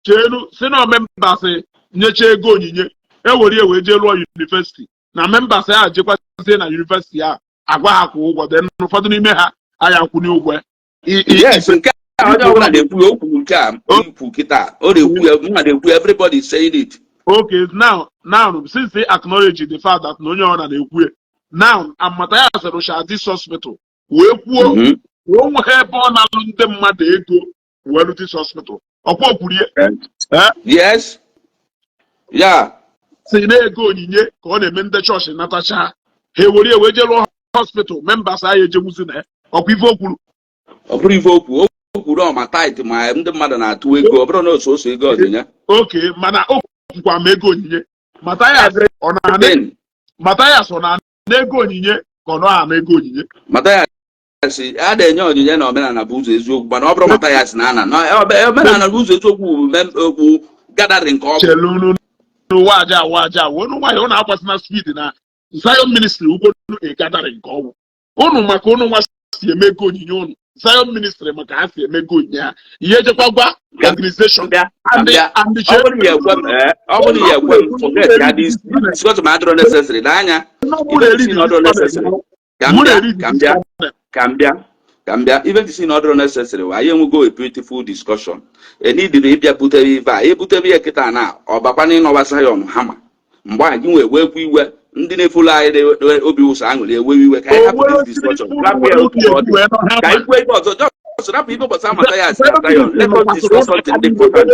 S1: chenu si na members nyecha ego onyinye, ewere ya wee jee rụọ university, na members ya jekwazie na university a, agwa ha kwụ ụgwọ, then ụfọdụ n'ime ha aya akwụnye ụgwọ.
S2: Yes, nke a onye ọbụla na-ekwu ya. O kwuru nke a ikwu kịta, ọ na-ekwu ya, mma na-ekwu ya, everybody is saying it.
S1: Okay, now since they acknowledge the fact that na onye ọbụla na-ekwu ya now, and Mathias rụcha this hospital wee kwuo na o nweghị ebe ọ na-alụ ndị mmadụ ego wee rụ this hospital, ọkwa okwuru ya? Eh?
S2: Yes, yeah.
S1: Si na ego onyinye ka ọ na-eme ndị chọọchị natacha ha ewere ya wee jee rụọ hospital, members ahụ ejewuzi na ya. Ọkwa ife o kwuru?
S2: Ọ bụrụ ife okwu o kwuru, ọ ma tithe ma ndị mmadụ na-atụ ego, ọ bụrụ na oso ego onyinye.
S1: Oke, mana o kwukwa ma ego onyinye, Mathias ọ na-ana?
S2: Then
S1: Mathias ọ na-ana ego onyinye ka ọ naghị ana ego onyinye?
S2: Mathias a na-enye onyinye na omenala bụ ụzọ eziokwu, mana ọ bụrụ Mathias na-ana na omenala bụ ụzọ eziokwu bụ okwu gathering ka ọ bụ.
S1: Chelunu waja waja wonu nwayọ, ụnụ agbasina speed. Na Zion Ministry ugbo a gathering nke ọgwụ ụnụ, maka ụnụ nwa si eme ego onyinye ụnụ, Zion Ministry maka ha si eme ego onyinye ha, ihe ejekwa gwa organization.
S2: Bịa
S1: and
S2: bịa
S1: and
S2: ọ bụrụ ya ekwe m, ọ bụrụ ya ekwe m, forget ya. This discussion ma adịrọ necessary n'anya. Ibe si na ọ dịrọ necessary, ka m bịa, ka m bịa, ka m bịa, ka m bịa. Even si na ọ dịrọ necessary, anyị enwego a beautiful discussion. Enidiri ịbịa butere ife a, ebutere ya kịta na ọ bakwa n'ịnọwa Zion hama mgbe a gị nwee wekwu iwe. Ndị na-efolo anyị obi ụsọ aṅụrị ewewe iwe. Ka anyị hapụ this discussion, rapụ ya otu ọ dị, ka anyị kwuo ife ọzọ. Just rapụ ife gbasara Mathias na Zion. Let us discuss something important.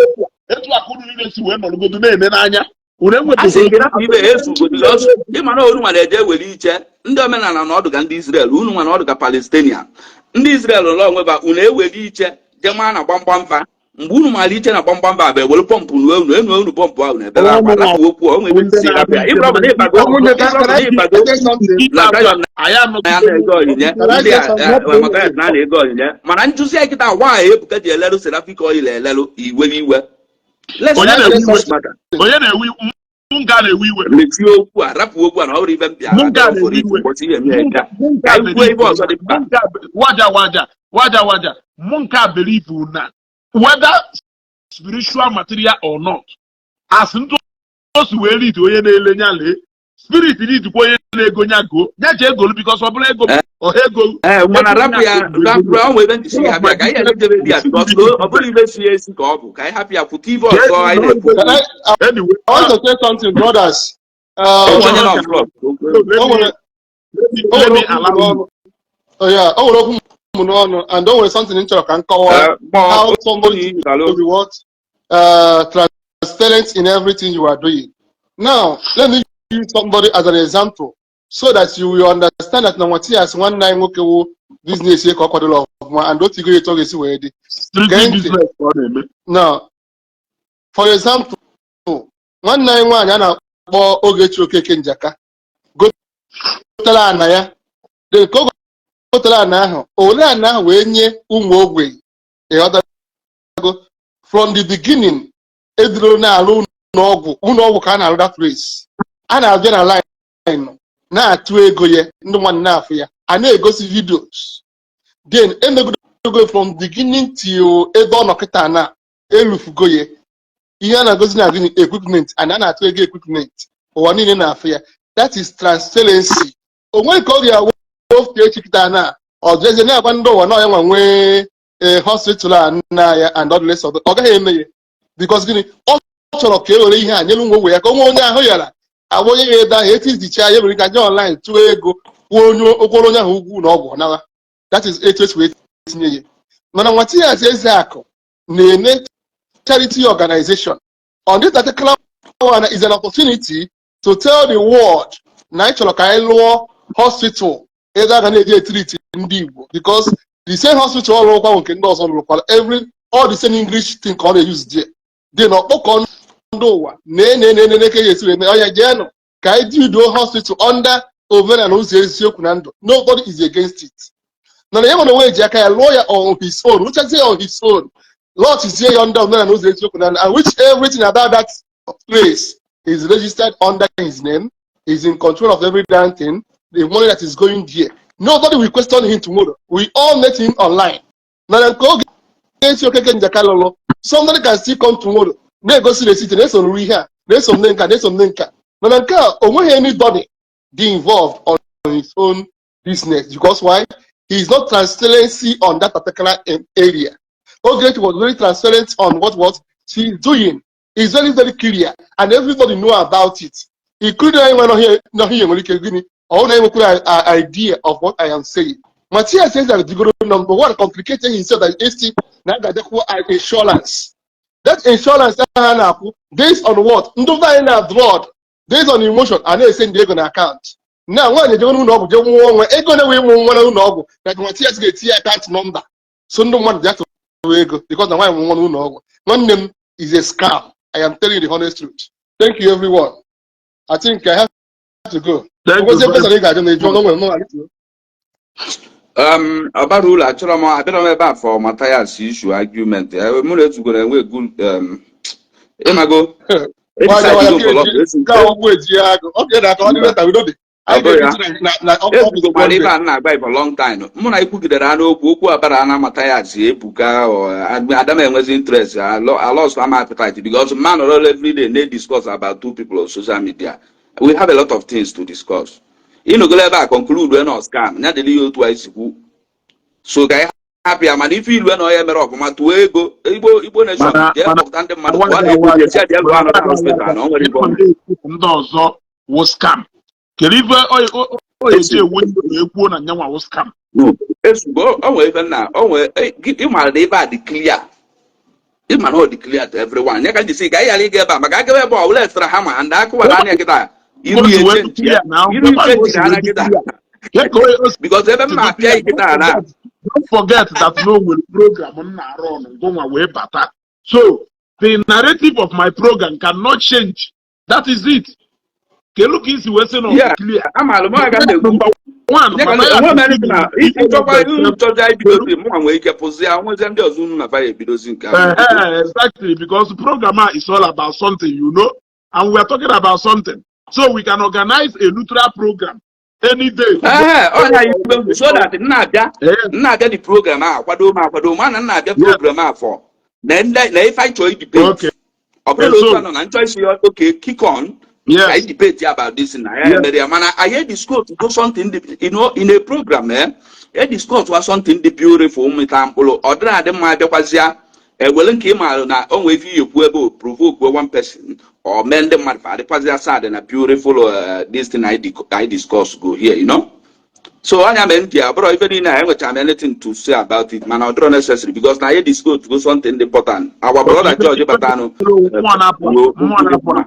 S1: Etu aka unu niile si wee nọrọgodo na-ene n'anya unu
S2: A sị gị rapụ ibe ezugo, because
S1: enwetago.
S2: ịma na unu nwa na-eje ewere iche ndị omenala na ọdụ ka ndị Israel, unu nwa na ọdụ ka Palestinian. Ndị Israel lọ onwe ba unu ewere iche jee maa na gbamgbam fa. Mgbe unu maara iche na gbamgbam fa bụ ewere pọmpụ nuo unu enu unu pọmpụ ahụ na-ebere akwa. Rapụ okwu o nwere ebe si rapụ ya. Ịbụrụ na ịbago
S4: Ụmụnne,
S2: ịbụrụ
S4: can
S2: na
S4: I
S2: ịbago
S4: say something?
S2: na Zion
S1: Anyị
S2: na ya na-ego onyinye.
S4: Can I
S2: Ndị
S4: say
S2: a
S4: something?
S2: Mathias na ego onyinye, mana njụzi ya kịta, nwaanyị Ebuka ji elerụ Seraphic oil elelu iwe iwe. Let's
S1: Onye na-ewe iwe?
S2: this matter.
S1: Onye na-ewe mụ nga na-ewe iwe?
S2: Mechie okwu a, rapụ okwu a na ọ bụrụ ife m bịara
S1: Mụ nga
S2: adọrọ for
S1: na-ewe
S2: it.
S1: iwe.
S2: Ụbọchị ihe eme ya ka anyị kwuo ife ọzọ dị mkpa.
S1: Waja waja waja waja, mụ nke a believe na whether spiritual material or not, as ndị o si wee lead, onye na-ele nya lee, spirit lead kwa, onye na-ego nya go nya jee egolu, because ọ bụrụ ego ọha ego.
S2: Ee, mana rapụ ya, rapụ ya. Ọ nwere ebe ntị si hapụ ya ka anyị ejebe di ya, because ọ bụrụ ife si esi ka ọ bụ ka anyị hapụ ya pụta ife ọzọ anyị na-ekwu.
S4: Can I
S1: Anyway.
S4: I want to say something, brothers.
S2: Onye nọ flọk.
S4: O nwere o
S1: Let
S4: nwere
S1: me
S4: okwu m
S1: allow you.
S4: n'ọnụ. Oh yeah, o nwere okwu m n'ọnụ, and o nwere something m chọrọ ka m kọwaa. How somebody to be what? Transparent in everything you are doing. Now, let me use somebody as an example so that you will understand that na Matthias nwanne anyị nwoke wụ business ya ka ọ kwadoro ọfụma and otu igo etu ọ ga-esi wee dị.
S1: Strictly
S4: Gee ntị.
S1: business ka ọ na-eme.
S4: Now, for example, nwanne anyị nwaanyị a na-akpọ Ogechi Okeke Njaka gotere ana ya. Then ka o gotere ana ahụ, o were ana ahụ wee nye ụmụ ogbenye. Ịghọtago? From the beginning, edoro na-arụ ụlọọgwụ, ụlọọgwụ ka a na-arụ that place. A na-abịa na line Na-atụ ego ya, ndị nwanne na-afụ ya, a na-egosi videos. Then emegodo from beginning till ebe ọ nọ kịta na elufugo ya. Ihe a na-egosi na gịnị? Equipment, and a na-atụ ego equipment, ụwa niile na-afụ ya. That is transparency. O nweghị ka ọ ga-awụ ofe echi kịta na ọ jezie na-agwa ndị ụwa na ọ ya nwa nwee ee hospital a nna ya and all the rest of it. Ọ gaghị eme ya because gịnị? Ọ chọrọ ka e were ihe a nyere nwa ogbe ya, ka o nwee onye ahụ yara abụ onye ya ebe ahụ etu izicha ya nwere ike aje online tụọ ego, kwụọ onye ụgwọrọ onye ahụ ugwu na ọgwụ nawa. That is etu esi wee tinye ya. Mana Mathias Ezeakụ na-ene charity organization on this particular one is an opportunity to tell the world na anyị chọrọ ka anyị lụọ hospital ebe a ga na-eji e-treat ndị Igbo, because the same hospital ọ lụrụkwa nke ndị ọzọ lụrụkwara, every all the same English thing ka ọ na-use there. Dị na ọkpọkọ ndị ụwa na-ene ka ya esi wee mee ọya jeenụ ka anyị build hospital under Omenala Ụzọ Eziokwu na Ndụ. Nobody is against it. Mana ya nwere onwe ji aka ya lụọ ya on his own, rụchazie ya on his own, lọchizie ya under Omenala Ụzọ Eziokwu na Ndụ, and which everything about that place is registered under his name. He's in control of every damn thing, the money that is going there. Nobody will question him tomorrow. We all met him online. Mana nke oge esi Okeke Njaka lụrụ, somebody can still come tomorrow na-egosi receipt na-eso nrụ ihe a, na-eso m nka, na-eso m nka. Mana nke a, o nweghị anybody dị involved on his own business. Because why? He is not transparency on that particular area. Ogechi was very transparent on what she is doing. It's very, very clear and everybody know about it, including anyị nwe nọ here. Nwere ike gịnị ọ na enwekwara idea of what I am saying. Matthias Ezeaku digoro number one complicated himself that esi na a ga-adekwu insurance. That insurance ahụ a na-akwụ based on what? Ndị be anyị na abroad, based on emotion, a na-ese ndị ego na account na nwaanyị ejego n'ụlọ ọgwụ jee nwụọ nwa, ego na-enwe ịmụ nwa n'ụlọ ọgwụ na Matthias ga-etinye account number so ndị mmadụ bịa tụrụ ego because na nwaanyị nwụọ n'ụlọ ọgwụ. Nwanne m, is a scam. I am telling you the honest truth. Thank you, everyone. I think I have to go.
S1: Thank you
S4: Ngozi
S1: very
S4: ekwesịrị ị ga-ajụ na eju ọnụ nwere mụ.
S2: Ọbara ụlọ achọrọ m abịara m ebe a for Matthias issue argument. Mụ na Ezugoro enwe good ịmago
S4: Nke a ọgwụ eji agụ ọ ga aka ọ dị leta udo dị anyị
S2: Ọ bụrụ ya.
S4: ga-ebitu na ọfịs.
S2: Ezugokwara ife a na-agba for long time. Mụ na ikwugidere ha n'okwu okwu abara na Matthias Ebuka Adam enwezi interest. I lost my appetite because man nọrọ every day na discuss about two people on social media. We have a lot of things to discuss. Ịnọgolo ebe a conclude na scam ya dịrị ya otu anyị si kwu, so ka anyị hapụ ya. Mana ife ilu na onye mere ọfụma tụọ ego Igbo, Igbo nation jee kpọpụta ndị mmadụ tụọ na ego esi adị ego anọ na hospital na o nwere ibe ọ mere.
S1: Ndị ọzọ wụ scam, kedu ife o eji ewu ndị ekwuo na nyanwa wụ scam?
S2: No, ezugo o nwere ife nna o nwere ịmara na ebe a dị clear, ịma na ọ dị clear to everyone. Ya ka ji si ka anyị ghara ịga ebe a maka agaba ebe ọ wụla extra hama and akụwara anya kịta iru ya e-change ya, iru e-change anya kịta because ebe m na-apịa kịta na
S1: Don't forget that no nwere program m na-arụ ọnụ ngụnwa wee bata, so the narrative of my program cannot change. That is it. Kelu ka isi wee sị na ọ dị clear?
S2: Amalụ m aga na-ekwu.
S1: Number one,
S2: Ya ka
S1: Mathias
S2: enwe m anything na isi chọkwa unu chọja ibidozi, mụnwa nwere ike pụzi ya nwezie ndị ọzọ unu na fa ya ebidozi nke ahụ.
S1: Exactly, because program is all about something, and we are talking about something. So we can organize a neutral program any day.
S2: Ee, ọnya ibe m so that m na-abịa m na-abịa the program a akwado m akwado ma na m na-abịa program a for na ndị na ife anyị chọrọ debate. Ọ bụrụ na otu anọ na nchọ isi ya, okay, kick on ka anyị debate about this na ya mere ya. Mana anyị discuss go something in a program, e discuss wa something dị beautiful, mmịta mkpụrụ ọ dịrị adị mma. Abịakwazịa ewere nke ị maara na o nwere ife ihe ekwu ebe o provoke one person or mee ndị mmadụ fa adịkwazịa sad na beautiful this thing I discuss go here. So anya mere m ji abụrọ ife niile a enwechara m anything to say about it, mana ọ dịrọ necessary because na anyị discuss go something dị important. Our brother George batanụ.
S1: Mmụọ na-apụ, mmụọ na-apụ.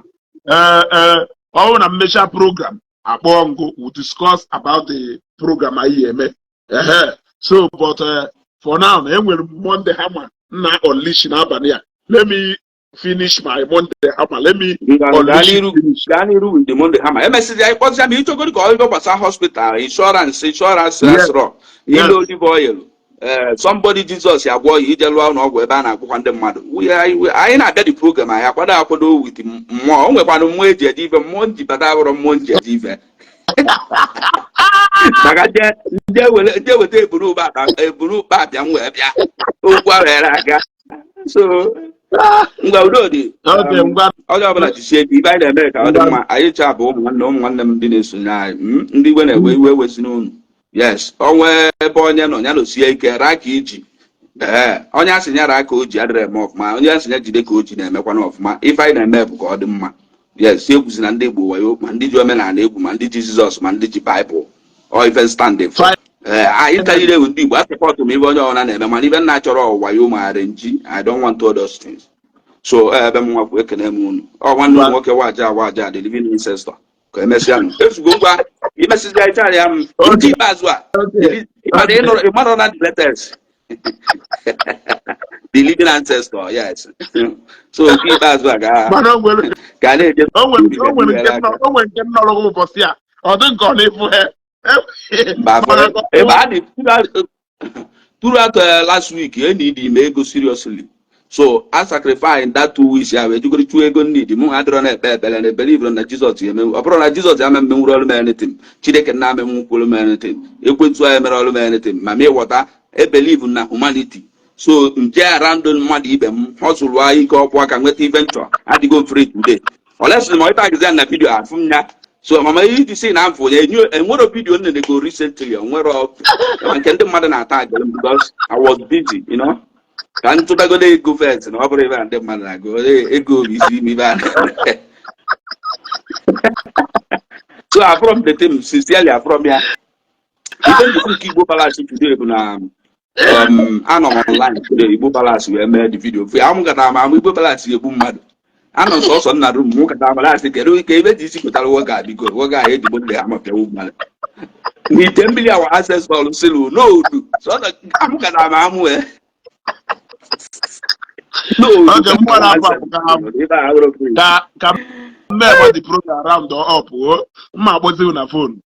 S1: Ee, ọ bụrụ na mmecha program akpọọ ngụ, we discuss about the program anyị eme. Ehe, so but for now na enwere m Monday hammer nna unleash n'abalị a. Let me finish my Monday hammer. Let me
S2: Gaa
S1: unleash
S2: n'iru.
S1: It finish.
S2: Gaa n'iru with the Monday hammer. Emesịzi anyị kpọzịa ma ịchọgoro ka ọ ife gbasara hospital insurance asịrọ ile olive oil, somebody Jesus ya gwọ ya ije lụọ ụlọ ọgwụ ebe a na-agwụkwa ndị mmadụ. Anyị na-abịa the program anyị akwado akwado with mmụọ. O nwekwanụ mmụọ eji eje ife, mmụọ nji bata abụrụ mmụọ nji eje ife. Maka ndị ewere ndị eweta eburu ụkpa eburu ụkpa abịa m wee bịa okwu ahụ ere aga. So ngwa, udo dị.
S1: Okay, ngwa.
S2: Onye ọbụla jisie ike. Ibe anyị na-eme ka ọ dị mma. Anyị cha bụ ụmụ nwanne, ụmụ nwanne m ndị na-esonye anyị, ndị iwe na-ewe iwe wezi n'unu. Yes, onwe ebe onye nọ ya nọsie ike raa ka iji. Ee, onye asị ya raa ka o ji adịrị eme ọfụma, onye asị ya jide ka o ji na-emekwana ọfụma. Ife anyị na-eme bụ ka ọ dị mma. Yes, egwuzi na ndị Igbo wayo, ma ndị ji omenala egwu, ma ndị ji Jizọs, ma ndị ji Baịbụl, ọ ife stand for. Ee, anyị tanyere ewu ndị Igbo a support m ibe onye ọbụla na-eme, mana ibe nna chọrọ wayo ma arrange. I don't want all those things. So ebe m nwapụ, ekene m unu. Ọ nwanne m nwoke Waja Waja, the living ancestor. Ka emesịa nụ. Ezugo. Ngwa, imesịzi ya m nke ikpeazụ a. Ịmara na the latest, the living ancestor. Yes, so nke ikpeazụ a ga
S1: Mana o nwere
S2: ka na-eje.
S1: O nwere nke m nọrọ ụbọchị a, ọ dị nke ọ na-efu ha.
S2: Mba, ebe a dị throughout last week, e need m ego seriously, so I sacrifice that 2 weeks ya wee jigoro chụọ ego need mụ. Adịrọ na-ekpe ekpere na believe na Jizọs eme. Ọ bụrụ na Jizọs ama mmenwuru ọrụ m anything, Chineke na amenwukwuru m anything, ekwensu anyị mere ọrụ m anything, ma m ịghọta e believe na humanity. So nje around mmadụ ibe m hustle ike ọkwụ aka nweta ife nchọ. Adịgo m free today, olesi ma ịta na video afụ m ya. So mama iji si na mfụ ya enwero video nnenego recently, onwero nke ndị mmadụ na-ata agịrị m because I was busy ka m tụtagodo ego first. Na ọ bụrụ ebe a ndị mmadụ na-agụ ego bụ isi ime ibe a. So afụrọ m the thing sincerely, afụrọ m ya. Ife njikwa nke Igbo Palace today bụ na anọ m online today, Igbo Palace wee mee the video. Fe amụkatara m amụ Igbo Palace egbu mmadụ anọ sọsọ nna rum mụ kata amara asị kedu ka ebe ji isi pụtara nwoke a. Biko, nwoke a ejigbo ndị ama pịawu mmadụ n'ite mmiri awa ancestor silu n'odu sọsọ. Amụkatara m amụ e n'odu.
S1: Oge mgbe na-apụ apụ
S2: ebe a hụrụ
S1: ka m na-eme the program round up o mma akpọzi na phone.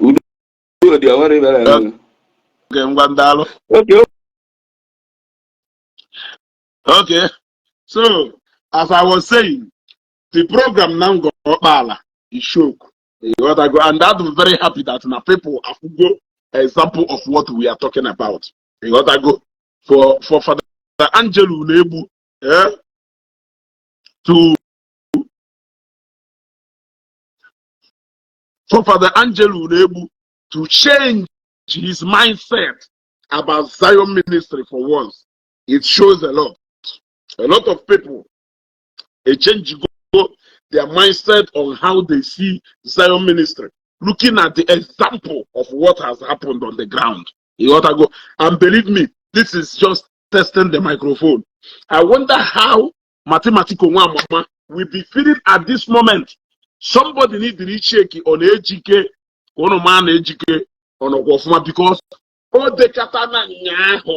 S2: Udo dị, onwere ibere eme.
S1: Oge, ngwa, ndalụ.
S2: Okay.
S1: Okay, so as I was saying, the program now go Okpala is shook. You got to go, and I'm very happy that now people have go example of what we are talking about. You got to go for Father Angelo Unebu, eh, to for Father Angelo Unebu to change his mindset about Zion ministry for once. It shows a lot. A lot of people, a change go their mindset on how they see Zion ministry, looking at the example of what has happened on the ground. You got to go. And believe me, this is just testing the microphone. I wonder how Mathematical Mama will be feeling at this moment. Somebody need to check on Ejike, ono man Ejike, on ọfụma, because o dekata na nyaahụ,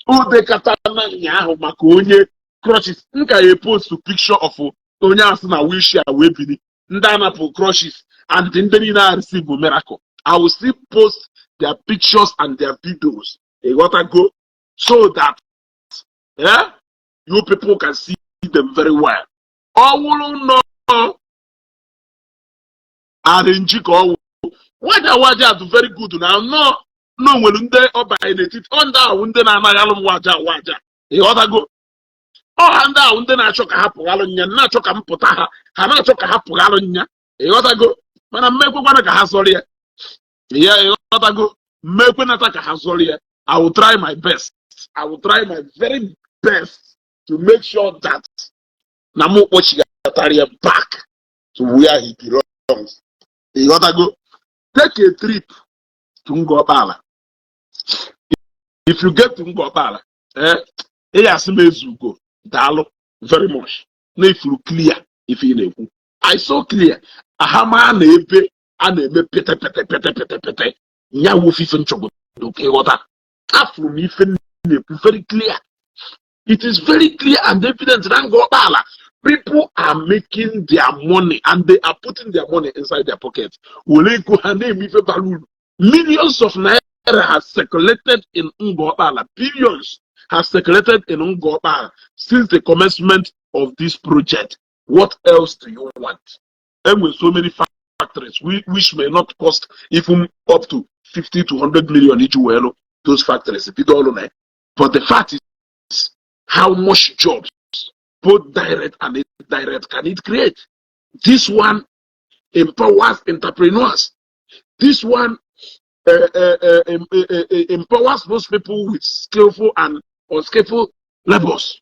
S1: o dekata na nyaahụ maka onye crutches. M ka ya post picture of onye asị na wheelchair wee bili, ndị anapụ crutches and ndị niile a receive miracle. I will still post their pictures and their videos, ịghọtago, so that you people can see them very well. Ọ wụrụ nọ arrange ka ọ wụ waja waja dị very good na nọ na onwere ndị ọbanye n'etiti ọ ndị ahụ ndị na-anaghị m waja waja, ịghọtago. Ọha ndị ahụ ndị na-achọ ka ha pụghalụ nya, na-achọ ka m pụta ha, ha na-achọ ka ha pụghalụ nya, ịghọtago. Mana mmekwekwana ka ha zọrọ ya ya, ịghọtago, mmekwenata ka ha zọrọ ya. I will try my best, I will try my very best to make sure that na mụ kpọchigatara ya back to where he belongs, ịghọtago. Take a trip to Ngọkpala. If you get to Ngọkpala, ị ga-asị m ezugo, daalụ very much na ifuru clear ife ị na-ekwu. I so clear ahama na ebe a na-eme pete pete pete pete pete nya wo fife nchọgodo ka ịghọta. Afụrụ m ife m na-ekwu very clear. It is very clear and evident na Ngọkpala people are making their money and they are putting their money inside their pocket, were ego ha na-eme ife bara uru. Millions of naira has circulated in Ngọkpala, billions has circulated in Ngọkpala since the commencement of this project. What else do you want? Enwe so many factories which may not cost even up to 50 to 100 million iji wee lụ those factories, bido ọrụ na ya. But the fact is, how much jobs, both direct and indirect, can it create? This one empowers entrepreneurs. This one empowers those people with skillful and unskillful labors.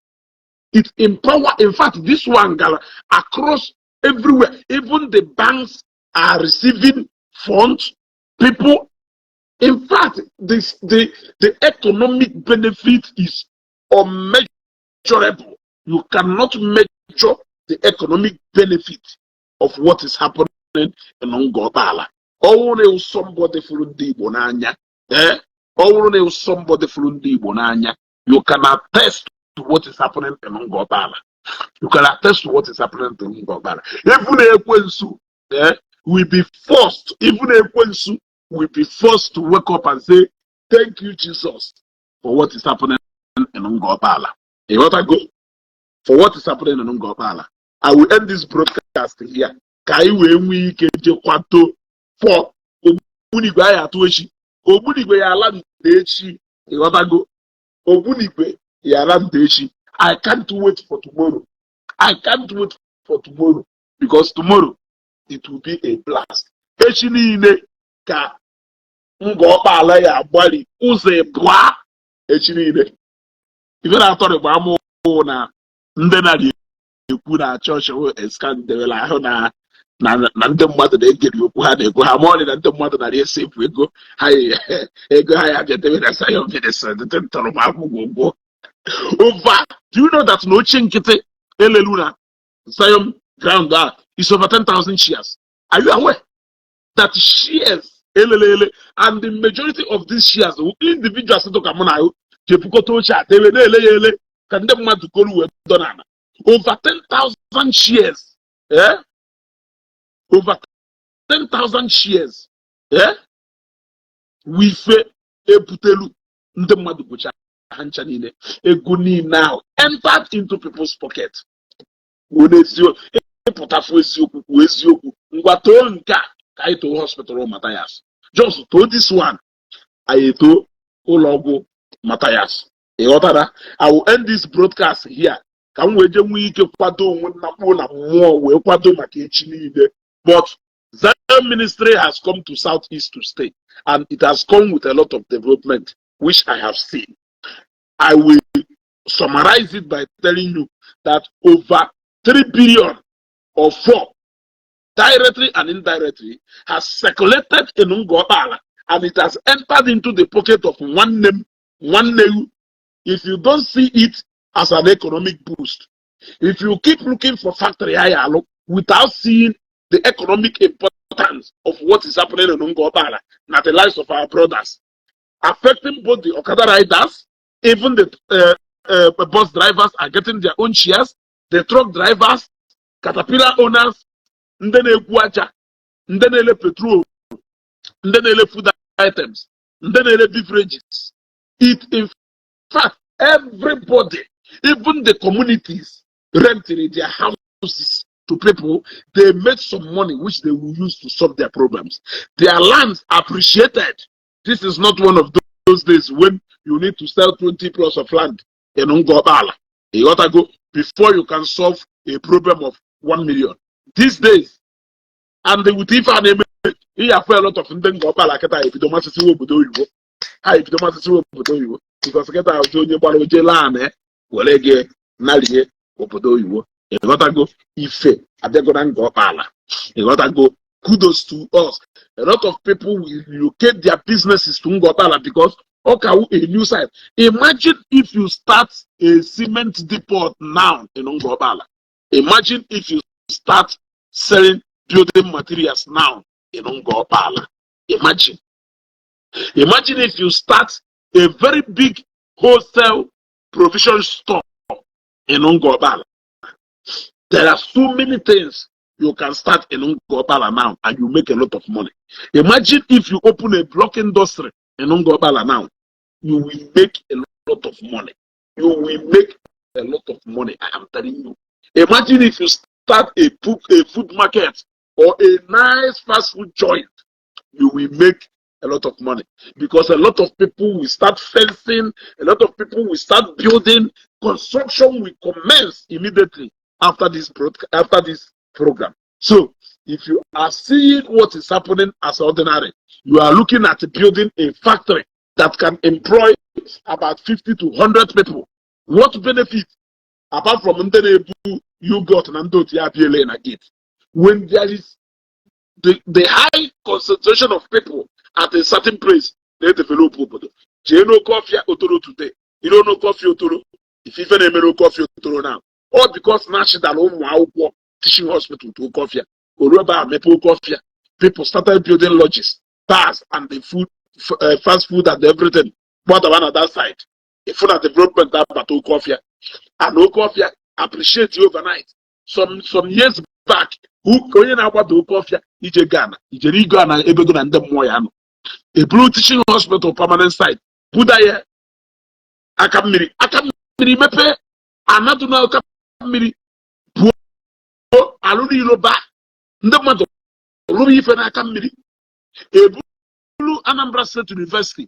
S1: It empower, in fact, this one gala across everywhere. Even the banks are receiving funds. People, in fact, this the economic benefit is unmeasurable. You cannot measure the economic benefit of what is happening in Ngor Okpala. Ọ bụrụ na ịwụ somebody fụrụ ndị Igbo n'anya, ọ bụrụ na ịwụ somebody fụrụ ndị Igbo n'anya, you can attest to what is happening in Ngor Okpala. You can attest to what is happening in Ngor Okpala. Even Ekwensu will be forced, even Ekwensu will be forced to wake up and say, "Thank you, Jesus, for what is happening in Ngor Okpala." You want to go? For what is happening in Ngor Okpala. I will end this broadcast here. Ka anyị wee nwee ike je kwado for ogbunigwe anyị atụ echi. Ogbunigwe ya ala nde echi. Ịghọtago? Ogbunigwe ya ala nde echi. I can't wait for tomorrow. I can't wait for tomorrow because tomorrow it will be a blast. Echi niile ka Ngor Okpala ya agbali ụzọ ịbụa echi niile. Ife na-atọrịgba ama na ndị narị ekwu na chọọchị eskandewela ahụ na ndị mmadụ na-egeri okwu ha na-ekwu ha ma ọlị na ndị mmadụ narị esepụ ego ha, ego ha ya bịa na Zion Ministry tọrọ m akwụkwọ ụgwọ over. Do you know that na oche nkịtị elelu na Zion ground a is over 10,000 shares? Are you aware that shares elelele, and the majority of these shares, individuals dị ka mụ na ahụ jepụkọta oche a debe na-ele ya ele ka ndị mmadụ kolu wee dọ n'ala? Over 10,000 shares, eh? Over 10,000 shares, eh? Wife ebutelu ndị mmadụ gụcha ha ncha niile, ego niile ahụ entered into people's pocket. Kwuo n'eziokwu, ịpụtafu eziokwu, kwuo eziokwu. Ngwa, too nke a ka anyị too hospital Matthias. Just too this one, anyị etoo ụlọọgwụ Matthias. Ị ghọtara? I will end this broadcast here ka m wee jee nwee ike kwado onwe m na mkpụrụ na mmụọ wee kwado maka echi niile. But Zion Ministry has come to Southeast to stay, and it has come with a lot of development which I have seen. I will summarize it by telling you that over 3 billion or 4, directly and indirectly, has circulated in Ngor Okpala, and it has entered into the pocket of one name, one name. If you don't see it as an economic boost, if you keep looking for factory ayalo without seeing the economic importance of what is happening in Ngor Okpala, not the lives of our brothers, affecting both the Okada riders, even the bus drivers are getting their own shares, the truck drivers, caterpillar owners, ndị na-egwu aja, ndị na-ele petrol, ndị na-ele food items, ndị na-ele beverages. It in fact, everybody, even the communities renting their houses to people, they made some money which they will use to solve their problems. Their lands appreciated. This is not one of those days when you need to sell 20 plots of land in Ngor Okpala. You gotta go before you can solve a problem of 1 million. These days, and with ife a na-eme ihe afụ, a lot of ndị Ngor Okpala kịta ebido masịsị obodo oyibo, ha ebido masịsị obodo oyibo, because kịta azụ onye gbara oje laa na were gị narie obodo oyibo. Ịghọtago? Ife abịago na Ngor Okpala. Ịghọtago? Kudos to us. A lot of people will relocate their businesses to Ngor Okpala because Okawu, a new site. Imagine if you start a cement depot now in Ngor Okpala. Imagine if you start selling building materials now in Ngor Okpala. Imagine. Imagine if you start a very big wholesale provision store in Ngor Okpala. There are so many things you can start in Ngor Okpala now and you make a lot of money. Imagine if you open a block industry in Ngor Okpala now, you will make a lot of money. You will make a lot of money, I am telling you. Imagine if you start a food market or a nice fast food joint, you will make a lot of money because a lot of people will start fencing, a lot of people will start building. Construction will commence immediately after this program. So if you are seeing what is happening as ordinary, you are looking at building a factory that can employ about 50 to 100 people. What benefit apart from ndị na-ebu yogurt na ndị otu ya abịa na gate? When there is the high concentration of people at a certain place, na-edevelop obodo. Jee n'oke ọfịa Otoro today, iro n'oke ọfịa Otoro, ife na-eme n'oke ọfịa Otoro now, all because na achịdara ụmụ akwụkwọ teaching hospital to oke ọfịa oru ebe a mepe oke ọfịa. People started building lodges, bars and the food, fast food and everything. Gbadawa na that side, ifu na development abata oke ọfịa, and oke ọfịa appreciate you overnight. Some years back, onye na-agbada oke ọfịa ije Ghana ijere igo ana ebe go na ndị mmụọ ya nọ eburu teaching hospital permanent site buda ya aka mmiri, aka mmiri mepee anadụ na aka mmiri buo alụrụ ilo ba ndị mmadụ rụrụ ife n'aka mmiri, eburu Anambra State University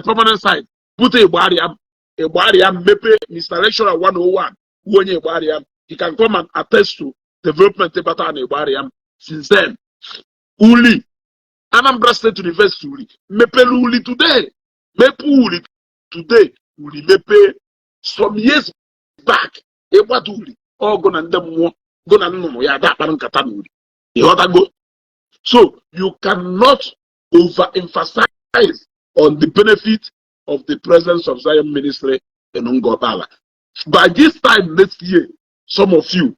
S1: permanent site bute Igbariam. Igbariam mepee. Mr. Lecturer 101 wu onye Igbariam. He can come and attest to development bata na Igbariam since then. Uli, Anambra State University Uli mepere. Uli today, mepe Uli today, Uli mepee. Some years back, ịgbada Uli, ọgụ na ndị mmụọ gụ na nnụnụ ya ada akpara nkata na Uli. Ịghọtago? So you cannot overemphasize on the benefit of the presence of Zion Ministry in Ngor Okpala. By this time next year, some of you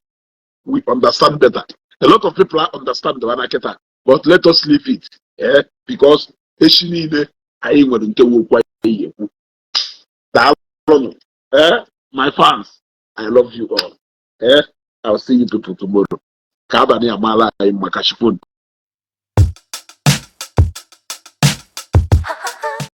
S1: will understand better. A lot of people understand the Wanaketa, but let us leave it, eh? Because echi niile anyị nwere nke nwe okwu anyị ekwu. Daalụnụ, eh? My fans, I love you all. Eh? I'll see you people tomorrow. Ka abalị amaala anyị maka chifon.